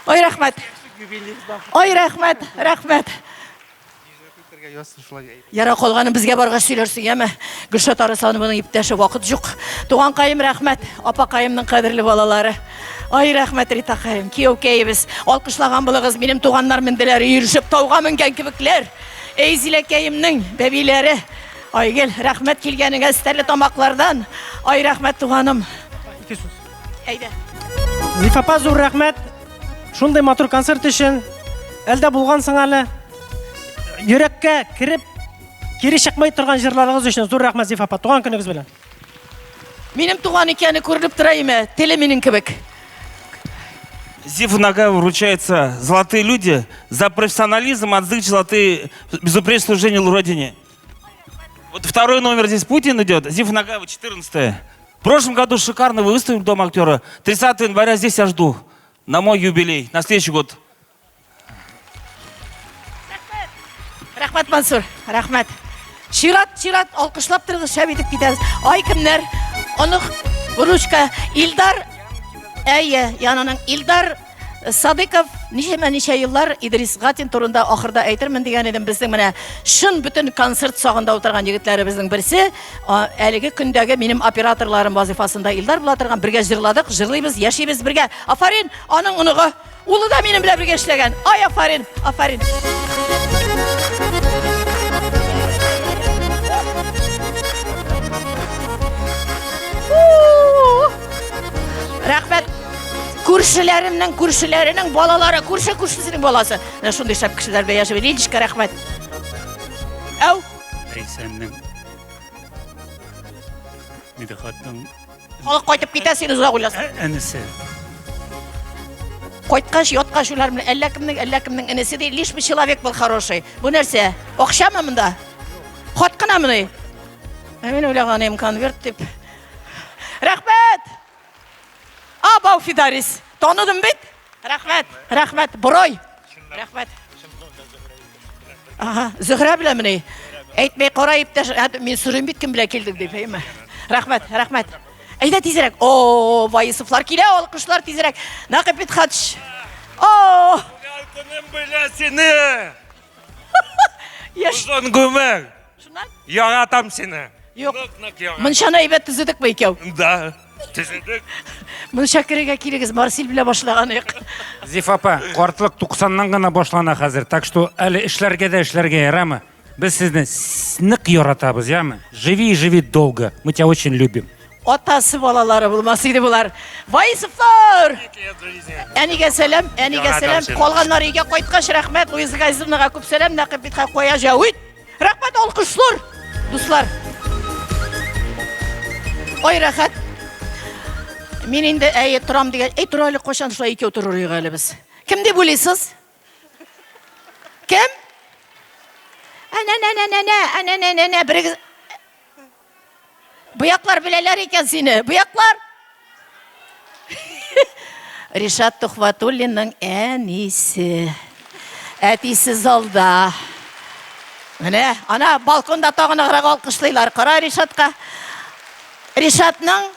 Ай, рәхмәт. Ай, рәхмәт, рәхмәт. Яра калганын безгә баргач сөйләрсең, яме? Гөлшат Арысланованың иптәше, вакыт юк. Туганкаем, рәхмәт. Апакаемның кадерле балалары. Ай, рәхмәт, Ритакаем, кияүкәебез. Алкышлаган булыгыз, минем туганнар менделәр, өершеп тауга менгән кебекләр. Эй, Зиләкәемнең бәбиләре. Айгөл, рәхмәт килгәнеңә стәрле тамаклардан. Ай, рәхмәт, туганым.
Ике сүз.
Әйдә.
Зифа апа, зур рәхмәт. Шундый матур концерт өчен. Әлдә булгансың әле. Йөрәккә кереп, кире чыкмый торган җырларыгыз өчен зур рәхмәт, Зифа апа. Туган көнегез белән.
Минем туган икәне күренеп тора име? Теле минем кебек.
Зифа Нагаева вручается «Золотые люди» за профессионализм, отзывчивость, золотые безупречное служение Родине. Вот второй номер здесь Путин идет, Зифа Нагаева 14 В прошлом году шикарно вы выставили Дом актера. 30 января здесь я жду. На мой юбилей, на следующий год.
Рәхмәт, Мансур, рәхмәт. Чират, чират, алкышлап торыгыз, шәп итеп китәбез. Ай, кемнәр? Онык, ручка, Илдар, әйе, янының Илдар Садыков ничәмә ничә еллар Идрис Гатин турында ахырда әйтермен дигән идем. Безнең менә чын бөтен концерт сагында утырган егетләребезнең берсе, әлеге көндәге минем операторларым вазифасында Илдар була торган, бергә җырладык, җырлыйбыз, яшибез бергә. Афарин, аның оныгы. Улы да минем белән бергә эшләгән. Ай, афарин, афарин. Рәхмәт. Күршеләремнең күршеләренең балалары, күрше күршесенең баласы. Менә шундый шәп кешеләр белән яшәп. Лидочка, рәхмәт. Әу.
Рәйсәннең Мидхатның
Халык кайтып китә, син озак уйласың.
Энесе.
Кайткач, яткач улар белән әллә кемнең, әллә кемнең энесе ди, лишь бы человек был хороший. Бу нәрсә? Акчамы монда? Хат кынамыни? Ә мин уйлаган идем конверт дип. Рәхмәт! Абау Фидарис. Таныдым бит? Рәхмәт, рәхмәт, Борой. Рәхмәт. Ага, Зөһрә беләмени? Әйтмәй кара иптәш, ә, мин сорыйм бит кем белән килдең дип, әйме? Рәхмәт, рәхмәт. Әйдә тизрәк. О, Ваисовлар килә, алкышлар тизрәк. Нәкыйп Мидхатович. О!
Көнем белә сине.
Яшь.
Озын гомер.
Шуннан?
Яратам сине.
Юк.
Нык-нык яратам.
Мунчаны әйбәт төзедекме икәү?
Да, төзедек.
Мунча керергә килегез, Марсил белән башлаган идек.
Зифа апа, картлык 90-нан гына башлана хәзер, так что әле эшләргә дә эшләргә ярамы. Без сезне нык яратабыз, яме? Живи и живи долго. Мы тебя очень любим.
Атасы балалары булмас иде болар. Ваисовлар! Әнигә сәлам, әнигә сәлам. Калганнар өйгә кайткач, рәхмәт. Луиза Газизовнага күп сәлам. Нәкыйп Мидхәт кая җәвит. Рәхмәт, алкышлар, дуслар. Ой, рәхәт. Мин инде әйе торам дигән. Әй, тора әле, кайчан шулай икәү торыр идек әле без? Кем дип уйлыйсыз? Кем? Әнә-нә-нә-нә-нә, әнә-нә-нә-нә, берегез Буяклар беләләр икән сине. Буяклар! Ришат Тухватуллинның әнисе. Әтисе залда. Менә, ана балконда тагын ныграк алкышлыйлар. Кара Ришатка. Ришатның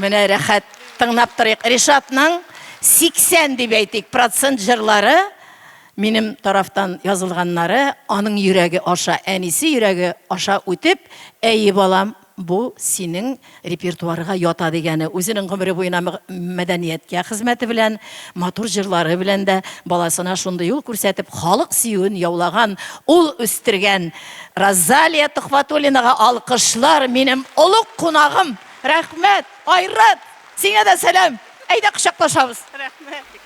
Менә рәхәт тыңлап торыйк. Ришатның 80 дип әйтик процент җырлары Минем тарафтан язылганнары аның йөрәге аша, әнисе йөрәге аша үтеп, Әйе, балам, бу синең репертуарга ята дигәне. Үзенең гомере буена мәдәнияткә хезмәте белән, матур җырлары белән дә баласына шундый юл күрсәтеп, халык сөюен яулаган, ул үстергән Розалия Төхвәтуллинага алкышлар, минем олуг кунагым! Рәхмәт! Айрат! Сиңа да сәлам! Әйдә кочаклашабыз.
Рәхмәт.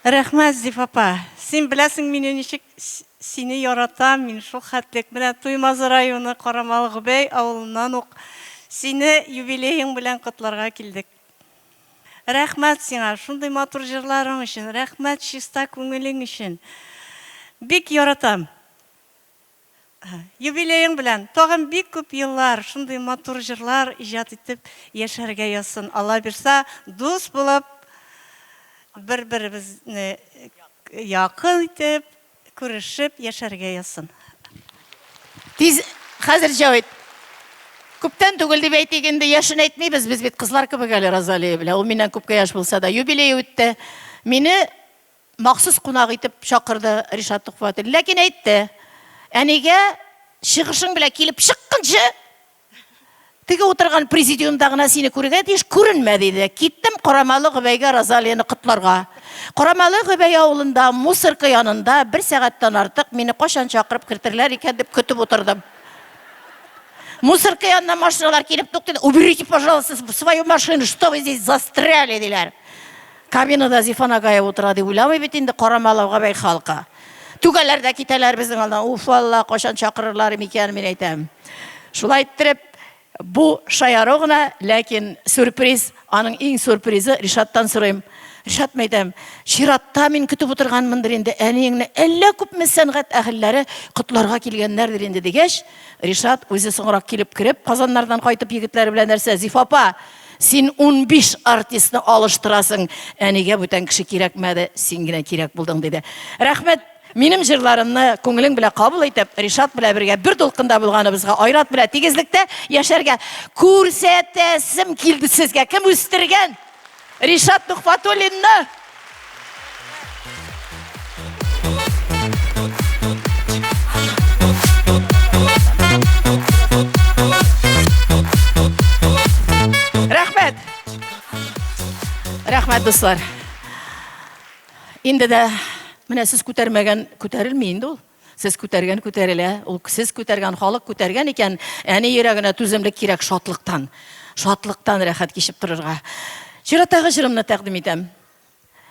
Рәхмәт, Зифа апа. Син беләсең мине ничек сине яратам, мин шул хәтлек. Менә Туймазы районы Карамалы Гобәй авылыннан ук сине юбилеең белән котларга килдек. Рәхмәт сиңа, шундый матур җырларың өчен, рәхмәт чиста күңелең өчен. Бик яратам. Юбилеең белән! Тагын бик күп еллар шундый матур җырлар иҗат итеп яшәргә язсын. Алла бирса, дус булып, бер-беребезне якын итеп, күрешеп яшәргә язсын.
Тиз, хәзер Җәвит. Күптән түгел дип әйтик инде, яшен әйтмибез, без бит кызлар кебек әле Розалия белән. Ул миннән күпкә яшь булса да, юбилее үтте. Мине махсус кунак итеп чакырды Ришат Төхфәтуллин. Ләкин әйтте, әнигә чыгышың белән килеп чыккынчы, теге утырган президиумда гына сине күрергә тиеш, күренмә, диде. Киттем Карамалы Гобәйгә Розалияне котларга. Карамалы Гобәй авылында, мусорка янында бер сәгатьтән артык мине кайчан чакырып кертерләр икән дип көтеп утырдым. Мусорка янына машиналар килеп туктый. Уберите, пожалуйста, свою машину, что вы здесь застряли, диләр. Кабинада Зифа Нагаева утыра дип уйламый бит инде Карамалы Гобәй халкы. Түгәләр дә китәләр безнең алдан. Уф, Алла, кайчан чакырырлар микән, мин әйтәм. Шулай иттереп, бу шаяру гына, ләкин сюрприз, аның иң сюрпризы Ришаттан сорыйм. Ришат, мәйтәм, чиратта мин көтеп утырганмындыр инде, әниеңне әллә күпме сәнгать әһелләре котларга килгәннәрдер инде дигәч, Ришат үзе соңрак килеп кереп, Казаннардан кайтып егетләре белән нәрсә, Зифа апа, син 15 артистны алыштырасың, әнигә бүтән кеше кирәкмәде, син генә кирәк булдың, диде. Рәхмәт, минем җырларымны күңелең белән кабул итеп, Ришат белән бергә бер дулкында булганыбызга, Айрат белән тигезлектә яшәргә күрсәтәсем килде сезгә. Кем үстергән Ришат Төхфәтуллинны? Рәхмәт. Рәхмәт, дуслар. Инде дә менә сез күтәрмәгән күтәрелми инде ул. Сез күтәргән күтәрелә. Ул сез күтәргән халык күтәргән икән, әни йөрәгенә түземлек кирәк шатлыктан. Шатлыктан рәхәт кичеп торырга. Чираттагы җырымны тәкъдим итәм.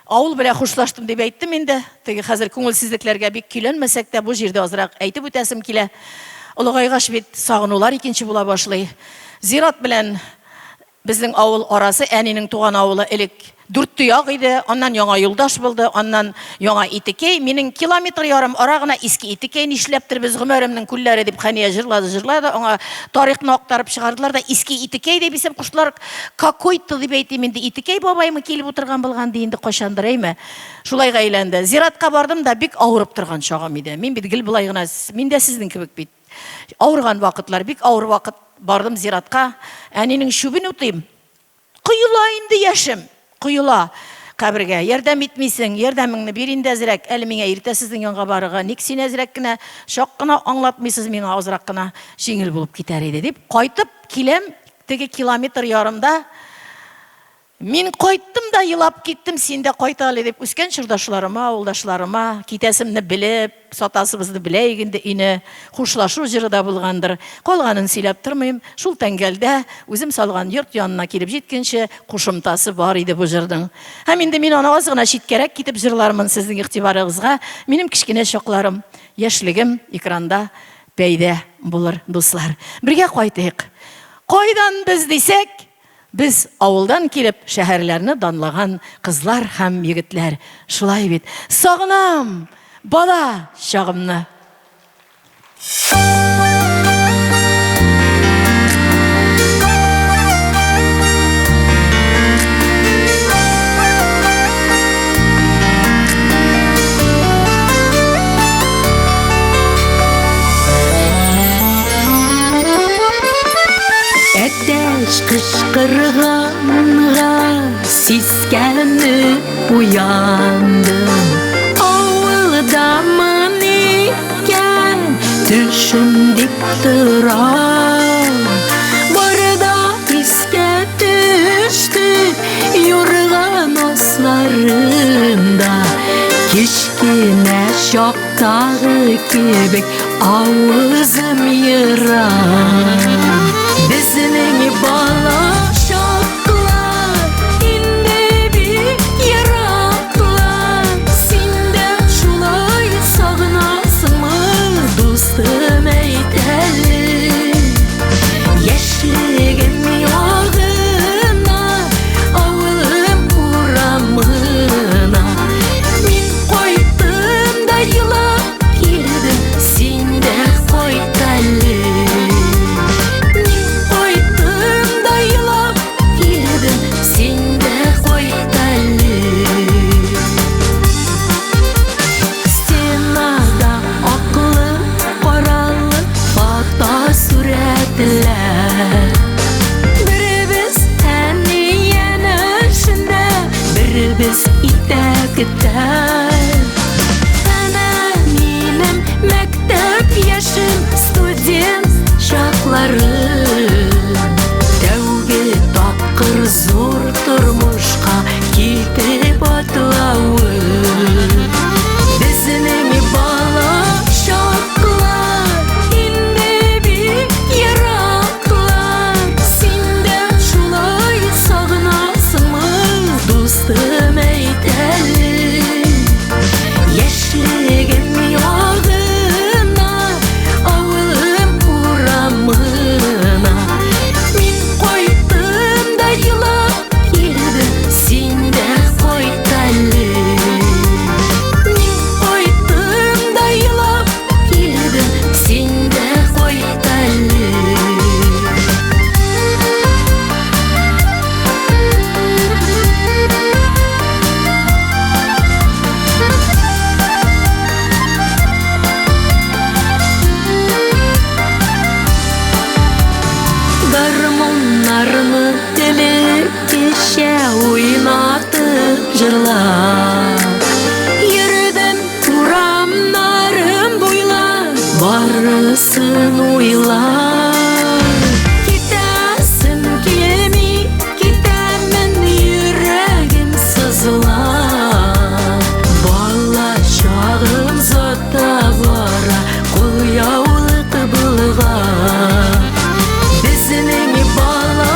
Авыл белән хушлаштым дип әйттем инде. Теге хәзер күңелсезлекләргә бик көйләнмәсәк тә, бу җирдә азрак әйтеп үтәсем килә. Олыгайгач бит сагынулар икенче була башлый. Зират белән безнең авыл арасы, әнинең туган авылы элек Дүрттөяк иде, аннан Яңа Юлдаш булды, аннан Яңа Итекәй. Минем километр ярым ара гына Иске Итекәй, нишләптер без Гомәремнең күлләре дип Хәния җырлады, җырлады, аңа тарихны актарып чыгардылар да Иске Итекәй дип исем куштылар. Какой-то дип әйтим инде, Итекәй бабаймы килеп утырган булган ди инде кайчандыр, әйме. Шулайга әйләнде. Зиратка бардым да, бик авырып торган чагым иде. Мин бит гел болай гына, мин дә сезнең кебек бит. Авырган вакытлар, бик авыр вакыт, бардым зиратка, әнинең чүбен утыйм. Коела инде яшем, коела. Кабергә ярдәм итмисең, ярдәмеңне бир инде әзрәк, әле миңа иртә сезнең янга барырга, ник син әзрәк кенә, чак кына аңлатмыйсыз миңа, азрак кына җиңел булып китәр иде, дип кайтып киләм, теге километр ярымда мин кайттым да елап киттем, син дә кайт әле, дип үскән чордашларыма, авылдашларыма китәсемне белеп, Сатасыбызны беләек инде өйне. Хушлашу җыры да булгандыр. Калганын сөйләп тормыйм. Шул тәңгәлдә, үзем салган йорт янына килеп җиткәнче, кушымтасы бар иде бу җырның. Һәм инде мин аны аз гына читкәрәк китеп җырлармын сезнең игътибарыгызга. Минем кечкенә чакларым, яшьлегем экранда пәйда булыр, дуслар. Бергә кайтыйк. Кайдан без дисәк, Без авылдан килеп шәһәрләрне данлаган кызлар һәм егетләр, шулай бит. Сагынам бала чагымны.
Әтәч кычкырганга сискәнеп уяндым. Авылдамын икән, төшем дип торам. Барда искә төште юрган асларында. Кечкенә чактагы кебек Авызым ерам. Безнең бала чаклар инде бик ераклар. Син дә шулай сагынасыңмы, дустым, әйт әле. Яшьлегем ягына, авылым урамына. Мин кайттым да елап килдем, син дә кайт әле. Йөрибез итәктә. Әнә минем мәктәп яшем, студент чакларым. Тәүге тапкыр зур тормышка китеп атлавым. Безнең бала чаклар инде бик ераклар. Син дә шулай сагынасыңмы, дустым, әйт әле? Яшьлегем ягына, авылым урамына. Мин кайттым да елап килдем, син дә кайт әле. Мин кайттым да елап килдем, син дә кайт әле. Гармуннарны элеккечә уйнатып җырлап Йөрдем урамнарым буйлап, барысын уйлап. Китәсем килми, китәмен, йөрәгем сызлап. Бала чагым зата бара, кулъяулык булган. Безнең бала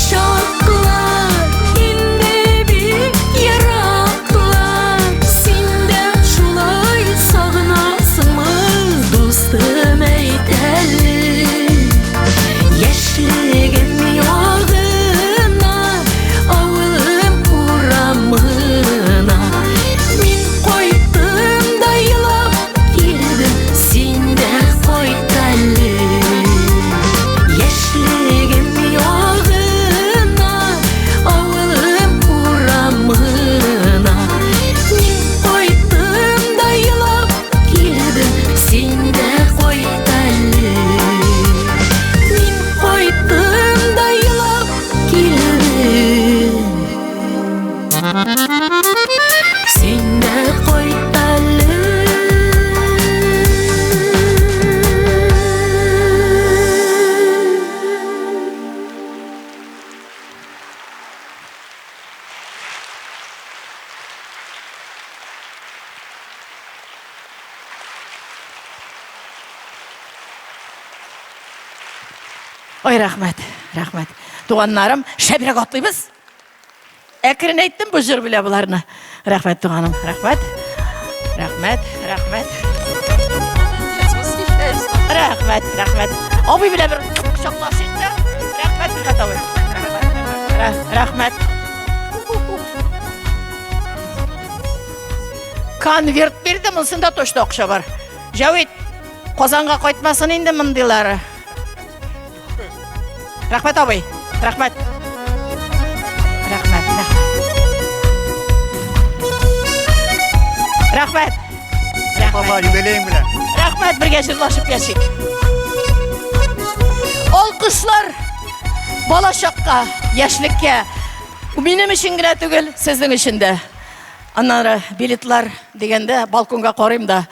чаклар инде бик ераклар. Син дә шулай сагынасыңмы, дустым, әйт әле? Яшьлегем ягына, авылым урамына. Мин кайттым да елап килдем, син дә кайт әле. Яшьлегем ягына, авылым урамына. Мин кайттым да елап килдем, син дә кайт әле. Мин кайттым да елап килдем. Син дә кайт әле.
Ой, рәхмәт, рәхмәт. Туганнарым, шәбрәк атлыйбыз. Әкрен әйттем бу җыр белә боларны. Рәхмәт, туганым, рәхмәт. Рәхмәт, рәхмәт. Рәхмәт, рәхмәт. Абый белән бер кочаклашыйк та. Рәхмәт, Рихат абый. Рәхмәт. Конверт бирде, монсында точно акча бар. Җәвит, Казанга кайтмасын инде мондыйлары. Рәхмәт, абый. Рәхмәт. Рәхмәт. Рәхмәт.
Апа, юбилеең белән.
Рәхмәт, бергә җырлашып яшик. Алкышлар балачакка, яшьлеккә. Минем өчен генә түгел, сезнең өчен дә. Аннары билетлар дигәндә балконга карыйм да,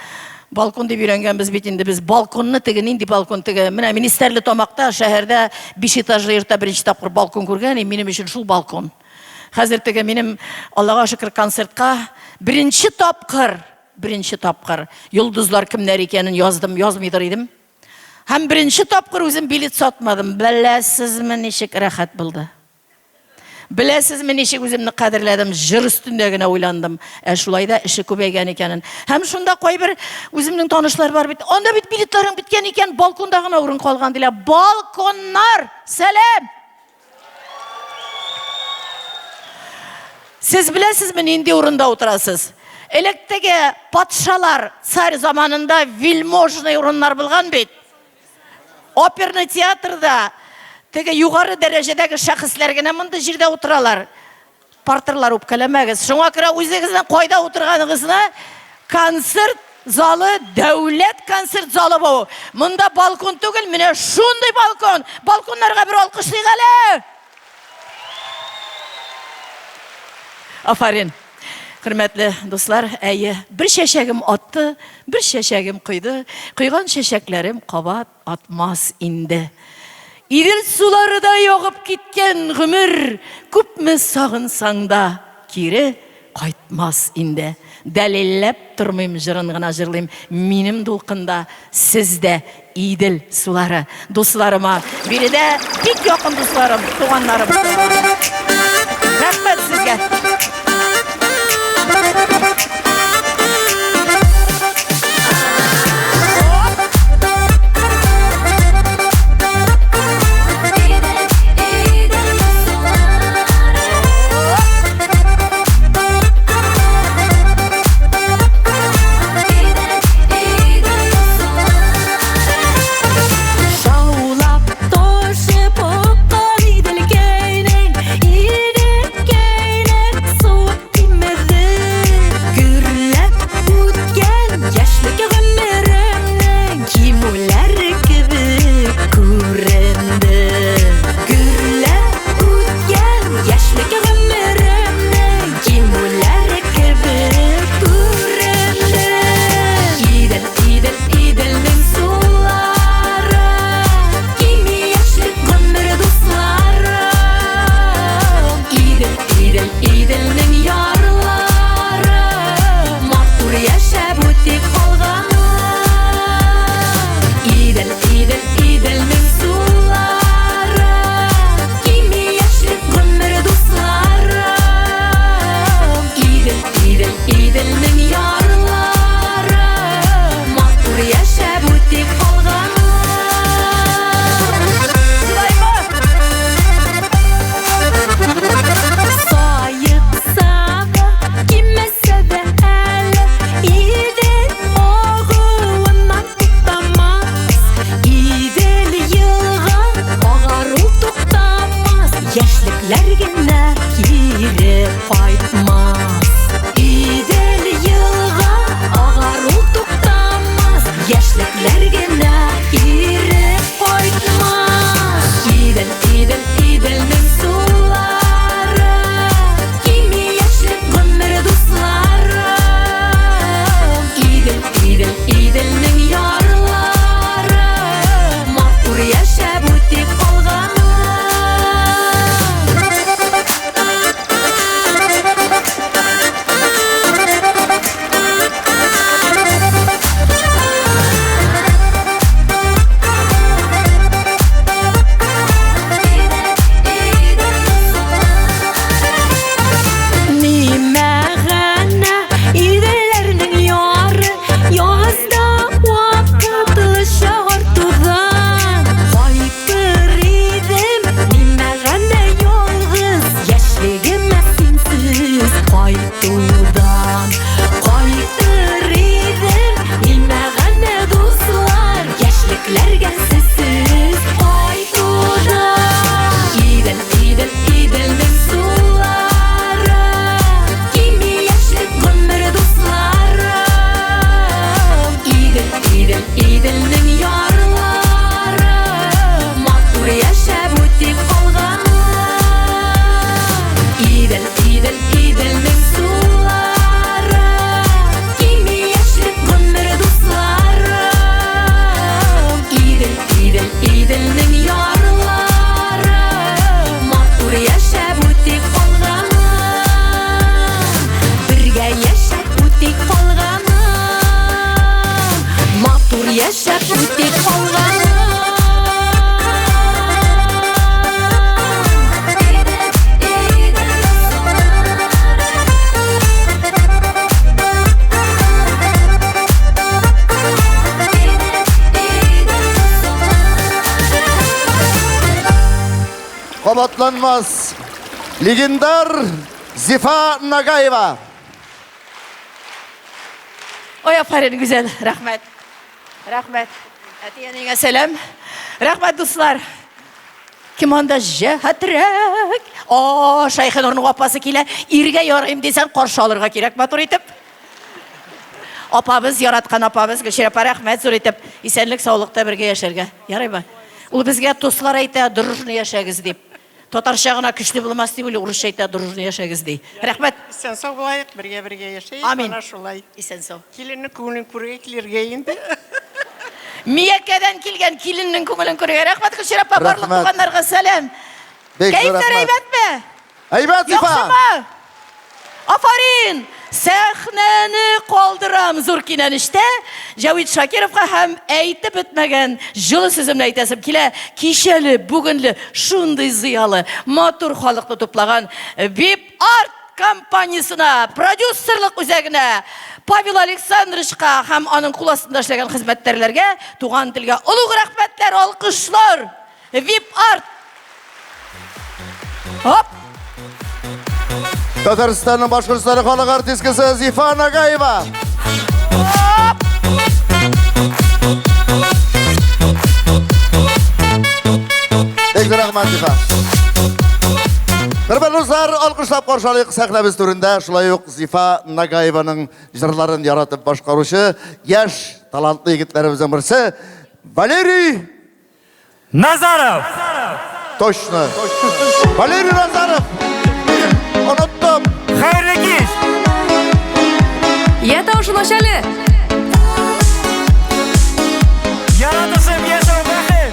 балкон дип өйрәнгәнбез бит инде без. Балконны теге нинди балкон теге? Менә мин Стәрлетамакта шәһәрдә 5 этажлы йортта беренче тапкыр балкон күргән идем, минем өчен шул балкон. Хәзер теге минем Аллага шөкер концертка беренче тапкыр, беренче тапкыр йолдызлар кемнәр икәнен яздым, язмыйдыр идем. Һәм беренче тапкыр үзем билет сатмадым. Беләсезме, ничек рәхәт булды. Беләсезме, ничек үземне кадерләдем, җыр өстендә генә уйландым. Ә шулай да эше күбәйгән икәнен. Һәм шунда кайбер үземнең танышлар бар бит. Анда бит билетларың беткән икән, балконда гына урын калган диләр. Балконнар! Сәлам! Сез беләсезме, нинди урында утырасыз? Элек теге патшалар, царь заманында вельможный урыннар булган бит. Оперный театрда теге югары дәрәҗәдәге шәхесләр генә мондый җирдә утыралар. Партерлар үпкәләмәгез. Шуңа күрә үзегезнең кайда утырганыгызны концерт залы, дәүләт концерт залы бу. Монда балкон түгел, менә шундый балкон. Балконнарга бер алкышлыйк әле. Афарин. Хөрмәтле дуслар, әйе, бер чәчәгем атты, бер чәчәгем койды, койган чәчәкләрем кабат атмас инде. Идел сулары да ягып киткән гомер, күпме сагынсаң да, кире кайтмас инде. Дәлилләп тормыйм, җырын гына җырлыйм. Минем дулкында сез дә Идел сулары. Дусларыма, биредә бик якын дусларым, туганнарым. Рәхмәт сезгә.
Шаулап ташып аккан Иделкәйнең, Иделкәйнең суы кимеде. Гөрләп үткән яшьлек гомеремнең кимүләр кебек күренде. Гөрләп үткән яшьлек гомеремнең кимүләр кебек күренде. Идел, Идел, Иделнең сулары, кими яшьлек гомер дусларым. Идел, Идел, Иделнең ярлары, матур яшәп үтик калганын. Идел, Идел, Иделнең сулары, кими яшьлек гомер дусларым. Идел, Идел, Иделнең ярлары, матур яшәп үтик калганын. Саекса да, кимесә дә әле, Идел агуыннан туктамас. Идел елга агар ул туктамас, Яшьлекләр генә кире кайтмас. Идел елга агар ул туктамас, Яшьлекләр генә кире кайтмас. Идел, Идел, Иделнең сулары, кими яшьлек гомер дусларым. Идел, Идел, Иделнең ярлары, матур яшәп үтик калганын. Ни мәгънә Иделләрнең яры язда вакытлыча артудан кайтыр идем, ни мәгънә ялгыз яшьлегемә синсез кайтудан кайтыр идем, ни мәгънә дуслар яшьлекләргә сезсез кайтудан. Идел, Идел, Иделнең сулары, кими яшьлек гомер дусларым. Идел, Идел, Иделнең ярлары, матур яшәп үтик калганын. Идел, Идел, Иделнең сулары, кими яшьлек гомер дусларым. Идел, Идел, Иделнең ярлары, матур яшәп үтик калганын. Бергә яшәп үтик калганын. Матур яшәп үтик калганын.
Кабатланмас легендар Зифа Нагаева.
Ой, афәрин, Гүзәл, рәхмәт. Рәхмәт. Әти-әниеңә сәлам. Рәхмәт, дуслар. Кем анда җәһәтрәк? О, Шәйхенурның апасы килә. Иргә ярыйм дисәң, каршы алырга кирәк матур итеп. Апабыз, яраткан апабыз Гөлчирә апа, рәхмәт зур итеп. Исәнлек, саулыкта бергә яшәргә. Ярыймы? Ул безгә дуслар әйтә, дружно яшәгез дип. Татарча гына көчле булмас дип уйлый, урысча әйтә, дружно яшәгез ди. Рәхмәт.
Исән сау булаек, бергә-бергә яшәек.
Амин.
Менә шулай.
Исән сау.
Киленнең күңелен күрергә килергә инде.
Миякәдән килгән киленнең күңелен күрергә. Рәхмәт, Гөлчирә апа, барлык
Рәхмәт.
туганнарга сәлам.
Бик зур
Кәефләр
рәхмәт.
әйбәтме?
Әйбәт, Зифа!
Яхшымы? Афарин! Сәхнәне калдырам зур кинәнештә Җәвит Шакировка һәм әйтеп бетмәгән җылы сүземне әйтәсем килә. Кичәле, бүгенле шундый зыялы, матур халыкны туплаган Вип Арт компаниясенә, продюсерлык үзәгенә, Павел Александровичка һәм аның кул астында эшләгән хезмәткәрләргә туган телгә олуг рәхмәтләр, алкышлар! Вип Арт! Оп!
Татарстанның Башкортстаны халык артисткасы Зифа Нагаева. Бик зур рәхмәт, Зифа. Хөрмәтле дуслар, алкышлап каршы алыйк сәхнәбез түрендә шулай ук Зифа Нагаеваның җырларын яратып башкаручы яшь талантлы егетләребезнең берсе Валерий
Назаров!
Точно. Валерий Назаров! Оныттым.
Хәерле кич!
Я тавышын ач әле!
Яратышып яшәү бәхет!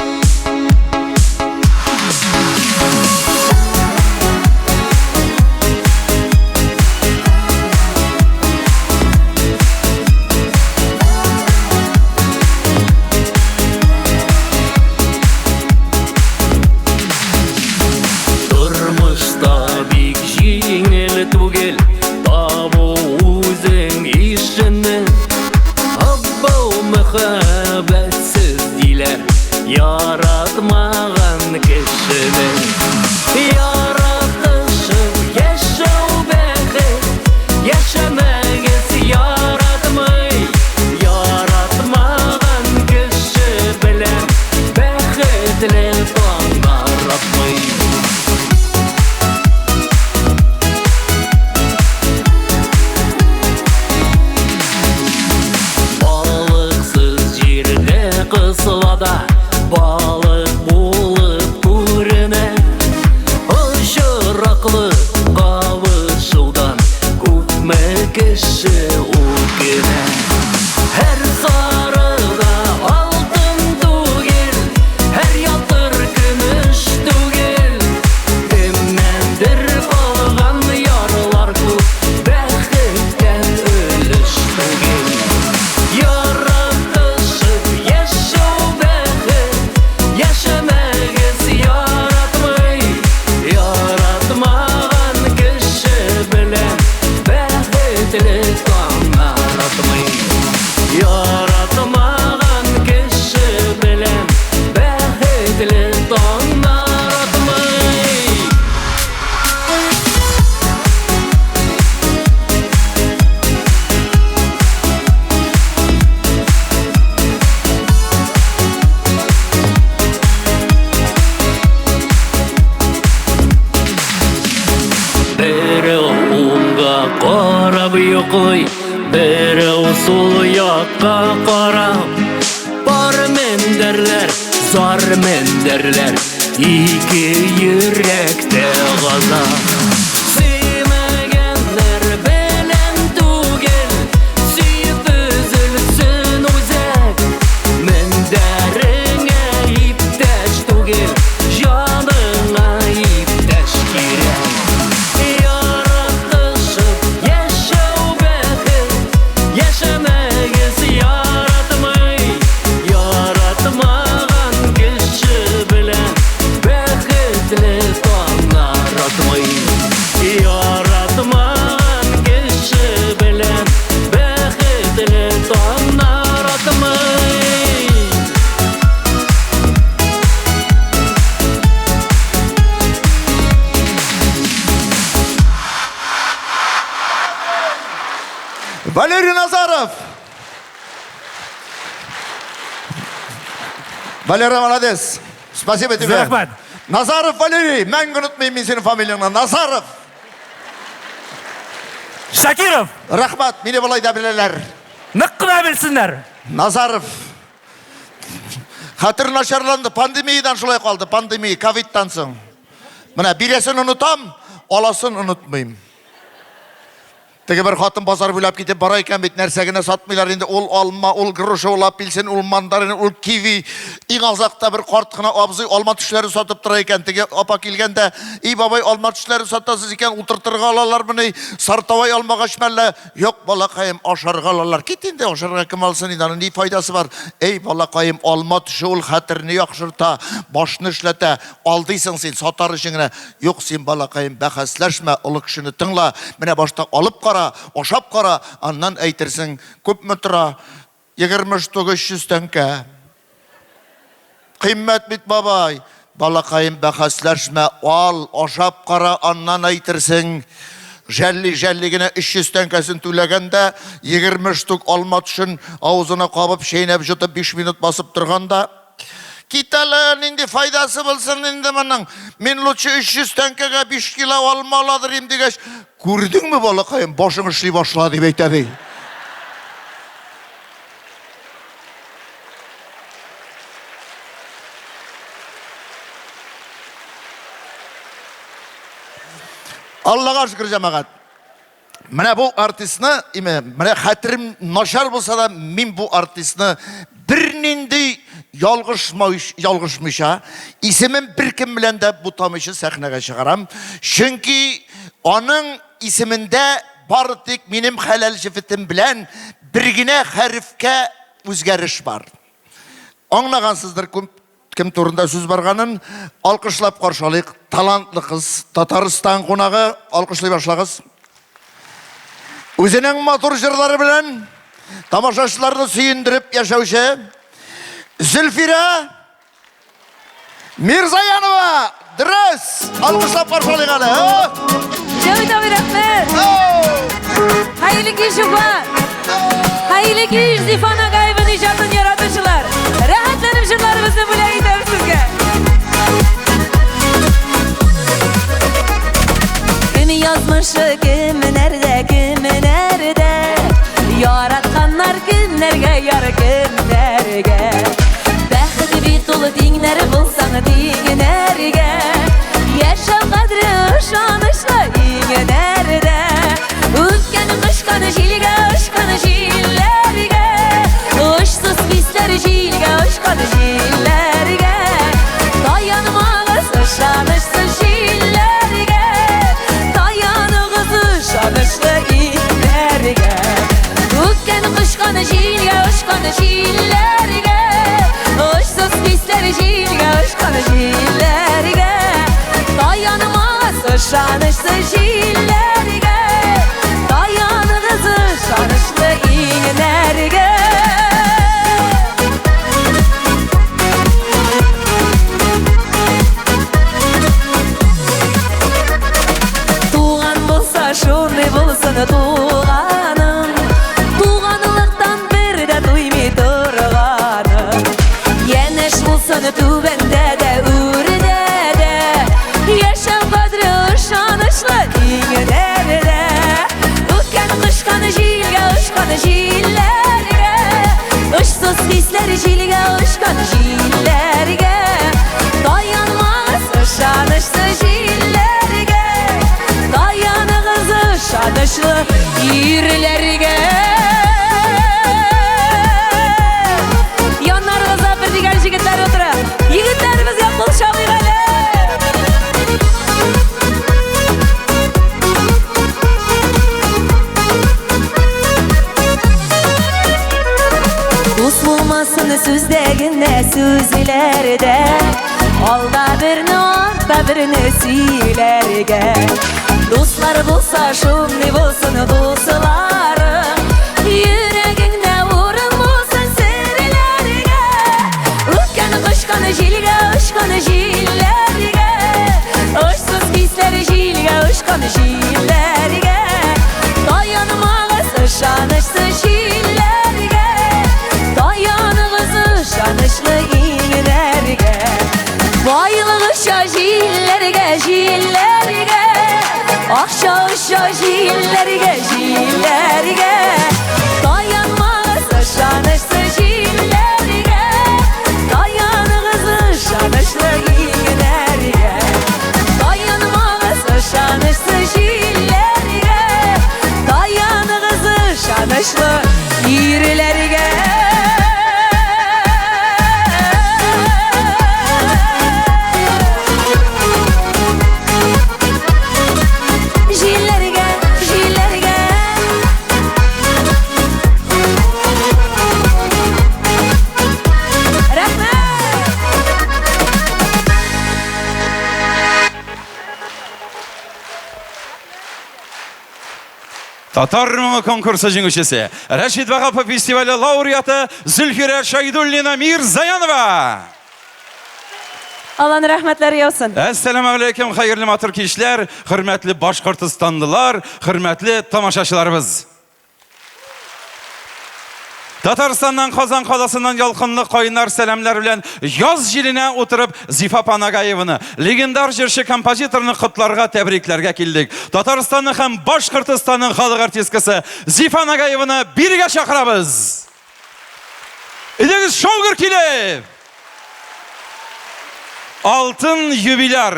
Тормышта бик җиңел түгел табу үзең ишене. Абау мәхәббәтсез диләр яратмаган кешене. Яратышып яшәү бәхет, яшәмәгез яратмый. Яратмаган кеше белән бәхетле таңнар атмый. Балыксыз җирдә кысылада балык булып күренә. Очраклы кавышудан күпме кеше үкенә. Һәр сарыда алтын түгел, һәр ялтыр көмеш түгел. Кемнәндер калган ярлар күп, бәхеттән өлеш түгел. Яратышып яшәү бәхет, яшәмәгез яратмый. Яратмаган кеше белән бәхетле таңнар атмый. Яратмаган кеше белән бәхетле таңнар атмый. Берәү уңга карап йоклый, берәү сул якка карап. Пар мендәрләр, зар мендәрләр, ике йөрәктә газап. Сөймәгәннәр белән түгел, сөеп өзелсен үзәк. Мендәреңә иптәш түгел, җаныңа иптәш кирәк. Яратышып яшәү бәхет, яшәмәгез яратмый. Яратмаган кеше белән бәхетле таңнар атмый. Яратмаган кеше белән бәхетле таңнар атмый.
Валерий Назаров! Валера, молодец. Спасибо тебе.
Рәхмәт.
Назаров Валерий, мәңге онытмыйм мин синең фамилияңне. Назаров.
Шакиров!
Рәхмәт, мине болай да беләләр.
Нык кына белсеннәр.
Назаров. Хәтер начарланды, пандемиядан шулай калды, пандемия, ковидтан соң. Менә бирәсен онытам, аласын онытмыйм. Теге бер хатын базар буйлап китеп бара икән бит, нәрсә генә сатмыйлар инде, ул алма, ул груша, ул апельсин, ул мандарин, ул киви. Иң азакта бер карт кына абзый алма төшләре сатып тора икән. Теге апа килгәндә, "И бабай, алма төшләре сатасыз икән, утыртырга алалармыни? Сартавай алмагач мәллә?" Юк, балакаем, ашарга алалар. Кит инде, ашарга кем алсын инде, аның ни файдасы бар? Эй, балакаем, алма төше ул хәтерне яхшырта, башны эшләтә. Алдыйсың син, сатар өчен генә. Юк, син, балакаем, бәхәсләшмә, олы кешене тыңла. Менә башта алып кара, ашап кара, аннан әйтерсең, күпме тора? 20 штук 300 тәңкә. Кыйммәт бит, бабай. Балакаем, бәхәсләшмә, ал, ашап кара, аннан әйтерсең. Жәлли-жәлли генә 300 тәңкәсен түләгән дә, 20 штук алма төшен авызына кабып, чәйнәп җотып 5 минут басып торган да, Кит әле, нинди файдасы булсын инде моның? Мин лучше 300 тәңкәгә 5 кило алма аладыр им дигәч, күрдеңме, балакаем, башың эшли башла, дип әйтә ди. Аллага шөкер, җәмәгать. Менә бу артистны, име, менә хәтерем начар булса да, мин бу артистны бернинди ялгышмыйча, исемен беркем белән дә бутамыйча сәхнәгә чыгарам. Чөнки аның исемендә бары тик минем хәләл җефетем белән бер генә хәрефкә үзгәреш бар. Аңлагансыздыр, кем турында сүз барганын. Алкышлап каршы алыйк. Талантлы кыз, Татарстан кунагы. Алкышлый башлагыз. Үзенең матур җырлары белән тамашачыларны сөендереп яшәүче Зөлфирә Мирзаянова! Дөрес! Алкышлап каршы алыйк әле.
Җәвит абый, рәхмәт! Хәерле кич, Уфа! Хәерле кич, Зифа Нагаеваның иҗатын яратучылар! Рәхәтләнеп җырларыбызны бүләк итәбез сезгә!
Кем язмышы кемнәрдә, кемнәрдә? Яратканнар кемнәргә яр, кемнәргә? Бәхет бит ул тиңнәр булсаң тиңнәргә. Яшәү кадре ышанычлы иңнәрдә. Үткән кышкан җилгә очкан җилләргә. Очсыз хисләр җилгә очкан җилләргә. Таянмагыз ышанычсыз җилләргә. Таяныгыз ышанычлы иңнәргә. Үткән кышкан җилгә очкан җилләргә. Очсыз хисләр җилгә очкан җилләргә. Таянмагыз ышанычсыз җилләргә. Таяныгыз ышанычлы иңнәргә. Туган булса шундый булсын туганым. Туганлыктан бер дә туймый торганым. Янәш булсын түбәндә дә үрдә дә. Яшәү кадре ышанычлы иңнәрдә. Үткән кышкан җилгә очкан җилләргә. Очсыз хисләр җилгә очкан җилләргә. Таянмагыз ышанычсыз җилләргә. Таяныгыз ышанычлы ирләргә.
Яннарыгызда бер дигән җегетләр утыра. Егетләребезгә кул чабыйк әле!
Дус булмасын сүздә генә сүзләрдә. Алда берне, артта берне сөйләргә. Дуслар булса, шундый булсын дусларың. Йөрәгеңдә урын булсын серләргә. Үткән кышкан җилгә очкан җилләргә. Очсыз хисләр җилгә очкан җилләргә. Таянмагыз ышанычсыз җилләргә. Таяныгыз ышанычлы иңнәргә. Байлык оча җилләргә, җилләргә. Акча оча җилләргә, җилләргә. Таянмагыз ышанычсыз җилләргә. Таяныгыз ышанычлы иңнәргә.
Татар моңы конкурсы җиңүчесе, Рәшит Ваһапов фестивале лауреаты Зөлфирә Шәйдуллина Мирзаянова!
Алланың рәхмәтләре яусын.
Әссәламәгаләйкем, хәерле матур кичләр, хөрмәтле башкортостанлылар, хөрмәтле тамашачыларыбыз. Татарстаннан Казан каласыннан ялкынлы кайнар сәламләр белән яз җиленә утырып Зифа апа Нагаеваны, легендар җырчы композиторны котларга, тәбрикләргә килдек. Татарстанның һәм Башкортостанның халык артисткасы Зифа Нагаеваны бирегә чакырабыз. Әйдәгез, шау-гөр килеп! Алтын юбиляр,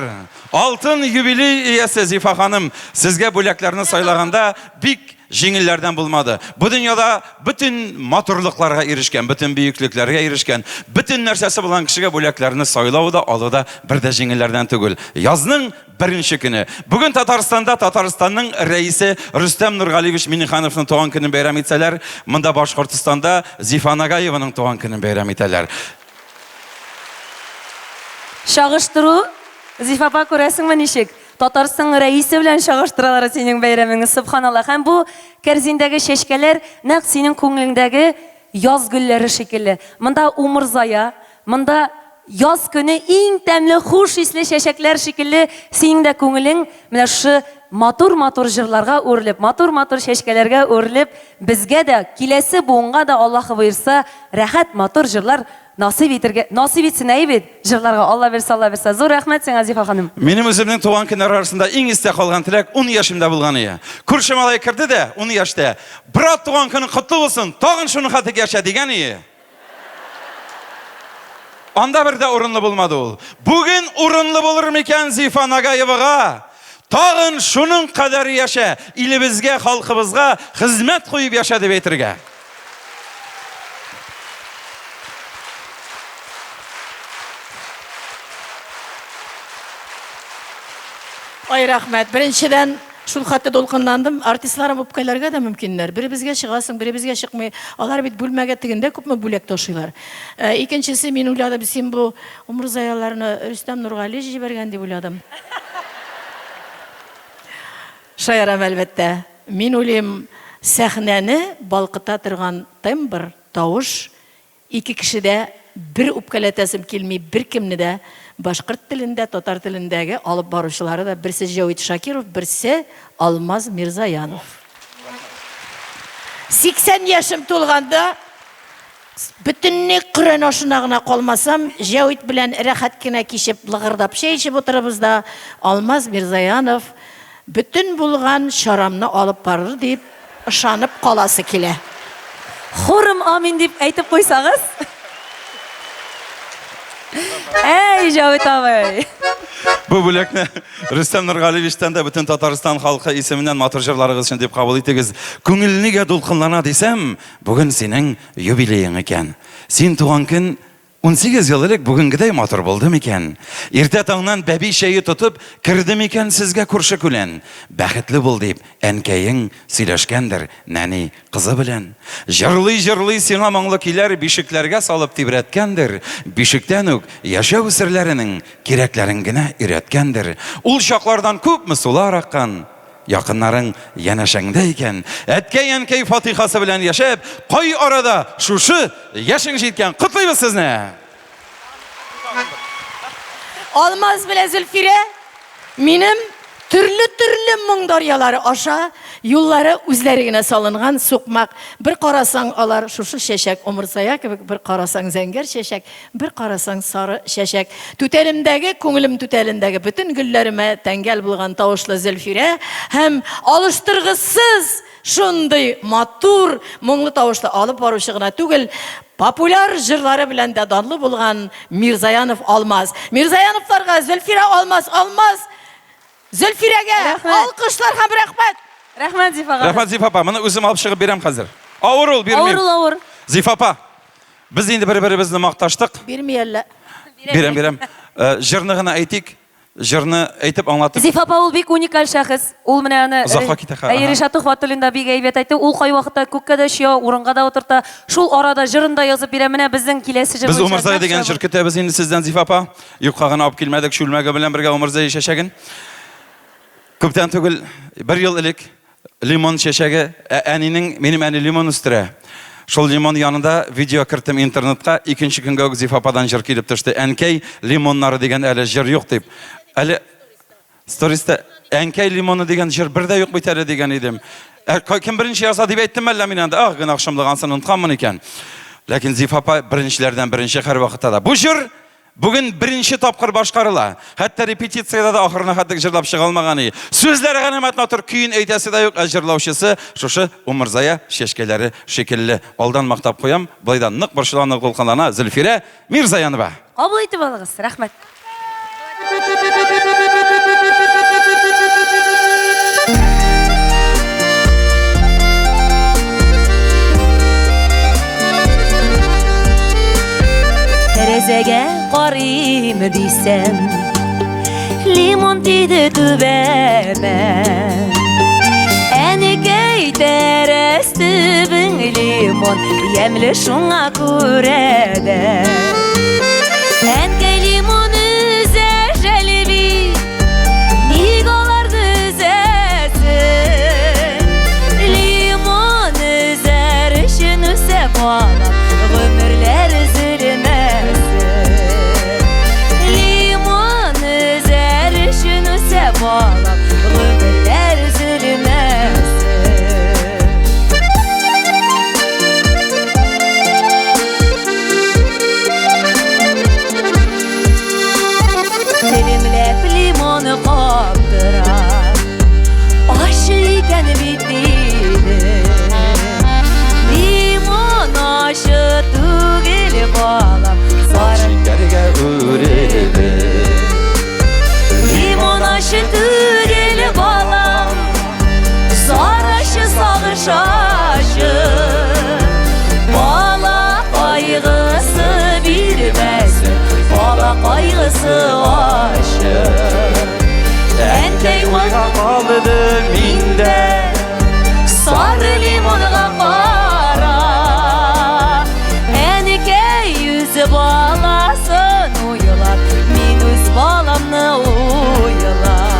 алтын юбилей иясе Зифа ханым, сезгә бүләкләрне сайлаганда бик җиңелләрдән булмады. Бу дөньяда бөтен матурлыкларга ирешкән, бөтен бөеклекләргә ирешкән, бөтен нәрсәсе булган кешегә бүләкләрне сайлау да, алу да бер дә җиңелләрдән түгел. Язның беренче көне. Бүген Татарстанда Татарстанның рәисе Рөстәм Нургалиевич Миннехановның туган көнен бәйрәм итсәләр, монда Башкортостанда Зифа Нагаеваның туган көнен бәйрәм итәләр.
Чагыштыру, Зифа апа, күрәсеңме ничек? Татарстанның рәисе белән чагыштыралар синең бәйрәмеңне, сөбханаллаһ. Һәм бу кәрзиндәге чәчкәләр нәкъ синең күңелеңдәге яз гөлләре шикелле. Монда умырзая, монда яз көне иң тәмле хуш исле чәчәкләр шикелле синең дә күңелең менә шушы матур-матур җырларга үрелеп, матур-матур чәчкәләргә үрелеп, безгә дә, киләсе буынга да Аллаһы боерса, рәхәт матур җырлар Насыйп итергә, насыйп итсен, әйе бит, җырларга, Алла бирсә, Алла бирсә. Зур рәхмәт сиңа, Зифа ханым.
Минем үземнең туган көннәр арасында иң истә калган теләк ун яшемдә булган ие. Күрше малай керде дә, ун яшьтә, Брат, туган көнең котлы булсын, тагын шуның хәтлек яшә, дигән ие. Анда бер дә урынлы булмады ул. Бүген урынлы булыр микән Зифа Нагаевага? Тагын шуның кадәр яшә, илебезгә, халкыбызга хезмәт куеп яшә дип әйтергә.
Ай, рәхмәт. Беренчедән, шул хәтле дулкынландым. Артистларым үпкәләргә дә мөмкиннәр. Беребезгә чыгасың, беребезгә чыкмый. Алар бит бүлмәгә тегендә күпме бүләк ташыйлар. Э, икенчесе, мин уйладым, син бу умырзаяларны Рөстәм Нургали җибәргән дип уйладым. Шаярам, әлбәттә. Мин уйлыйм, сәхнәне балкыта торган тембр, тавыш, ике кеше дә бер үпкәләтәсем килми беркемне дә, башкорт телендә, татар телендәге алып баручылары да берсе Җәвит Шакиров, берсе Алмаз Мирзаянов. 80 яшем тулганда Бөтенләй Коръән ашына гына калмасам, Җәвит белән рәхәт кенә кичеп, лыгырдап чәй эчеп утырыбыз да, Алмаз Мирзаянов бөтен булган чарамны алып барыр дип ышанып каласы килә.
Хором амин дип әйтеп куйсагыз. Әй, Җәвит абый!
Бу бүләкне Рөстәм Нургалиевичтан да бөтен Татарстан халкы исеменнән матур җырларыгыз өчен дип кабул итегез. Күңел нигә дулкынлана дисәм, Бүген синең юбилеең икән. Син туган көн 18 ел элек бүгенгедәй матур булды микән? Иртә таңнан бәби чәе тотып керде микән сезгә күрше-күлән? Бәхетле бул дип, әнкәең сөйләшкәндер нәни кызы белән. Җырлый-җырлый сиңа моңлы көйләр бишекләргә салып тибрәткәндер, бишектән үк яшәү серләренең кирәкләрен генә өйрәткәндер. Ул чаклардан күпме сулар аккан, Якыннарың янәшәңдә икән, әткәй-әнкәй фатихасы белән яшәп, кай арада шушы яшең җиткән. Котлыйбыз сезне!
Алмаз белән Зөлфирә минем төрле-төрле моң дарьялары аша юллары үзләре генә салынган сукмак. Бер карасаң, алар шушы чәчәк умырзая кебек, бер карасаң, зәңгәр чәчәк, Бер карасаң, сары чәчәк. Түтәлемдәге, күңелем түтәлендәге бөтен гөлләремә тәңгәл булган тавышлы Зөлфирә һәм алыштыргысыз шундый матур, моңлы тавышлы алып баручы гына түгел, популяр җырлары белән дә данлы булган Мирзаянов Алмаз. Мирзаяновларга Зөлфирә Алмаз, Алмаз Зөлфирәгә алкышлар һәм рәхмәт!
Рәхмәт, Зифа ханым.
Рәхмәт, Зифа апа. Моны үзем алып чыгып бирәм хәзер. Авыр ул, бирмим.
Авыр ул, авыр.
Зифа апа, Без инде бер-беребезне макташтык.
Бирми әллә.
Бирәм, бирәм. Э, җырны гына әйтик. Җырны әйтеп аңлатып.
Зифа апа ул бик уникаль шәхес. Ул менә аны
Озакка китә.
Әйе, Ришат Тухватуллин да бик әйбәт әйтте. Ул кайвакытта күккә дә чөя, урынга да утырта. Шул арада җырын да язып бирә. Менә безнең киләсе җыр
Без Умырзая дигән җыр көтәбез инде сездән, Зифа апа. Юкка гына алып килмәдек чүлмәге белән бергә Умырзая чәчәген. Күптән түгел, бер ел элек. Лимон чәчәге, ә әнинең, минем әни лимон үстерә. Шул лимон янында видео керттем интернетка, икенче көнгә үк Зифа ападан җыр килеп төште. Әнкәй лимоннары дигән әле җыр юк дип. Әле сториста Әнкәй лимоны дигән җыр бер дә юк бит әле дигән идем. Ә кем беренче яза дип әйттем әллә мин анда? Ах, гөнаһ шомлыгы, ансын онытканмын икән. Ләкин Зифа апа беренчеләрдән беренче һәрвакытта да. Бу җыр Бүген беренче тапкыр башкарыла. Хәтта репетициядә дә ахырына хәтлек җырлап чыга алмаган и. Сүзләре галәмәт матур, көен әйтәсе дә юк, ә җырлаучысы шушы умырзая чәчкәләре шикелле. Алдан мактап куям, болай да нык борчыла, нык дулкынлана Зөлфирә Мирзаянова.
Кабул итеп алыгыз, рәхмәт. Тәрәзәгә карыйм дисәм, лимон тиде түбәмә. Әнекәй тәрәз төбең лимон, ямьле шуңа күрә дә. Әнкәй лимон өзә жәлби, ник аларны өзәсең? Лимон өзәр өчен үсә балам, гомерләр өзелмәсен. Лимон өзәр өчен үсә балам, гомерләр өзелмәсен. Телемләп лимон каптыра, ачы икән бит диде. Лимон ачы түгел, балам, сары
шикәргә үрелде.
Лимон ачы түгел, балам, сары ачы, сагыш ачы. Бала кайгысы бирмәсен, бала кайгысы ачы. Әнкәй
уйга калды миндә,
сары лимонга карап. Әнкәй үз баласын уйлап, мин үз баламны уйлап.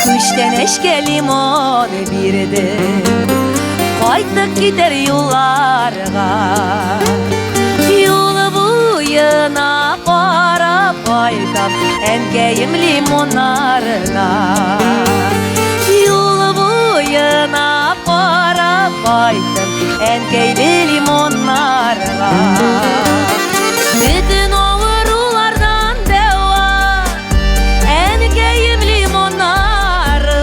Күчтәнәчкә лимон бирде, кайтып китәр юлларга. Юл буена карап кайтам, әнкәем лимоннарына. Юл буена карап кайттым, әнкәйле лимоннарга. Бөтен авырулардан дәва, әнкәем лимоннары.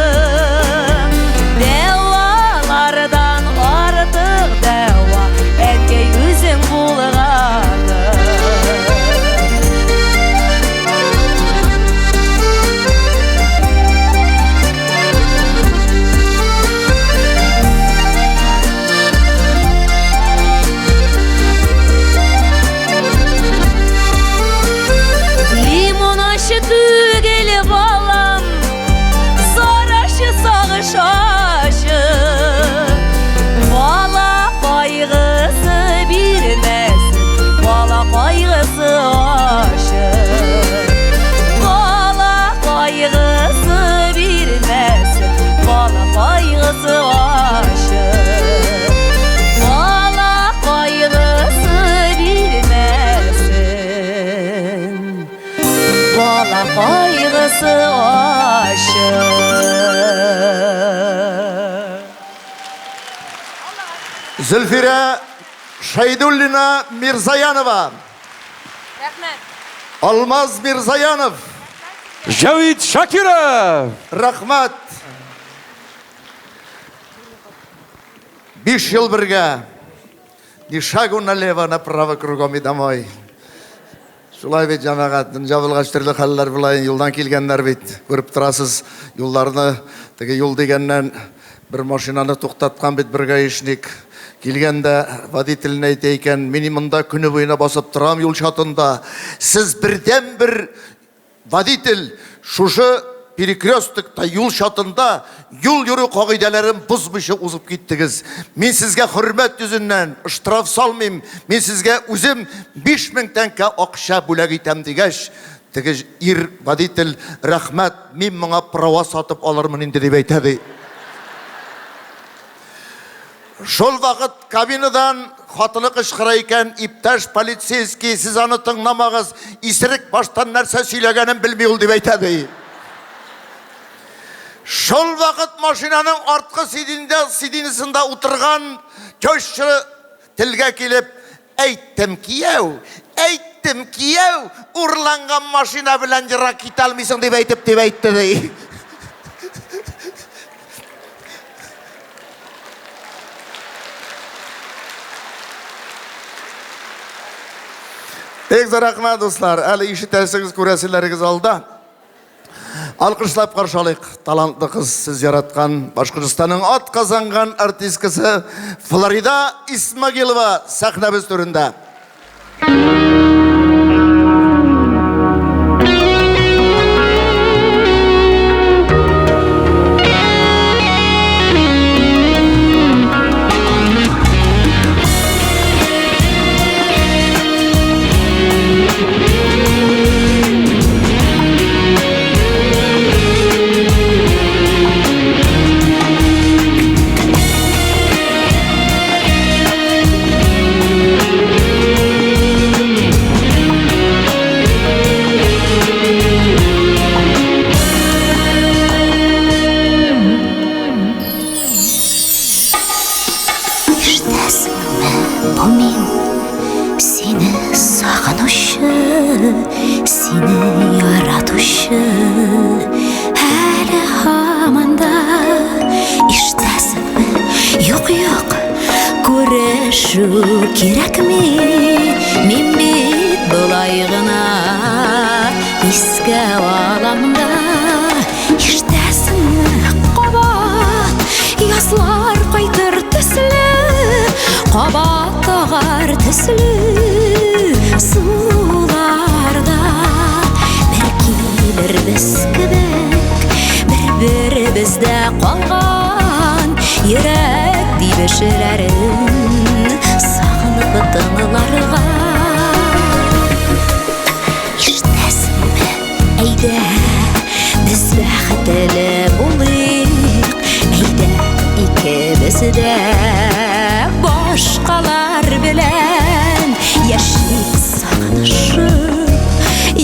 Дәвалардан артык дәва, әнкәй үзең булганы. Лимон ачы түгел, балам, сары ачы, сагыш ачы. Бала кайгысы бирмәсен, бала кайгысы ачы. Бала кайгысы бирмәсен, бала кайгысы ачы. Бала кайгысы бирмәсен, бала кайгысы ачы.
Зөлфирә Шәйдуллина Мирзаянова.
Рәхмәт.
Алмаз Мирзаянов.
Җәвит Шакиров.
Рәхмәт. Биш ел бергә. Ни шагу налево, направо, кругом и домой. Шулай бит, җәмәгать, дөнья булгач төрле хәлләр була, юлдан килгәннәр бит, күреп торасыз, юлларны, теге юл дигәннән бер машинаны туктаткан бит бер гаишник. Килгән дә водительне әйтә икән, мин монда көне буена басып торам юл чатында, сез бердәнбер водитель, шушы перекрестокта, юл чатында юл йөрү кагыйдәләрен бозмыйча узып киттегез. Мин сезгә хөрмәт йөзеннән штраф салмыйм, мин сезгә үзем 5000 тәңкә акча бүләк итәм, дигәч, теге ир водитель, рәхмәт, мин моңа права сатып алырмын инде, дип әйтә, ди. Шул вакыт кабинадан хатыны кычкыра икән, Иптәш полицейский, сез аны тыңламагыз, исерек баштан нәрсә сөйләгәнен белми ул, дип әйтә, ди. Шул вакыт машинаның арткы сиденьдә, сиденьесында утырган теща телгә килеп, Әйттем, кияү, әйттем, кияү, урланган машина белән ерак китә алмыйсың, дип әйтеп, дип әйтте, ди. Бик зур рәхмәт, дуслар. Әле ишетәсегез, күрәселәрегез алда. Алкышлап каршы алыйк талантлы кыз, сез яраткан Башкортстанның ат казанган артисткасы Флорида Исмагилова сәхнәбез түрендә.
Ишетәсеңме, бу мин сине сагынучы, сине яратучы. Әле һаман да ишетәсеңме? Юк, юк, күрешү кирәкми. Мин бит болай гына искә алам да. Ишетәсеңме, кабат язлар кайтыр төсле, кабат агар төсле суларда. Бер килербез кебек, бер-беребездә калган йөрәк тибешләрен сагынып тыңларга. Ишетәсеңме? Әйдә, без бәхетле булыйк, әйдә, икебез дә башкалар белән яшик сагынышып,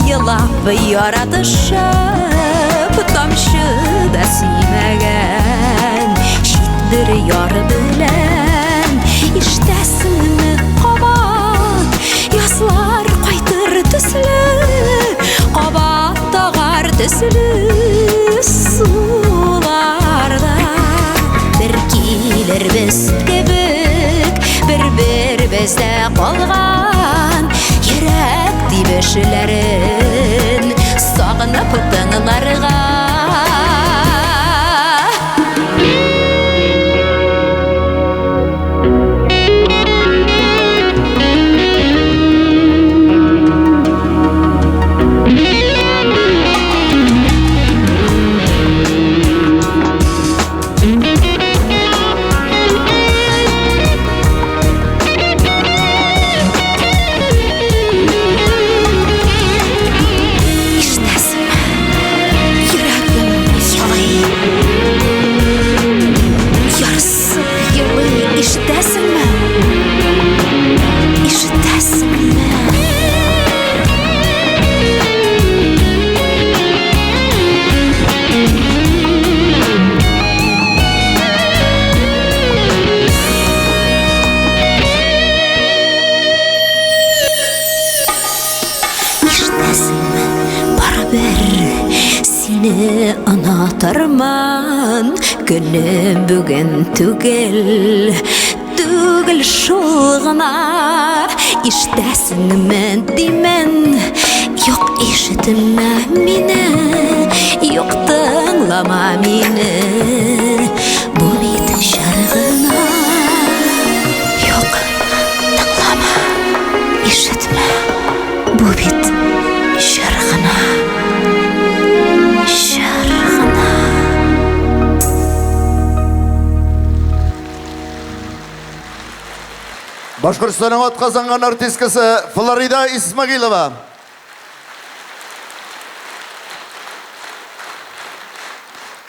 елап яратышып, тамчы да сөймәгән чит бер яр белән. Ишетәсеңме, кабат язлар кайтыр төсле, кабат агар төсле суларда. Бер килербез кебек, бер-беребездә калган йөрәк тибешләрен сагынып тыңларга. Ишетәсеңме? Йөрәгем елый. Ярсып елый. Ишетәсеңме? Ишетәсеңме? Ишетәсеңме, барыбер сине онытырмын. Көне бүген түгел, түгел шул гына. Ишетәсеңме, димен, юк, ишетмә мине, юк, тыңлама мине. Бу бит җыр гына. Юк, тыңлама, ишетмә, бу бит җыр гына. Җыр гына.
Башкортстанның атказанган артисткасы Флорида Исмагилова.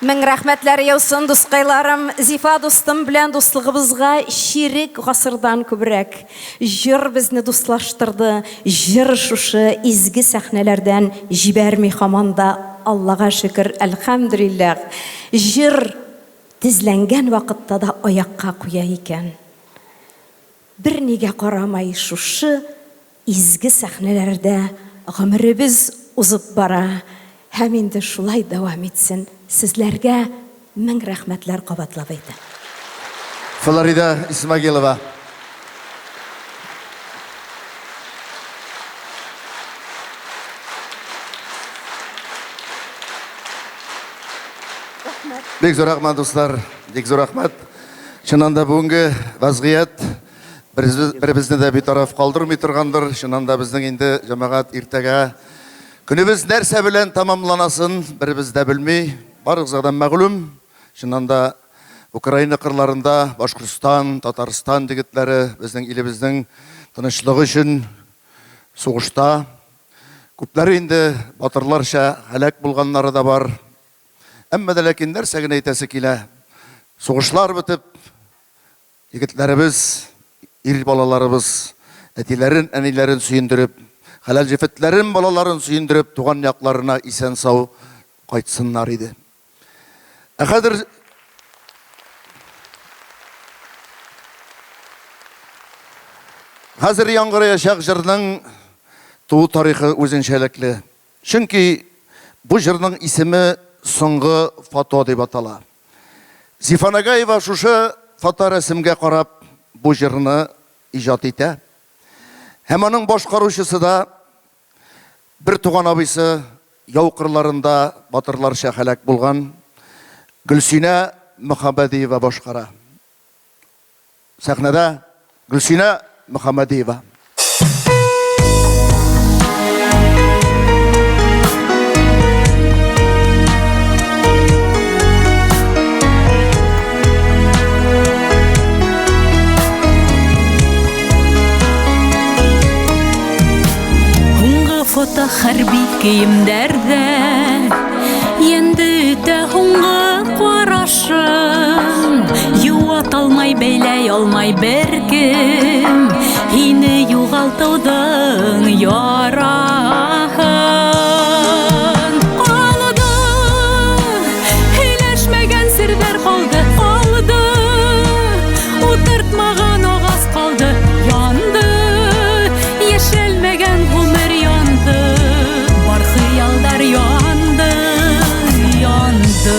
Мең рәхмәтләр яусын, дускайларым. Зифа дустым белән дуслыгыбызга чирек гасырдан күбрәк. Җыр безне дуслаштырды, җыр шушы изге сәхнәләрдән җибәрми һаман да, Аллага шөкер, әлхәмдүлилләһ. Җыр тезләнгән вакытта да аякка куя икән. Бернигә карамай шушы изге сәхнәләрдә гомеребез узып бара һәм инде шулай дәвам итсен. Сезләргә мең рәхмәтләр кабатлап әйтәм.
Флорида Исмагилова. Бик зур рәхмәт, дуслар, бик зур рәхмәт. Чыннан да бүгенге вазгыять беребезне дә битараф калдырмый торгандыр. Чыннан да безнең инде җәмәгать иртәгә көнебез нәрсә белән тәмамланасын беребез дә белми. Барыгызга да мәгълүм. Чыннан да Украина кырларында Башкортстан, Татарстан егетләре безнең илебезнең тынычлыгы өчен сугышта. Күпләре инде батырларча һәлак булганнары да бар. Әмма дә ләкин нәрсә генә әйтәсе килә, сугышлар бетеп, егетләребез, ир балаларыбыз әтиләрен, әниләрен сөендереп, хәләл җефетләрен, балаларын сөендереп, туган якларына исән-сау кайтсыннар иде. Ә хәзер Хәзер яңгыраячак җырның туу тарихы үзенчәлекле. Чөнки бу җырның исеме Соңгы фото дип атала. Зифа Нагаева шушы фоторәсемгә карап бу җырны иҗат итә. Һәм аның башкаручысы да бер туган абыйсы яу кырларында батырларча һәлак булган Гөлсинә Мөхәммәдиева башкара. Сәхнәдә Гөлсинә Мөхәммәдиева.
Һуңгы фото хәрби киемдәрдә Янды үтә һуңгы карашың Юаталмай, бәйләй алмай беркем Һине югалтуның яраһын. Калды, һөйләшмәгән сердәр калды, калды. Утыртмаган агас калды, янды. Яшәлмәгән гомер янды, бар хыялдар янды, янды.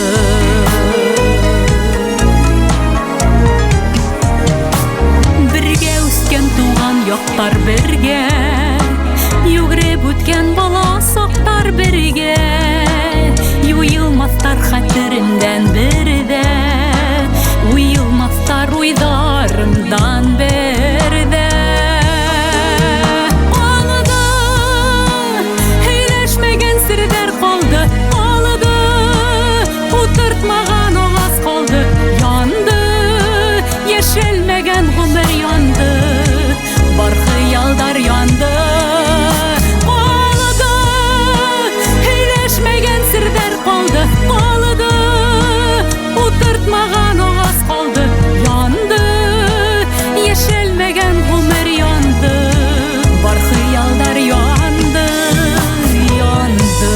Бергә үскән туган яктар бергә, Йөгереп үткән бала сактар бергә, Юелмастар хәтеремдән бер дә, Уелмастар уйларымдан бер дә. Калды, һөйләшмәгән сердәр калды, калды, Утыртмаган агас калды, янды, Яшәлмәгән гомер янды, бар хыялдар янды. Калды, һөйләшмәгән сердәр калды, калды, Утыртмаган агас калды, янды, Яшәлмәгән гомер янды, бар хыялдар янды, янды.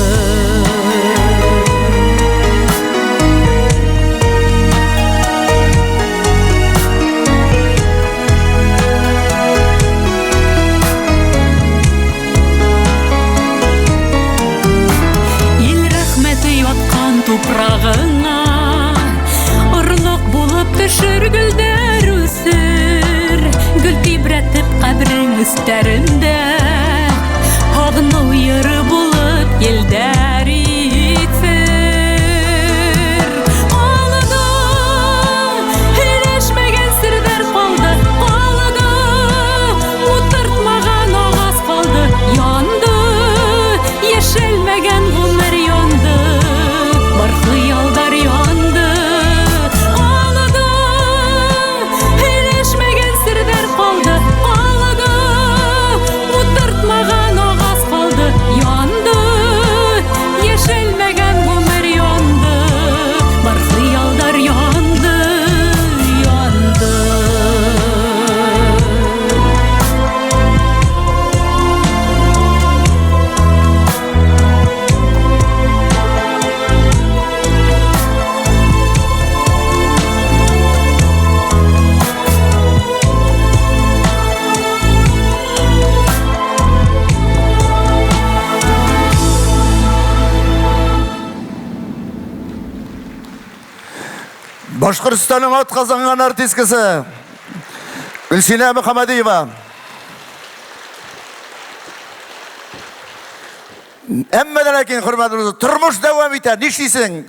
Ил рәхмәте яткан тупрагыңа, Орлык булып төшер гөлдәр үсер, Гөл тибрәтеп кабрең өстәрендә, Һагыну йыры булып елдәр итсер. Калды, һөйләшмәгән сердәр калды, калды, Утыртмаган агас калды, янды, Яшәлмәгән гомер янды, бар хыялдар янды. Калды, һөйләшмәгән сердәр калды,
Башкортстанның атказанган артисткасы Гөлсинә Мөхәммәдиева. Әмма дә ләкин, хөрмәтле дуслар, тормыш дәвам итә. Нишлисең?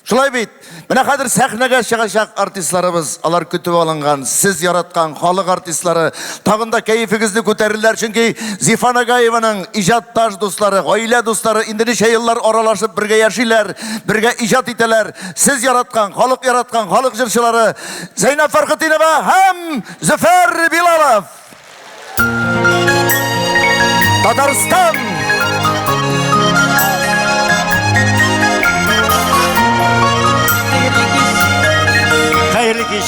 Шулай бит. Менә хәзер сәхнәгә чыгачак артистларыбыз, алар көтеп алынган, сез яраткан халык артистлары. Тагын да кәефегезне күтәрерләр, чөнки Зифа Нагаеваның иҗатташ дуслары, гаилә дуслары инде ничә еллар аралашып бергә яшиләр, бергә иҗат итәләр. Сез яраткан, халык яраткан халык җырчылары Зәйнәб Фәрхетдинова һәм Зөфәр Билалов. Татарстан!
Хәерле кич.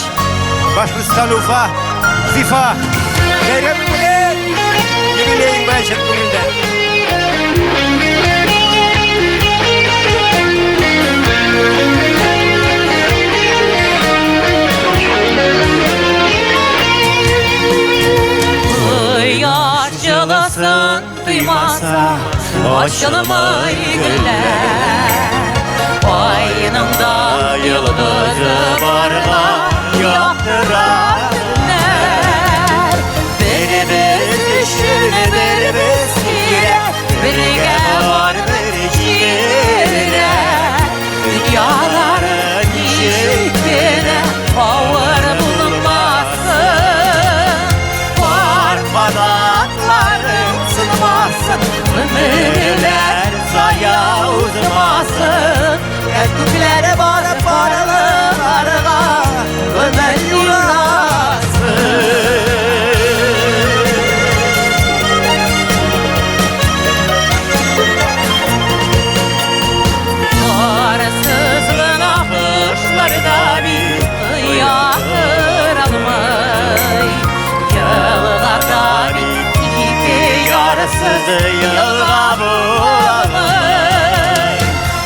Башкортстан Уфа, Зифа. Бәйрәм белән! Юбилеең белән чын күңелдән.
Кояш җылысын тоймаса, ачылмый гөлләр. Айның да йолдызы барга яктыра төннәр. Беребез өчен беребез кирәк, бергә бар бер җирдә. Дөньялар ничек кенә авыр булмасын, Пар канатларың сынмасын, гомерләр зая узмасын. Ә күкләр бар парларга гомер юрасын. Парсыз гына кошлар да бит оятыр алмый. Елгада бит ике ярсыз елга булмый.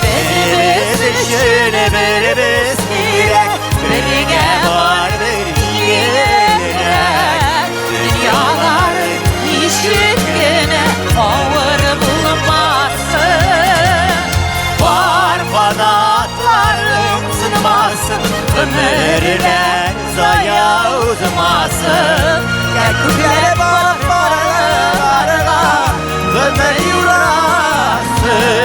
Беребез өчен беребез кирәк, бергә бар бер җиңелрәк. Дөньялар ничек кенә авыр булмасын, Пар канатларың сынмасын, гомерләр зая узмасын. Күкләр бар барга гомер юрасын.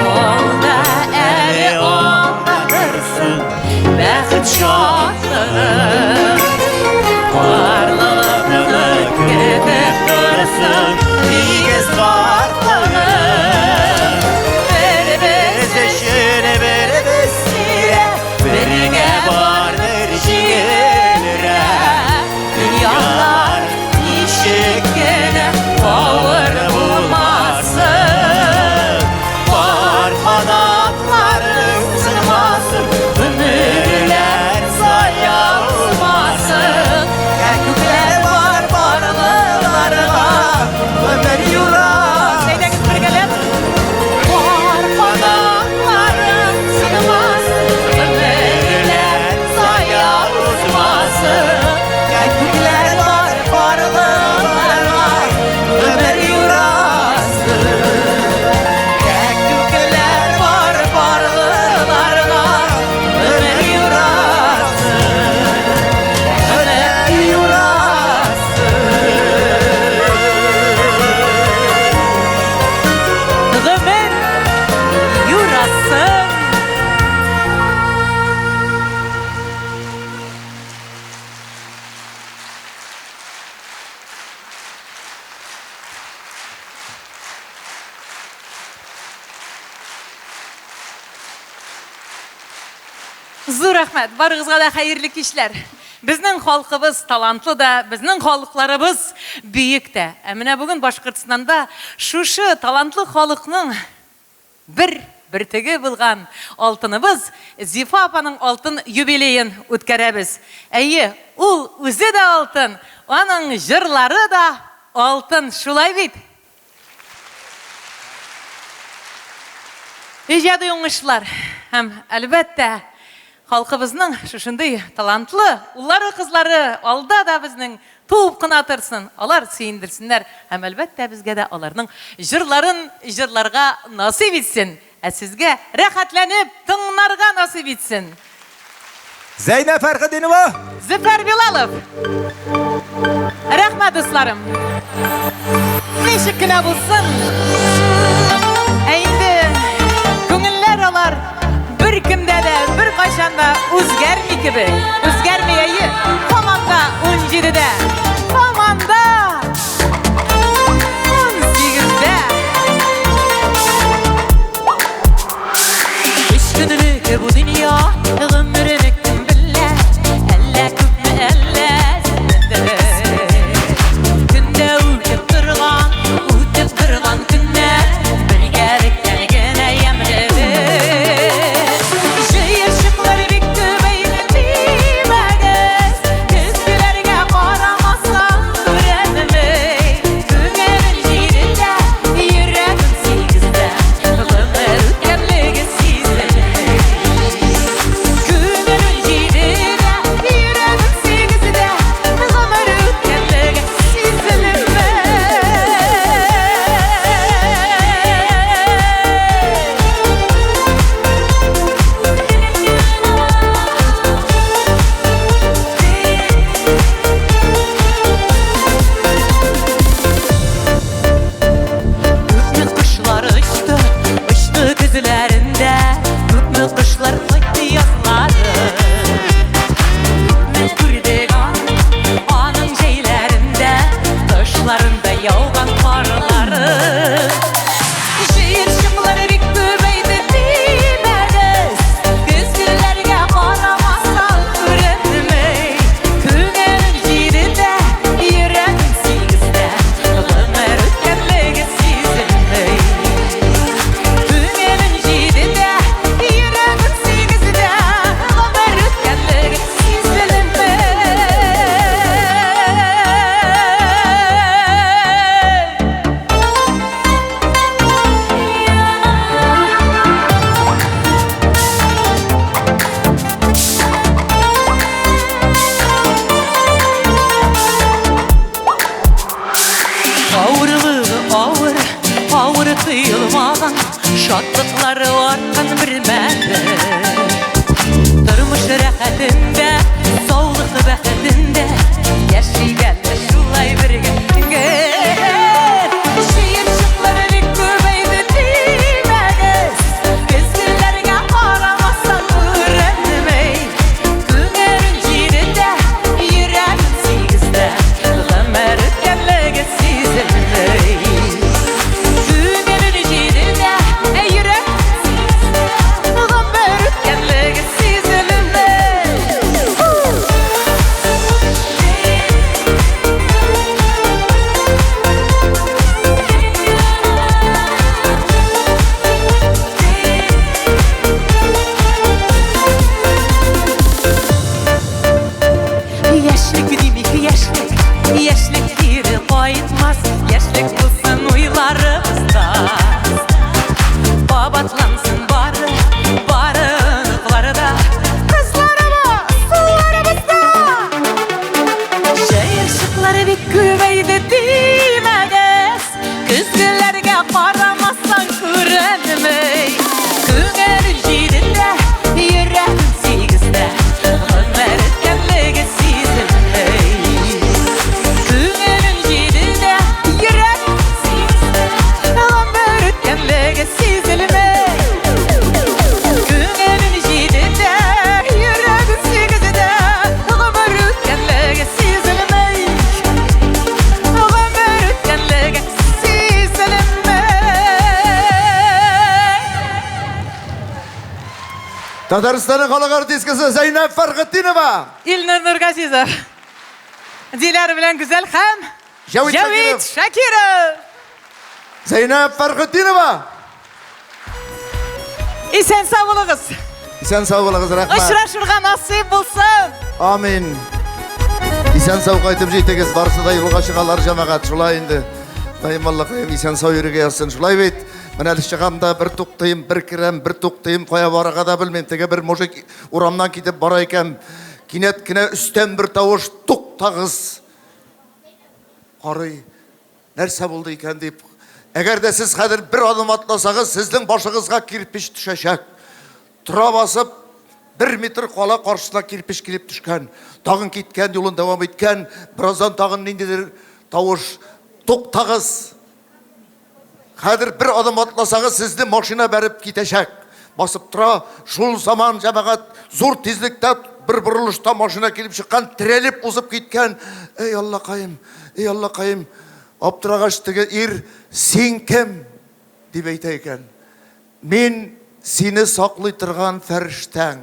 Алда әле алда торсын бәхет шатлыгы. Барлыгыңны көтеп торсын тигез картлыгы. Беребез өчен беребез кирәк, бергә бар бер җиңелрәк. Дөньялар ничек кенә авыр булмасын, Пар канатларың сынмасын, гомерләр зая узмасын. Күкләр бар барлыларга гомер юрасын. Әйдәгез бергәләп. Пар канатларың сынмасын, гомерләр зая узмасын. Күкләр бар барлыларга гомер юрасын. Күкләр бар барлыларга гомер юрасын. Гомер юрасын. Гомер юрасын.
Зур рәхмәт! Барыгызга да хәерле кичләр! Безнең халкыбыз талантлы да, безнең халыкларыбыз бөек тә. Ә менә бүген Башкортстанда шушы талантлы халыкның бер бөртеге булган алтыныбыз Зифа апаның алтын юбилеен үткәрәбез. Әйе, ул үзе дә алтын, аның җырлары да алтын, шулай бит? Иҗади уңышлар һәм, әлбәттә, Халкыбызның шушындый талантлы уллары, кызлары алда да безнең туып кына торсын, алар сөендерсеннәр һәм, әлбәттә, безгә дә аларның җырларын җырларга насыйп итсен, ә сезгә рәхәтләнеп тыңнарга насыйп итсен.
Зәйнәп Фәрхетдинова!
Зөфәр Билалов! Рәхмәт, дусларым! Ничек кенә булсын, ә инде күңелләр алар беркемдә дә, беркайчан да үзгәрми кебек. Үзгәрми, әйе, һаман да унҗидедә, һаман да унсигездә. Өч көнлек бу дөнья, гомерне кем белә, әллә күпме, әллә әзмедер. Көндә үтеп торган, үтеп торган көннәр, бергәлектән генә ямьледер. Җыерчыклар бик күбәйде димәгез, көзгеләргә карамасаң күренми. Күңелем җидедә, йөрәгем сигездә, гомер үткәнлеге сизелми. Күңелем җидедә, йөрәгем сигездә, гомер үткәнлеге сизелми. Күпме кошлар очты, очты көзләрендә, күпме кошлар кайтты язлары. Күпме күрдек аның җәйләрендә, кышларында яуган карлары. Җыерчыклар бик күбәйде димәгез, көзгеләргә карамасаң күренми. Күңелем җидедә, йөрәгем сигездә, гомер үткәнлеге сизелми. Күңелем җидедә, йөрәгем сигездә, гомер үткәнлеге сизелми. Авырлыгы авыр, авыр тоелмаган, шатлыклары арткан бер мәле. Тормыш рәхәтендә, саулык бәхетендә, яшик әле шулай бергә. Җыерчыклар бик күбәйде димәгез, көзгеләргә карамасаң күренми. Күңелем җидедә, йөрәгем сигездә, гомер үткәнлеге сизелми. Күңелем җидедә, йөрәгем сигездә, гомер үткәнлеге сизелми. Яшьлек димик, яшьлек, яшьлек кире кайтмас, яшьлек булсын уйларыбызда. Кабатлансын бары, бары оныкларда, кызларыбыз, улларыбызда. Җыерчыклар бик күбәйде димәгез, көзгеләргә карамасаң күренми. Күңелем җидедә, йөрәгем сигездә, гомер үткәнлеге сизелми. Күңелем җидедә, йөрәгем сигездә, гомер үткәнлеге сизелми. Күңелем җидедә, йөрәгем сигездә, гомер үткәнлеге сизелми. Гомер үткәнлеге сизелми.
Татарстанның халык артисткасы Зәйнәп Фәрхетдинова!
Илнур Нургазизов. Диләр белән Гүзәл һәм
Җәвит
Җәвит Шакиров.
Зәйнәп Фәрхетдинова!
Исән сау булыгыз.
Исән сау булыгыз, рәхмәт.
Очрашырга насыйп булсын.
Амин. Исән сау кайтып җитегез, барысы да юлга чыгалар, җәмәгать, шулай инде. Даим Аллакаем исән сау йөрергә язсын, шулай бит. Менә әле чыгам да бер туктыйм, бер керәм, бер туктыйм, кая барырга да белмим. Теге бер мужик урамнан китеп бара икән. Кинәт кенә өстән бер тавыш, Туктагыз! Карый, нәрсә булды икән дип. Әгәр дә сез хәзер бер адым атласагыз, сезнең башыгызга кирпеч төшәчәк. Тора басып, бер метр кала каршысына кирпеч килеп төшкән. Тагын киткән, юлын дәвам иткән. Бераздан тагын ниндидер тавыш, Туктагыз! Хәзер бер адым атласагыз, сезне машина бәреп китәчәк. Басып тора, шул заман, җәмәгать, зур тизлектә бер борылышта машина килеп чыккан, терәлеп узып киткән. Эй, Аллакаем, эй, Аллакаем. Аптырагач теге ир, син кем? дип әйтә икән. Мин сине саклый торган фәрештәң.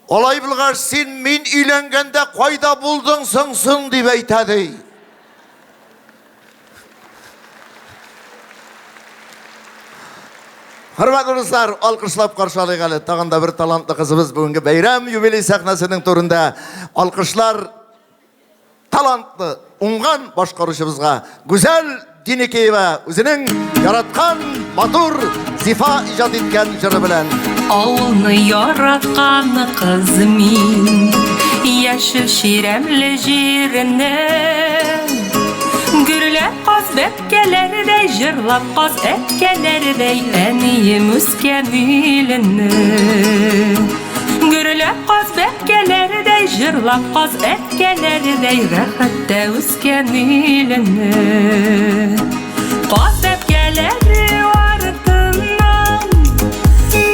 Алай булгач, син мин өйләнгәндә кайда булдың соң соң дип әйтә ди. Хөрмәтле дуслар, алкышлап каршы алыйк әле. Тагын да бер талантлы кызыбыз бүгенге бәйрәм юбилей сәхнәсенең түрендә. Алкышлар талантлы, уңган башкаручыбызга Гүзәл Диникеева үзенең яраткан матур Зифа иҗат иткән җыры белән.
Авылны яраткан кыз мин, яшел чирәмле җирне. Гөрләп каз бәбкәләредәй, җырлап каз әткәләредәй, әнием үскән иленне. Гөрләп каз бәбкәләредәй, җырлап каз әткәләредәй, рәхәттә үскән иленне. Каз бәбкәләре артыннан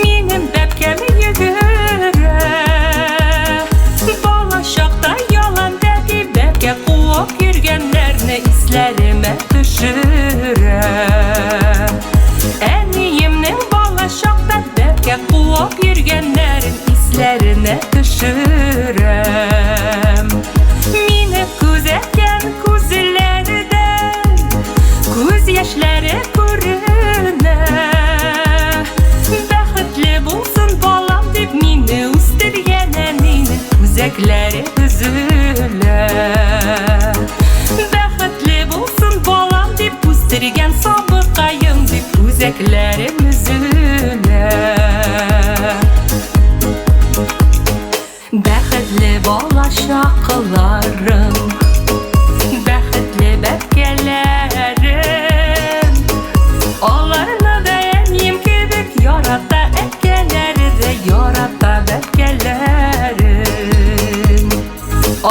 минем бәбкәм йөгерә. Бала чакта ялан бәби бәбкә куып йөргәннәрне исләремә төшерә. Әниемнең бала чакта бәбкә куып йөргәннәрен исләренә төшерәм. Мине күзәткән күзләрдән күз яшьләре күренә. Бәхетле булсын балам дип мине үстергән әнинең үзәкләре өзелә. Бәхетле булсын балам дип үстергән сабыкаем дип үзәкләрем өзелә. Бәхетле бала чакларым, бәхетле бәбкәләрем. Аларны да әнием кебек ярата, әткәләре дә ярата бәбкәләрен.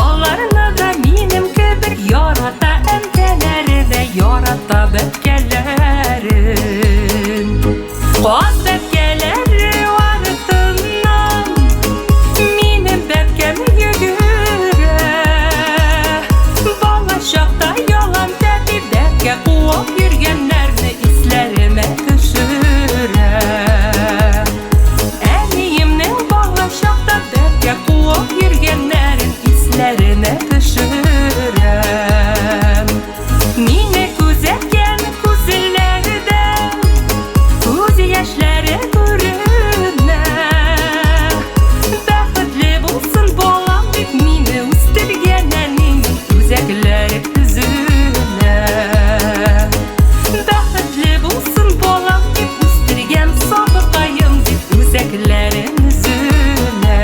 Аларны да минем кебек ярата, әнкәләре дә ярата бәбкәләрен. Каз бәбкәләре артыннан минем бәбкәм йөгерә. Бала чакта ялан тәпи бәбкә куып йөргәннәрне исләремә төшерә. Әниемнең бала чакта бәбкә куып йөргәннәрен исләренә төшерәм. Мине күзәткән күзләрдән күз яшьләре күренә. Бәхетле булсын балам дип мине үстергән әнинең үзәкләре өзелә. Бәхетле булсын балам дип үстергән сабыкаем дип үзәкләрем өзелә.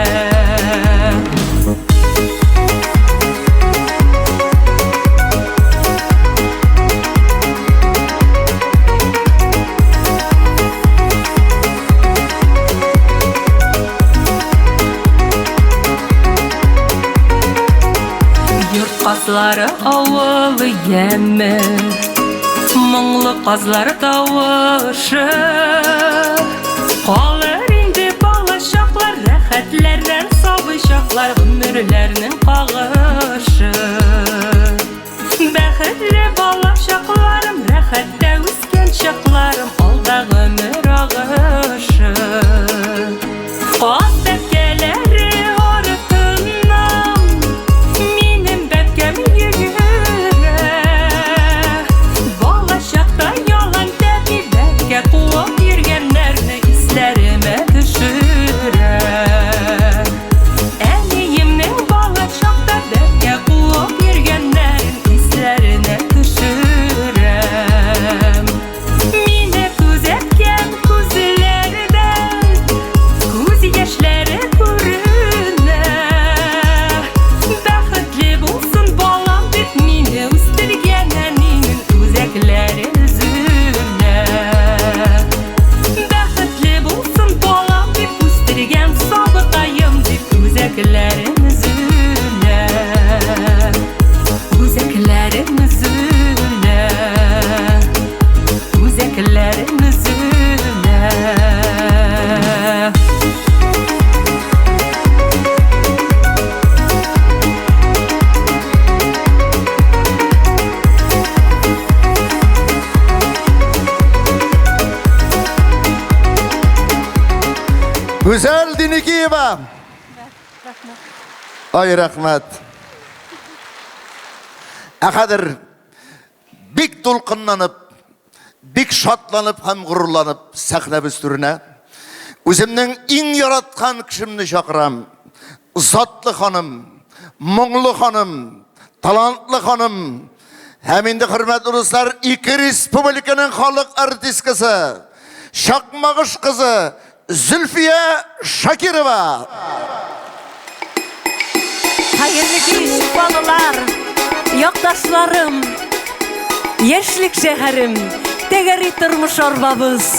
Йорт казлары авылы яме, моңлы казлар тавышы. Калыр инде бала чаклар, рәхәтләрдән сабый чаклар, гомерләрнең кагышы. Бәхетле бала чакларым, рәхәттә үскән чакларым, алда гомер агышы. Каз бәбкәләре артыннан минем бәбкәм йөгерә. Бала чакта ялан тәпи бәбкә куып йөргәннәрне исләремә төшерә. Әниемнең бала чакта бәбкә куып йөргәннәрен
Гүзәл Диникиева. Ай, рәхмәт. Ә хәзер бик дулкынланып, бик шатланып һәм горурланып сәхнәбез түренә үземнең иң яраткан кешемне чакырам. Затлы ханым, моңлы ханым, талантлы ханым һәм инде хөрмәтле дуслар, ике республиканың халык артисткасы, Чакмагыш кызы Зөлфия Шакирова.
Хәерле кич, балалар, якташларым, яшьлек шәһәрем, тәгәри тормыш арбабыз.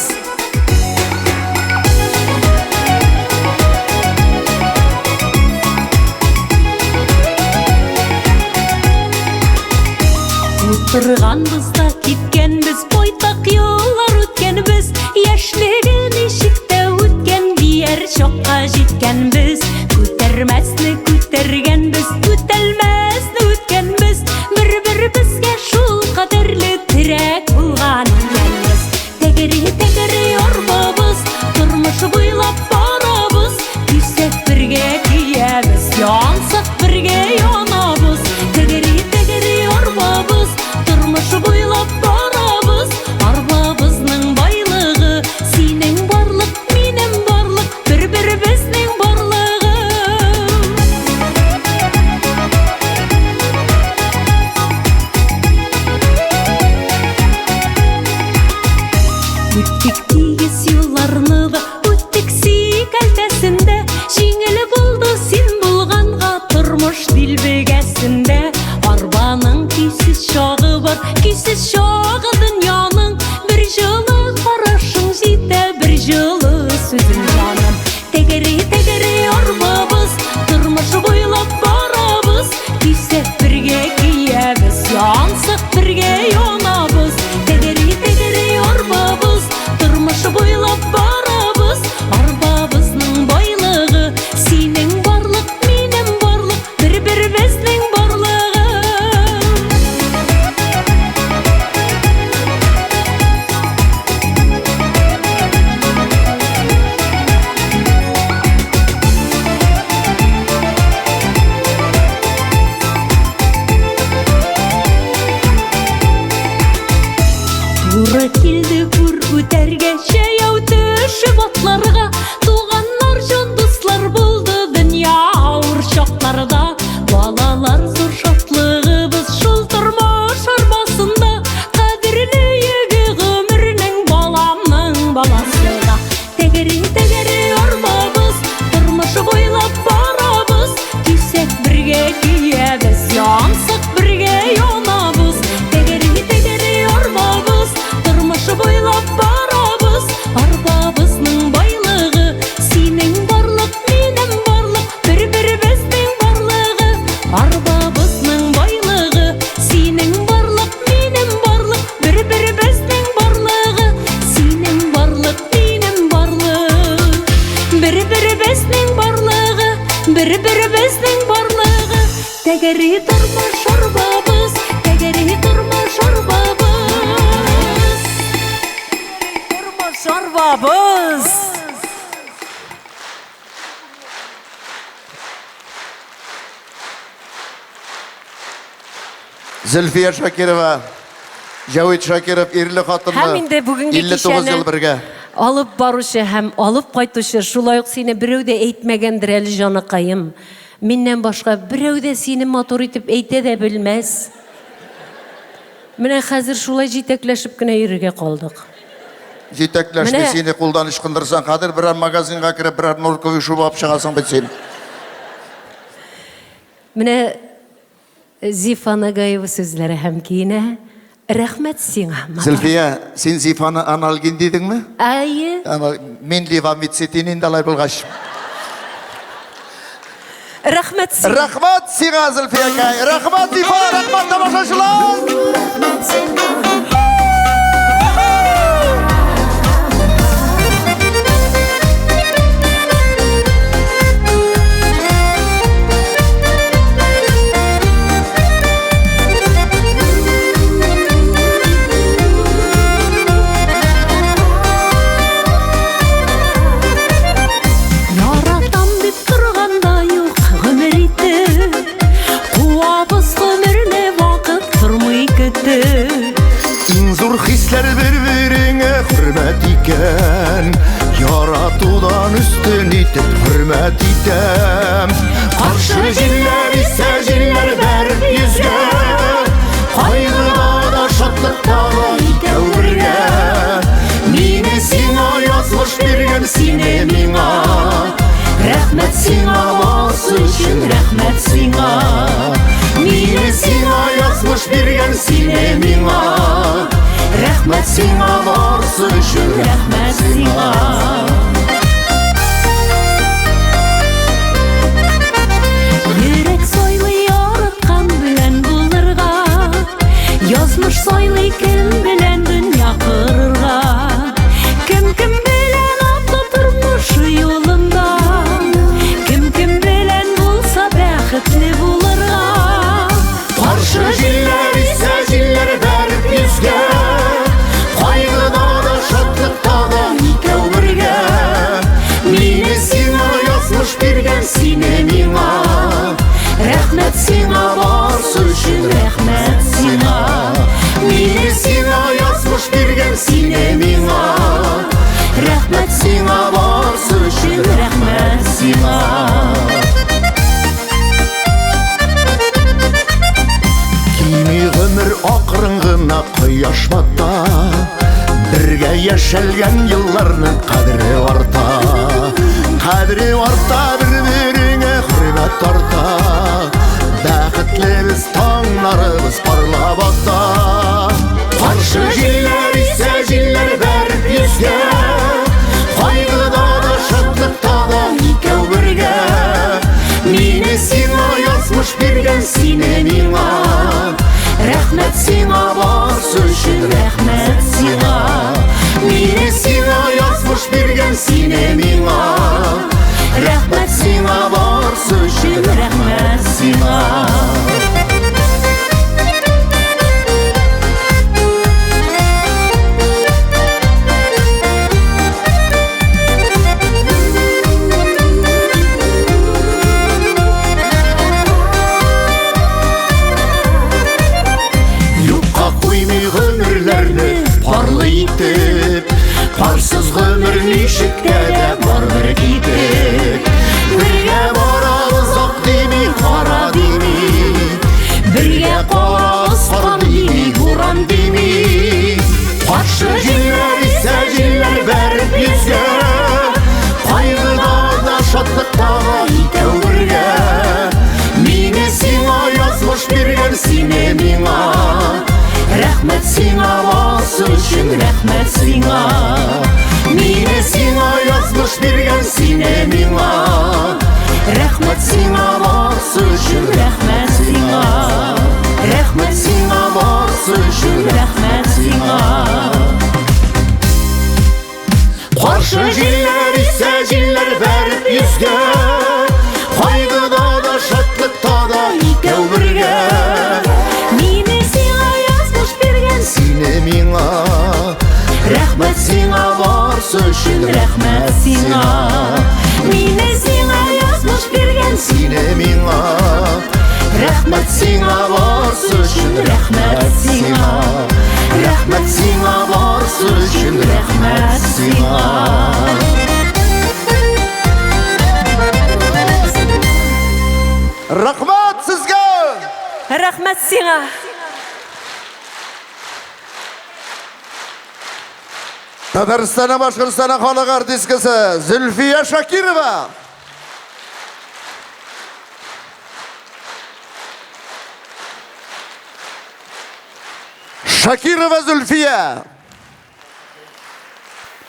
Утырганбыз да киткәнбез, байтак юллар үткәнбез, яшьлеге ничек тә үткән дияр чакка җиткәнбез. Күтәрмәсне күтәргәнбез, үтәлмәсне үткәнбез, бер-беребезгә шул кадәрле терәк булган икәнбез. Тәгәри, тәгәри арбабыз, тормыш буйлап барабыз, көйсәк бергә көябез, янсак бергә янабыз. Тәгәри, тәгәри арбабыз, тормыш буйлап барабыз, арбабызның байлыгы, синең барлык, минем барлык, бер-беребезнең барлыгы. Үттек тигез юлларны да, үттек сикәлтәсендә, җиңел булды син булганга тормыш дилбегәсендә. Арбаның көйсез чагы бар, көйсез чагы дөньяның, бер җылы карашың җитә, бер җылы сүзең җаным. Тәгәри, тәгәри арбабыз, тормыш буйлап барабыз, көйсәк бергә көябез, янсак бергә янабыз. Тәгәри, тәгәри арбабыз, тормыш буйлап барабыз, арбабызның байлыгы, синең барлык, минем барлык, бер-беребезнең барлыгы. Туры килде күр үтәргә, җәяү төшеп атларга, туганнар, җан дуслар булды дөнья авыр чакларда. Балалар зур шатлыгыбыз шул тормыш арбасында, кадерле йөге гомернең баламның баласы да. Тәгәри, тәгәри арбабыз, тормыш буйлап барабыз, көйсәк бергә көябез, янсак бергә янабыз. Тәгәри, тәгәри арбабыз, тормыш буйлап барабыз, арбабызның байлыгы, синең барлык, минем барлык, бер-беребезнең барлыгы. Арбабызның байлыгы, синең барлык, минем барлык, бер-беребезнең барлыгы. Синең барлык, минем барлык, бер-беребезнең барлыгы, бер-беребезнең барлыгы. Тәгәри тормыш арбабыз, тәгәри тормыш арбабыз.
Тормыш арбабыз.
Зөлфия Шакирова, Җәвит Шакиров ирле хатынлы.
Һәм инде бүгенге
59
кичәне
ел бергә.
алып баручы һәм алып кайтучы, шулай ук сине берәү дә әйтмәгәндер әле, җаныкаем. Миннән башка берәү дә сине матур итеп әйтә дә белмәс. Менә хәзер шулай җитәкләшеп кенә йөрергә калдык.
Җитәкләшми
Менә-
сине кулдан ычкындырсаң, хәзер берәр магазинга кереп, берәр норковый шуба алып чыгасың бит син.
Менә Зифа Нагаева сүзләре һәм көенә рәхмәт сиңа, матур.
Зөлфия, син Зифаны анальгин дидеңме?
Әйе.
Мин левомицетин инде алай булгач.
Рәхмәт сиңа.
Рәхмәт сиңа, Зөлфиякәй. Рәхмәт, Зифа, рәхмәт, тамашачылар.
Рәхмәт сиңа.
итеп.
Иң зур хисләр бер-береңә хөрмәт икән. Яратудан өстен итеп хөрмәт итәм. Каршы җилләр исә җилләр бәреп йөзгә. Кайгыда да шатлыкта да икәү бергә. Мине сиңа язмыш биргән, сине миңа. Рәхмәт сиңа барсы өчен, рәхмәт сиңа. Мине сиңа язмыш биргән, сине миңа. Рәхмәт сиңа барсы өчен, рәхмәт сиңа.
Йөрәк сайлый яраткан белән булырга, Язмыш сайлый кем белән дөнья корырга. Кем кем белән атлы тормыш юлында, Кем кем белән булса бәхетле булырга.
Каршы җилләр исә җилләр бәреп йөзгә. Кайгыда да, шатлыкта да икәү бергә. Мине сиңа язмыш биргән, сине миңа. Рәхмәт сиңа барсы өчен, рәхмәт сиңа. Мине сиңа язмыш биргән, сине миңа. Рәхмәт сиңа барсы өчен, рәхмәт сиңа. Кими гомер акрын гына кояш бата. Бергә яшәлгән елларның кадере арта. Кадере арта, бер-береңә хөрмәт арта. Бәхетле без таңнарыбыз парлап ата. Каршы җилләр исә җилләр бәреп йөзгә. Кайгыда да, шатлыкта да икәү бергә. Мине сиңа язмыш биргән, сине миңа. Рәхмәт сиңа барсы өчен, рәхмәт сиңа. Мине сиңа язмыш биргән, сине миңа. Рәхмәт сиңа барсы өчен, рәхмәт сиңа. Юкка куймый гомерләрне парлы итеп, Парсыз гомер ничек тә дә барыбер китеп. Бергә барабыз ак дими, кара дими. Бергә калабыз кар дими, буран дими. Каршы җилләр исә җилләр бәреп йөзгә. Кайгыда да, шатлыкта да икәү бергә. Мине сиңа язмыш биргән, сине миңа. Рәхмәт сиңа барсы өчен, рәхмәт сиңа. Мине сиңа язмыш биргән, сине миңа. Рәхмәт сиңа барсы өчен, рәхмәт сиңа. Рәхмәт сиңа барсы өчен, рәхмәт сиңа. Каршы җилләр исә җилләр бәреп йөзгә. Кайгыда да, шатлыкта да икәү бергә.
Мине сиңа язмыш биргән,
Сине миңа. Рәхмәт сиңа барсы өчен, рәхмәт сиңа.
Мине сиңа язмыш биргән,
Сине миңа. Рәхмәт сиңа барсы өчен, рәхмәт сиңа. Рәхмәт сиңа барсы өчен, рәхмәт сиңа. Рәхмәт сезгә!
Рәхмәт сиңа!
Татарстанның Башкортстанның халык артисткасы Зөлфия Шакирова. Шакирова Зульфия.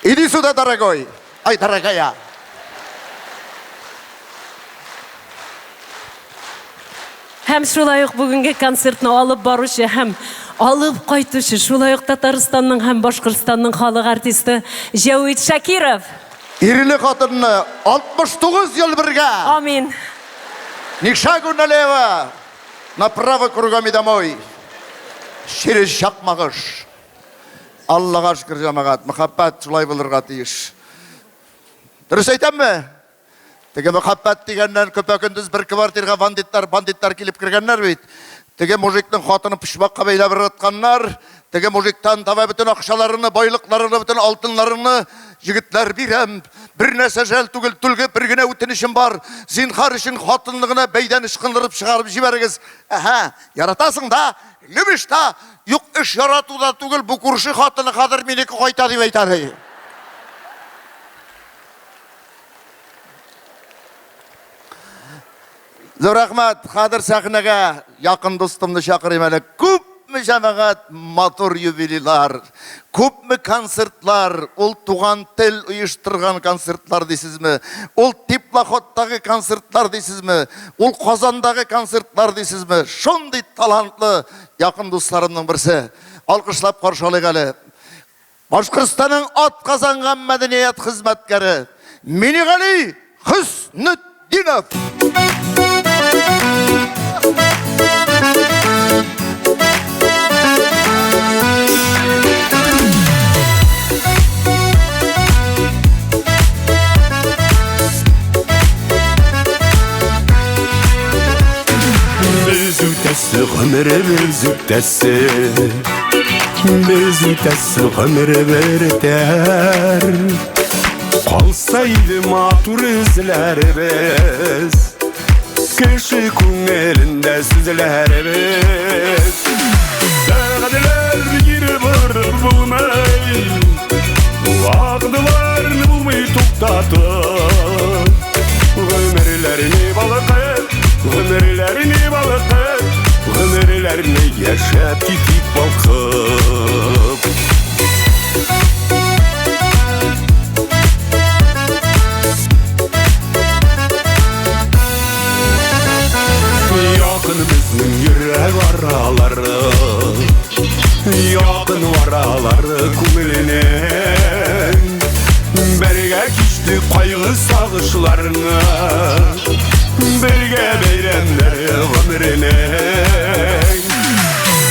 Иди сюда, дорогой. Ай, дорогая.
Һәм шулай ук бүгенге концертны алып баручы һәм алып кайтучы, шулай ук Татарстанның һәм Башкортстанның халык артисты Җәвит Шакиров.
Ирле хатынны 69 ел бергә.
Амин.
Ни шагу налево, направо кругом и домой. Через Чакмагыш. Аллага шөкер, җәмәгать, мәхәббәт шулай булырга тиеш. Дөрес әйтәмме? Теге мәхәббәт дигәннән көпә-көндез бер квартирга бандитлар, бандитлар килеп кергәннәр бит. Теге мужикның хатынын почмакка бәйләп ыргытканнар. Теге мужиктан таба бөтен акчаларыны, байлыкларыны, бөтен алтыннарыны егетләр бирәм. Бер нәрсә жәл түгел, түлге бер генә үтенечем бар. Зинһар өчен хатынны гына бәйдән ычкындырып чыгарып җибәрегез. Әһә, яратасың да, любишь та. Юк, эш яратуда түгел, бу күрше хатыны хәзер минеке кайта дип әйтә ди. Зур рәхмәт. Хәзер сәхнәгә якын дустымны чакырыйм әле. Күпме җәмәгать матур юбилейлар, күпме концертлар, ул туган тел оештырган концертлар дисезме, ул теплоходтагы концертлар дисезме, ул Казандагы концертлар дисезме, шундый талантлы якын дусларымның берсе. Алкышлап каршы алыйк әле. Башкортстанның атказанган мәдәният хезмәткәре Минигали Хөснетдинов.
Без үтәсе гомеребез үтәсе Без үтәсе гомеребез үтәр Калса иде матур эзләребез Кеше күңелендә сүзләребез Сәгатьләр кире борып булмый Вакытларны булмый туктатып Гомерләрне балкып, гомерләрне балкып, гомерләрне яшәп китик балкып. Якын безнең йөрәк аралары, Якын аралары күңеленең. Бергә кичте кайгы сагышларны, Бергә бәйрәмнәр гомеренең.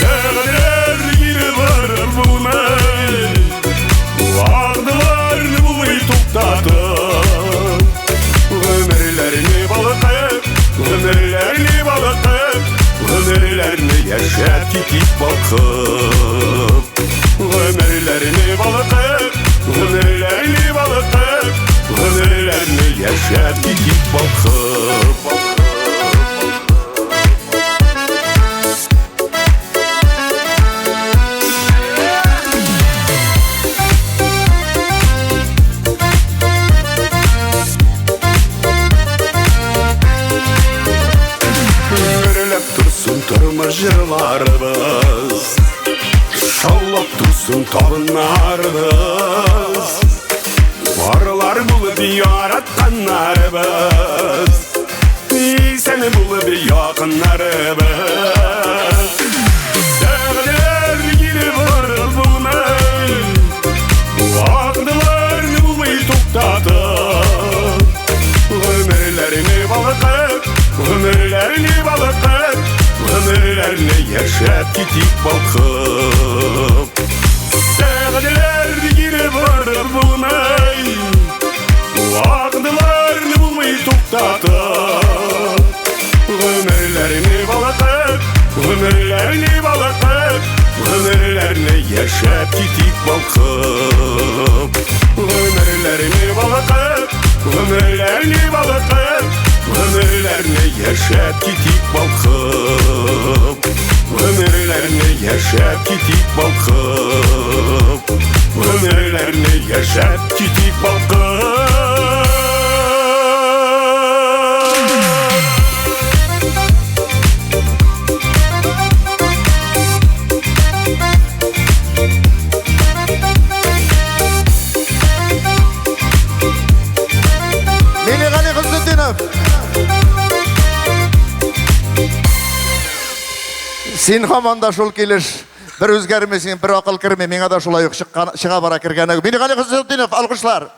Сәгатьләр кире барып булмый, Вакытларны булмый туктатып. Гомерләрне балкып, гомерләрне балкып, Гомерләрне яшәп китик балкып. Гомерләрне балкып, гомерләрне балкып, Гомерләрне яшәп китик балкып. Гөрләп торсын тормыш җырларыбыз, Шаулап торсын табыннарыбыз. Парлар булып яратканнарыбыз, Исән булып якыннарыбыз. Сәгатьләр кире барып булмый, Вакытларны булмый туктатып. Гомерләрне балкып, гомерләрне балкып, Гомерләрне яшәп китик балкып. Сәгатьләр кире барып булмый, Вакытларны булмый туктатып. Гомерләрне балкып, гомерләрне балкып, Гомерләрне яшәп китик балкып. Гомерләрне балкып, гомерләрне балкып, Гомерләрне яшәп китик балкып. Гомерләрне яшәп китик балкып. Гомерләрне яшәп китик балкып.
Минигали Хөснетдинов. Син һаман да шул килеш. Бер үзгәрмисең, бер акыл керми. Миңа да шулай ук чыккан, чыга бара кергәне. Минигали Хөснетдинов, алкышлар.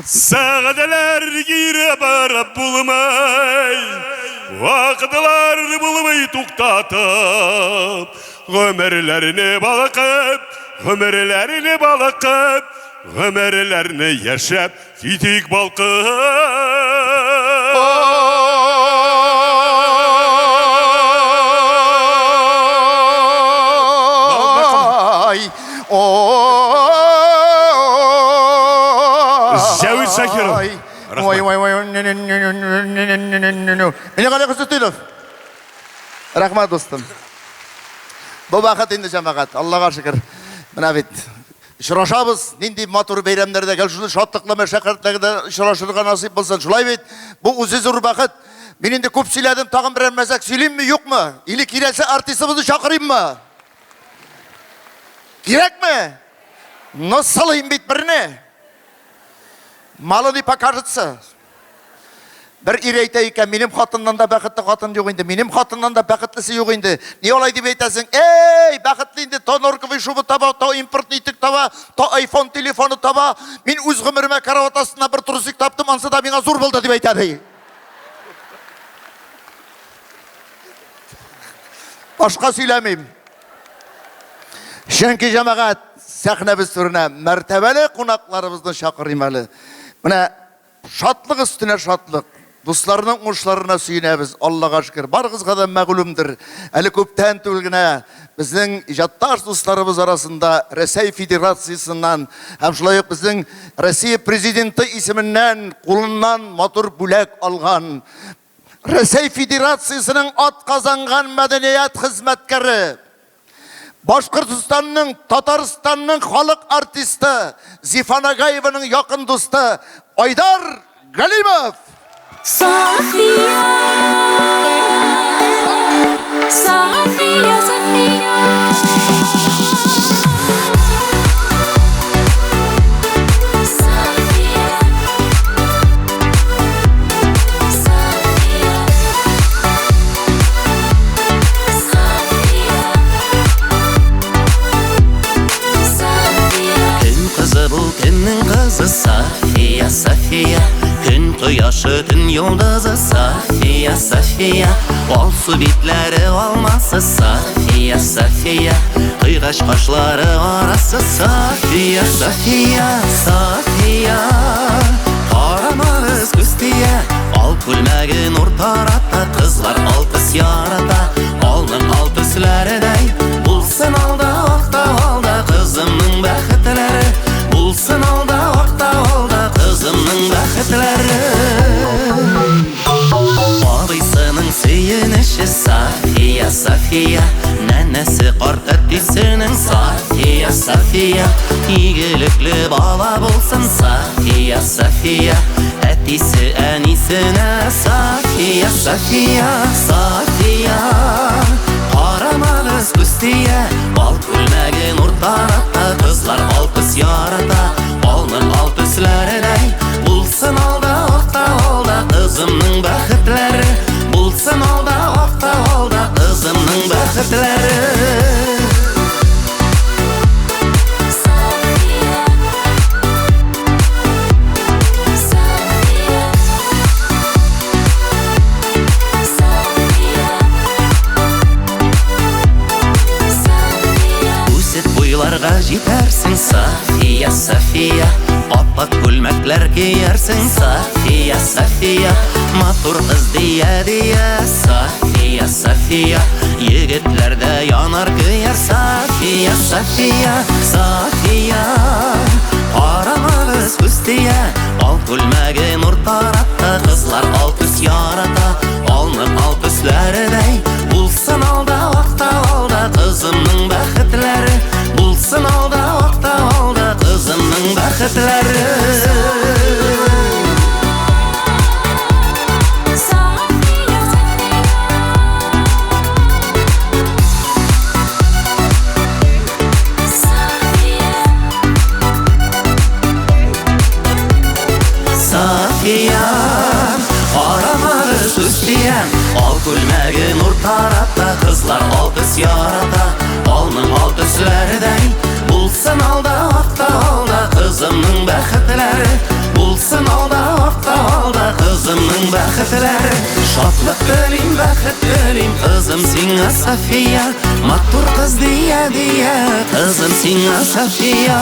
Сәгатьләр кире барып булмый, Вакытлар булмый туктатып. Гомерләрне балкып, гомерләрне балкып, Гомерләрне яшәп китик балкып.
Ай, ой.
Җәвит Шакиров.
Ой, ой, ой, Минегали Хөснетдинов. Рәхмәт, дустым. Бу бәхет инде, җәмәгать, Аллага шөкер. Менә бит очрашабыз, нинди матур бәйрәмнәрдә, гел шушы шатлыклы мәшәкатьләрдә очрашырга насыйп булсын. Шулай бит, бу үзе зур бәхет. Мин инде күп сөйләдем, тагын берәр мәзәк сөйлимме, юкмы? Или киләсе артистыбызны чакырыйммы? Кирәкме? Ну, сылыйм бит берне. Мало не покажется. Бер ир әйтә икән, минем хатыннан да бәхетле хатын юк инде, минем хатыннан да бәхетлесе юк инде. Ни алай дип әйтәсең? Эй, бәхетле инде, то норковый шуба таба, то импортный итек таба, то айфон телефоны таба. Мин үз гомеремә карават астына бер трусик таптым, ансы да миңа зур булды дип әйтә ди. Башка сөйләмим. Чөнки җәмәгать сәхнәбез түренә мәртәбәле кунакларыбызны чакырыйм әле. Менә шатлык өстенә шатлык. Дусларның уңышларына сөенәбез, Аллага шөкер. Барыгызга да мәгълүмдер, әле күптән түгел генә безнең иҗатташ дусларыбыз арасында Рәсәй Федерациясеннән һәм шулай ук безнең Россия Президенты исеменнән кулыннан матур бүләк алган Рәсәй Федерациясенең атказанган мәдәният хезмәткәре, Башкортостанның, Татарстанның халык артисты Зифа Нагаеваның якын дусты Айдар Галимов!
София, София, София.
Кем кызы бу, кемнең кызы? София, София. Көн кояшы, төн йолдызы. София, София. Алсу битләре алмасы. София, София. Кыйгач кашлары арасы. София, София, София. Карамагыз күз тия. Ал күлмәге нур тарата. Кызлар ал төс ярата. Алның ал төсләредәй. Булсын алда, акта алда кызымның бәхетләре. Булсын алда, акта алда кызымның бәхетләре. Абыйсының сөенече София, София. Нәнәсе карт әтисенең София, София. Игелекле бала булсын София, София. Әтисе әнисенә София, София, София. Карамагыз күз тия, ал күлмәге нур тарата, кызлар ал төс ярата, алның ал төсләредәй. Булсын алда, акта алда кызымның бәхетләре. Булсын алда, акта алда кызымның бәхетләре. Үсеп буйларга җитәрсең, София, София. Ап-ак күлмәкләр киярсең, София, София. Матур кыз дия-дия, София, София. Егетләр дә янар көяр, София, София, София. Карамагыз күз тия, ал күлмәге нур тарата, кызлар ал төс ярата, алның ал төсләредәй. Булсын алда, акта алда кызымның бәхетләре. Булсын алда, акта алда кызымның бәхетләре. София, карамагыз күз тия, ал күлмәге нур тарата, кызлар ал төс ярата, алның ал төсләредәй. Булсын алда, акта алда кызымның бәхетләре. Булсын алда, артта, алда кызымның бәхетләре. Шатлык телим, бәхет телим, кызым сиңа София. Матур кыз дия дия, кызым сиңа София.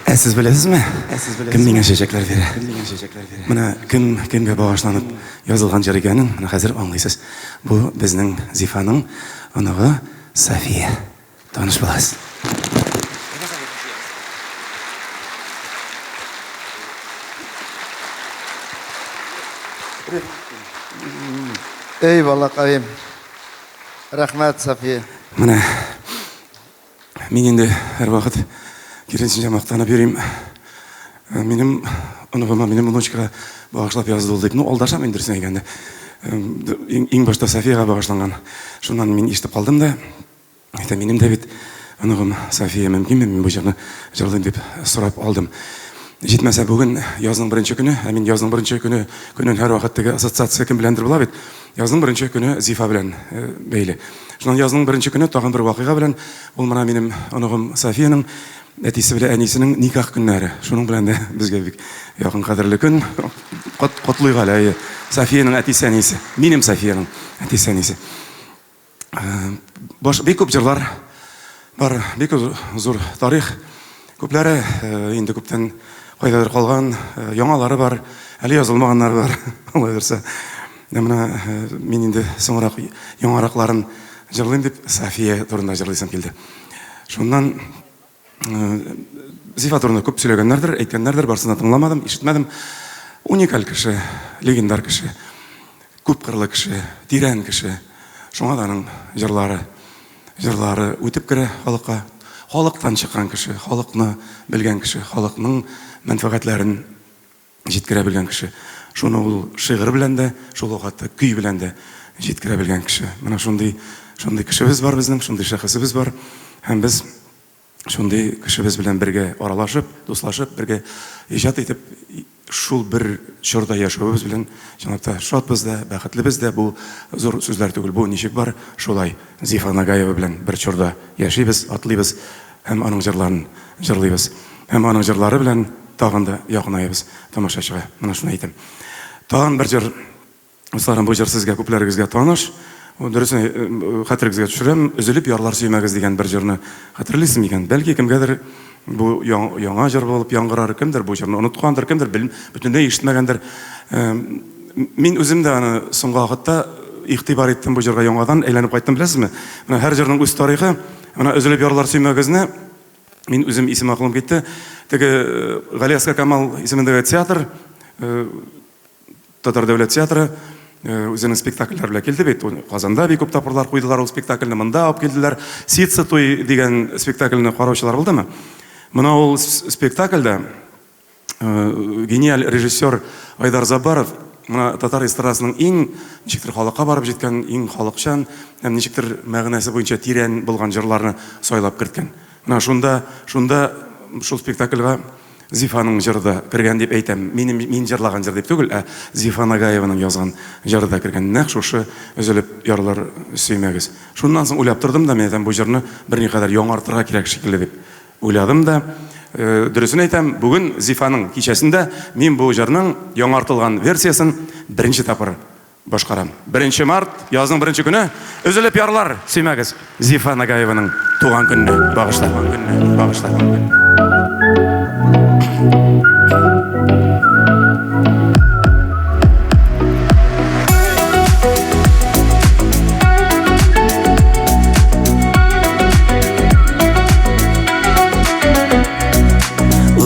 Ә сез беләсезме? Кем миңа чәчәкләр бирә? Менә кем кемгә багышланып язылган җыр икәнен менә хәзер аңлыйсыз. Бу безнең Зифаның оныгы София. Таныш буласыз.
Эй, балакаем. Рәхмәт, София.
Менә мин инде һәрвакыт киресенчә мактанып йөрим. Э, минем оныгыма, минем внучкага багышлап язды ул дип. Ну, алдашам инде дөресен әйткәндә. Э, иң башта Софияга багышланган. Шуннан мин ишетеп калдым да, әйтәм, минем дә бит оныгым София, мөмкинме мин бу җырны җырлыйм дип сорап алдым. Җитмәсә бүген язның беренче көне, ә мин язның беренче көне көнен һәрвакыт теге ассоциация кем беләндер була бит. Язның беренче көне Зифа белән э, бәйле. Шуннан язның беренче көне тагын бер вакыйга белән, ул менә минем оныгым Софиянең әтисе белән әнисенең никах көннәре. Шуның белән дә безгә бик якын кадерле көн. Кот, котлыйк әле, әйе. Софиянең әтисе әнисе. Минем Софиянең әтисе әнисе. Баш, бик күп җырлар бар, бик зур тарих. Күпләре инде күптән кайдадыр калган, яңалары бар, әле язылмаганнары бар. Алай булса. Менә мин инде соңрак яңаракларын җырлыйм дип София турында җырлыйсым килде. Шуннан Зифа турында күп сөйләгәннәрдер, әйткәннәрдер, барысын да тыңламадым, ишетмәдем. Уникаль кеше, легендар кеше, күпкырлы кеше, тирән кеше. Шуңа да аның җырлары, җырлары үтеп керә халыкка. Халыктан чыккан кеше, халыкны белгән кеше, халыкның мәнфәгатьләрен җиткерә белгән кеше. Шуны ул шигырь белән дә, шул ук вакытта көй белән дә җиткерә белгән кеше. Менә шундый, шундый кешебез бар безнең, шундый шәхесебез бар. Һәм без шундый кешебез белән бергә аралашып, дуслашып, бергә иҗат итеп, шул бер чорда яшәвебез белән чынлап та шатбыз да, бәхетлебез дә. Бу зур сүзләр түгел, бу ничек бар, шулай. Зифа Нагаева белән бер чорда яшибез, атлыйбыз һәм аның җырларын җырлыйбыз. Һәм аның җырлары белән тагын да якынаябыз тамашачыга. Менә шуны әйтәм. Тагын бер җыр. Дусларым, бу җыр сезгә күпләрегезгә таныш. Дөресен э, хәтерегезгә төшерәм. Өзелеп ярлар сөймәгез дигән бер җырны хәтерлисез микән? Бәлки кемгәдер бу яңа җыр булып яңгырар, кемдер бу җырны оныткандыр, кемдер бөтенләй ишетмәгәндер. Мин үзем дә аны соңгы вакытта игътибар иттем бу җырга яңадан әйләнеп кайттым, беләсезме? Менә һәр җырның үз тарихы. Менә өзелеп ярлар сөймәгезне Мин үзем исем акылым китте. Теге э, Галиәсгар Камал исемендәге театр, э, Татар дәүләт театры э, үзенең спектакльләре белән килде бит. Казанда бик күп тапкырлар куйдылар ул спектакльне, монда алып килделәр. Ситсы туй дигән спектакльне караучылар булдымы? Менә ул спектакльдә гениаль режиссер Айдар Заббаров менә татар эстрадасының иң ничектер халыкка барып җиткән, иң халыкчан һәм ничектер мәгънәсе буенча тирән булган җырларны сайлап керткән. Менә шунда, шунда шул спектакльгә Зифаның җыры да кергән дип әйтәм. Минем мин җырлаган җыр дип түгел, ә Зифа Нагаеваның язган җыры да кергән. Нәкъ шушы өзелеп ярлар сөймәгез. Шуннан соң уйлап тордым да, мин әйтәм, бу җырны берникадәр яңартырга кирәк шикелле дип. Уйладым да, дөресен әйтәм, бүген Зифаның кичәсендә мин бу җырның яңартылган версиясен беренче тапкыр башкарам. Беренче март, язның беренче көне, өзелеп ярлар сөймәгез, Зифа Нагаеваның туган көненә багышлап. Багышлап.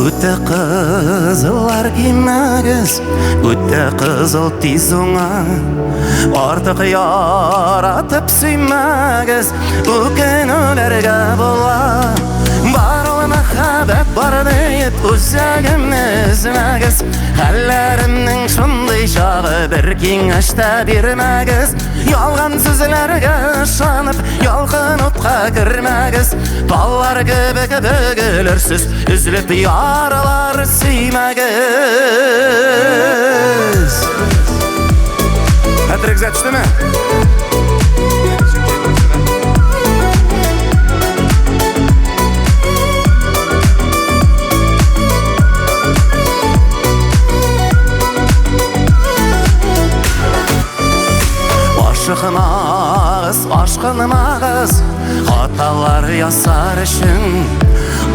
Үтә кызыллар кимәгез, үтә кызыл тиз уңа. Артык яратып сөймәгез, үкенүләргә була. Бар ул мәхәббәт. мәхәббәт бар диеп, үзәгемне өзмәгез. Хәлләремнең шундый чагы, бер киңәш тә бирмәгез. Ялган сүзләргә ышанып, ялкын утка кермәгез. Таллар кебек бөгелерсез, өзелеп яралар сөймәгез.
Хәтерегезгә төштеме?
Ашыкмагыз, ашкынмагыз, хаталар ясар өчен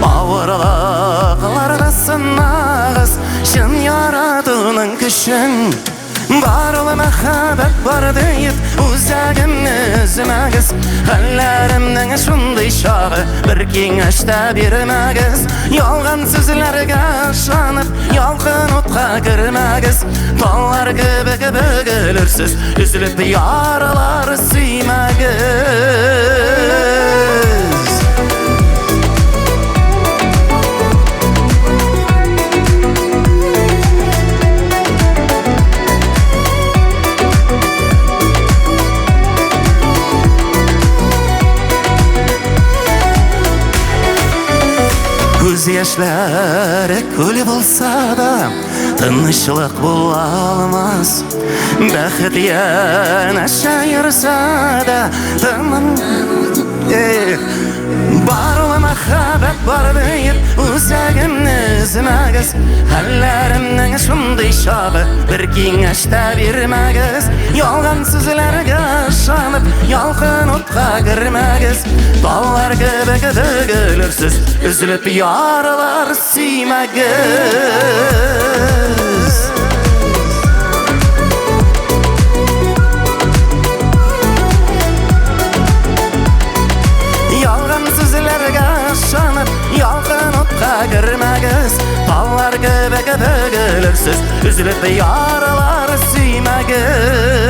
авырлыкларга сынагыз, чын яратуның көчен. Бар ул мәхәббәт бар диеп, үзәгемне өзмәгез. Хәлләремнең шундый чагы, бер киңәш тә бирмәгез. Ялган сүзләргә ышанып, ялкын утка кермәгез. Таллар кебек бөгелерсез, өзелеп яралар сөймәгез. Күз яшьләре күл булса да, тынычлык була алмас. Бәхет янәшә йөрсә дә, тыным Эх, бар ул мәхәббәт бар диеп, үзәгемне өзмәгез. Хәлләремнең шундый чагы, бер киңәш тә бирмәгез. Ялган сүзләргә ышанып, ялкын утка кермәгез. Таллар кебек бөгелерсез, өзелеп яралар сөймәгез. Ялган сүзләргә ышанып, ялкын утка кермәгез. Таллар кебек бөгелерсез, өзелеп яралар сөймәгез.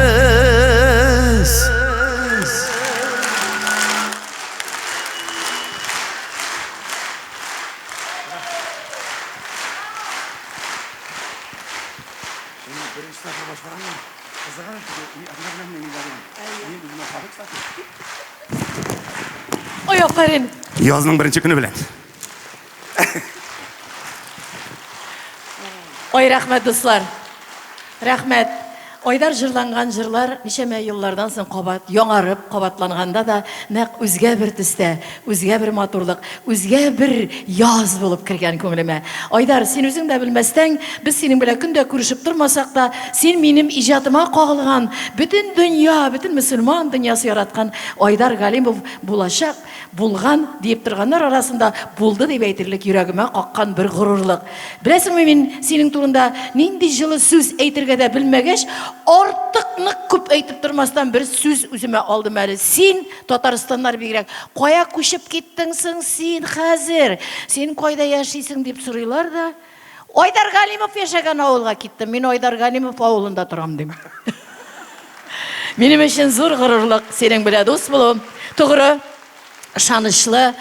Ой, афәрин!
Язның беренче көне белән.
Ой, рәхмәт, дуслар. Рәхмәт. Айдар җырланган җырлар ничәмә еллардан соң кабат яңарып кабатланганда да нәкъ үзгә бер төстә, үзгә бер матурлык, үзгә бер яз булып кергән күңелемә. Айдар, син үзең дә белмәстән, без синең белән көн дә күрешеп тормасак та, син минем иҗатыма кагылган, бөтен дөнья, бөтен мөселман дөньясы яраткан Айдар Галимов булачак, булган диеп торганнар арасында булды дип әйтерлек йөрәгемә каккан бер горурлык. Беләсеңме, мин синең турында нинди җылы сүз әйтергә дә белмәгәч, артык нык күп әйтеп тормастан бер сүз үземә алдым әле. Син, Татарстаннар бигрәк, кая күчеп киттең соң син хәзер? Син кайда яшисең дип сорыйлар да, Айдар Галимов яшәгән авылга киттем, мин Айдар Галимов авылында торам дим. Минем өчен зур горурлык синең белән дус булу. Тугры, ышанычлы,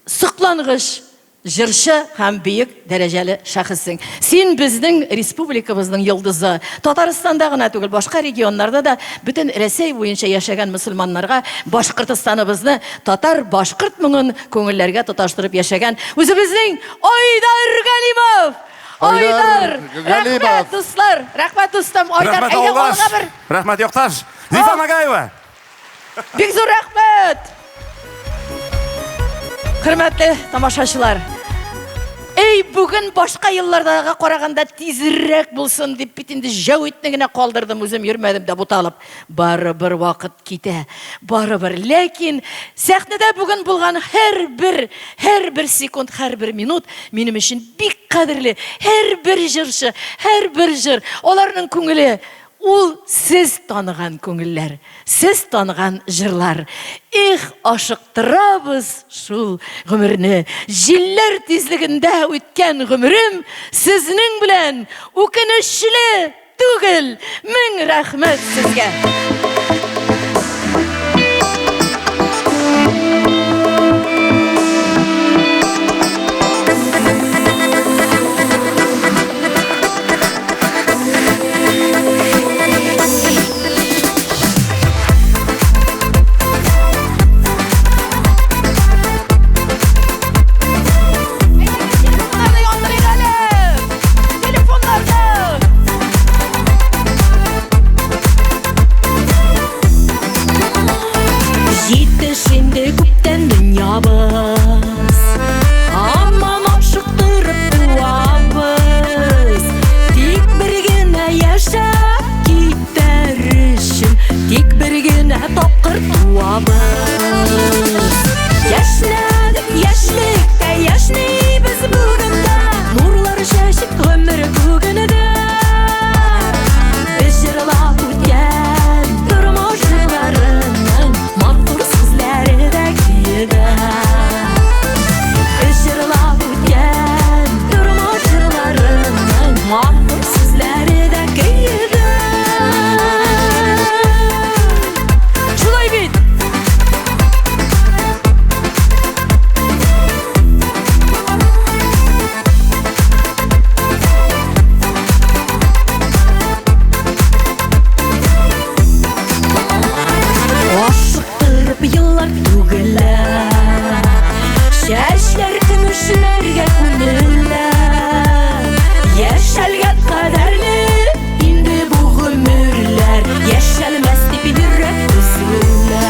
соклангыч җырчы һәм бөек дәрәҗәле шәхессең. Син безнең республикабызның йолдызы. Татарстанда гына түгел, башка регионнарда да бөтен Рәсәй буенча яшәгән мөселманнарга Башкортостаныбызны татар, башкорт моңын күңелләргә тоташтырып яшәгән үзебезнең Айдар Галимов! Айдар! Рәхмәт, дуслар! Рәхмәт, дустым! Айдар,
Рәхмәт,
әйдә
авылдаш!
алга бер!
Рәхмәт, якташ! Зифа Нагаева!
Бик зур рәхмәт! Хөрмәтле тамашачылар, Эй, бүген башка еллардагыга караганда тизрәк булсын дип бит инде Җәвитне генә калдырдым, үзем йөрмәдем дә буталып. Барыбер вакыт китә, барыбер. Ләкин сәхнәдә бүген булган һәрбер, һәрбер секунд, һәрбер минут минем өчен бик кадерле. Һәрбер җырчы, һәрбер җыр, аларның күңеле Ул сез таныган күңелләр, сез таныган җырлар. Эх, ашыктырабыз шул гомерне. Җилләр тизлегендә үткән гомерем сезнең белән үкенечле түгел. Мең рәхмәт сезгә!
генә тапкыр туабыз. Яшьнәдек яшьлектә, яшьнибез бүген дә, Нурлар чәчеп гомер күгенә. Без җырлап үткән тормыш җырларының Матур сүзләре дә көе дә. Без җырлап үткән тормыш җырларының Матур сүзләре дә көе дә. Шулай бит! Ашыктырып еллар түгелә, Чәчләр көмешләргә күмелә. Яшәлгән кадәрле инде бу гомерләр, Яшәлмәс дип йөрәк өзелә.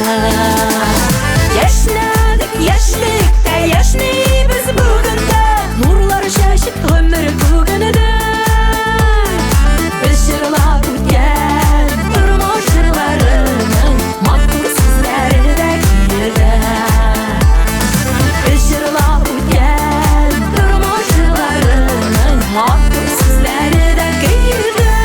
Яшьнәдек яшьлектә, яшьнибез бүген дә, Нурлар чәчеп гомер күгенә. Без җырлап үткән тормыш җырларының Матур сүзләре дә көе дә. Без җырлап үткән тормыш җырларының Матур сүзләре дә көе дә.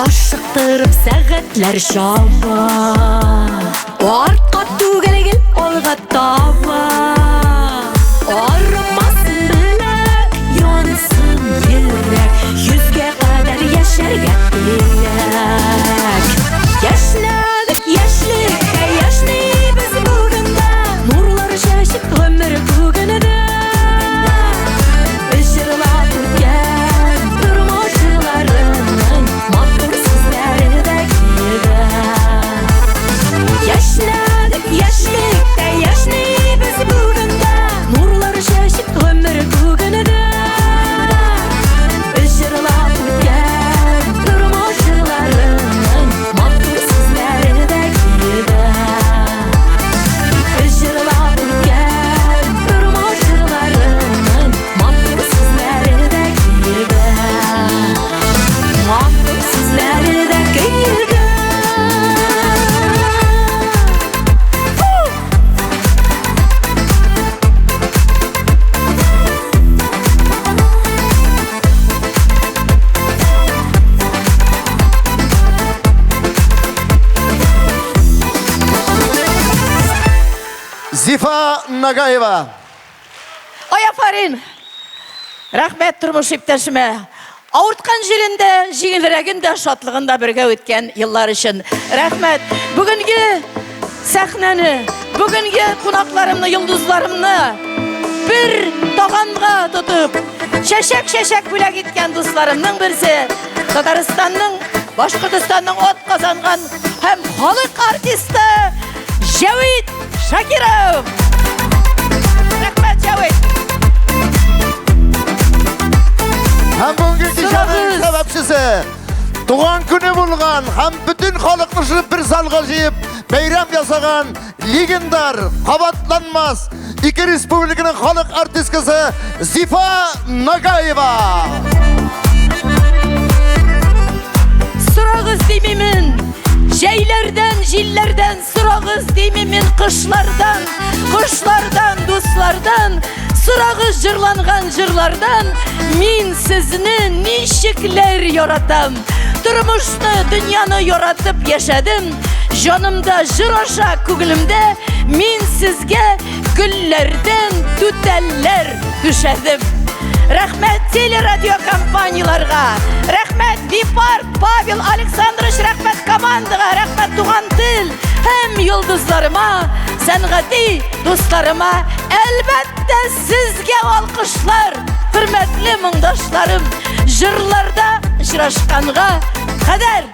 Ашыктырып сәгатьләр чаба, Артка түгел гел алга таба. Арымасын беләк, янсын йөрәк, Йөзгә кадәр яшәргә теләк. Яшьнәдек яшьлектә, яшьнибез бүген дә, Нурлар чәчеп гомер күгенә. Без җырлап үткән тормыш җырларының Матур сүзләре дә көе дә. Яшьнәдек яшьлектә, яшьнибез бүген дә, Нурлар чәчеп гомер күгенә. Без җырлап үткән тормыш җырларының Матур сүзләре дә көе дә. Без җырлап үткән тормыш җырларының Матур сүзләре дә көе дә. Матур сүзләре дә көе дә.
Зифа Нагаева.
Ай, афарин! Рәхмәт тормыш иптәшемә. Авырткан җирендә, җиңелрәген дә, шатлыгын да бергә үткән еллар өчен. Рәхмәт. Бүгенге сәхнәне, бүгенге кунакларымны, йолдызларымны бер таганга тотып, чәчәк-чәчәк бүләк иткән дусларымның берсе, Татарстанның, Башкортостанның ат казанган һәм халык артисты Җәвит Шакиров! Рәхмәт, Җәвит!
Һәм бүгенге кичәнең сәбәпчесе туган көне булган һәм бөтен халыкны шушы бер залга җыеп бәйрәм ясаган легендар, кабатланмас ике республиканың халык артисткасы Зифа Нагаева.
Сорагыз димимен, җәйләрдән, җилләрдән сорагыз димимен, кышлардан, кошлардан, дуслардан, сорагыз җырланган җырлардан, мин сезне ничекләр яратам. Тормышны, дөньяны яратып яшәдем. Җанымда җыр аша, күңелемдә мин сезгә гөлләрдән түтәлләр түшәдем. Рәхмәт телерадиокомпанияләргә, рәхмәт Випарк, Павел Александрович, рәхмәт командага, рәхмәт Туган тел һәм йолдызларыма, сәнгати дусларыма, әлбәттә сезгә алкышлар, хөрмәтле моңдашларым, җырларда очрашканга кадәр.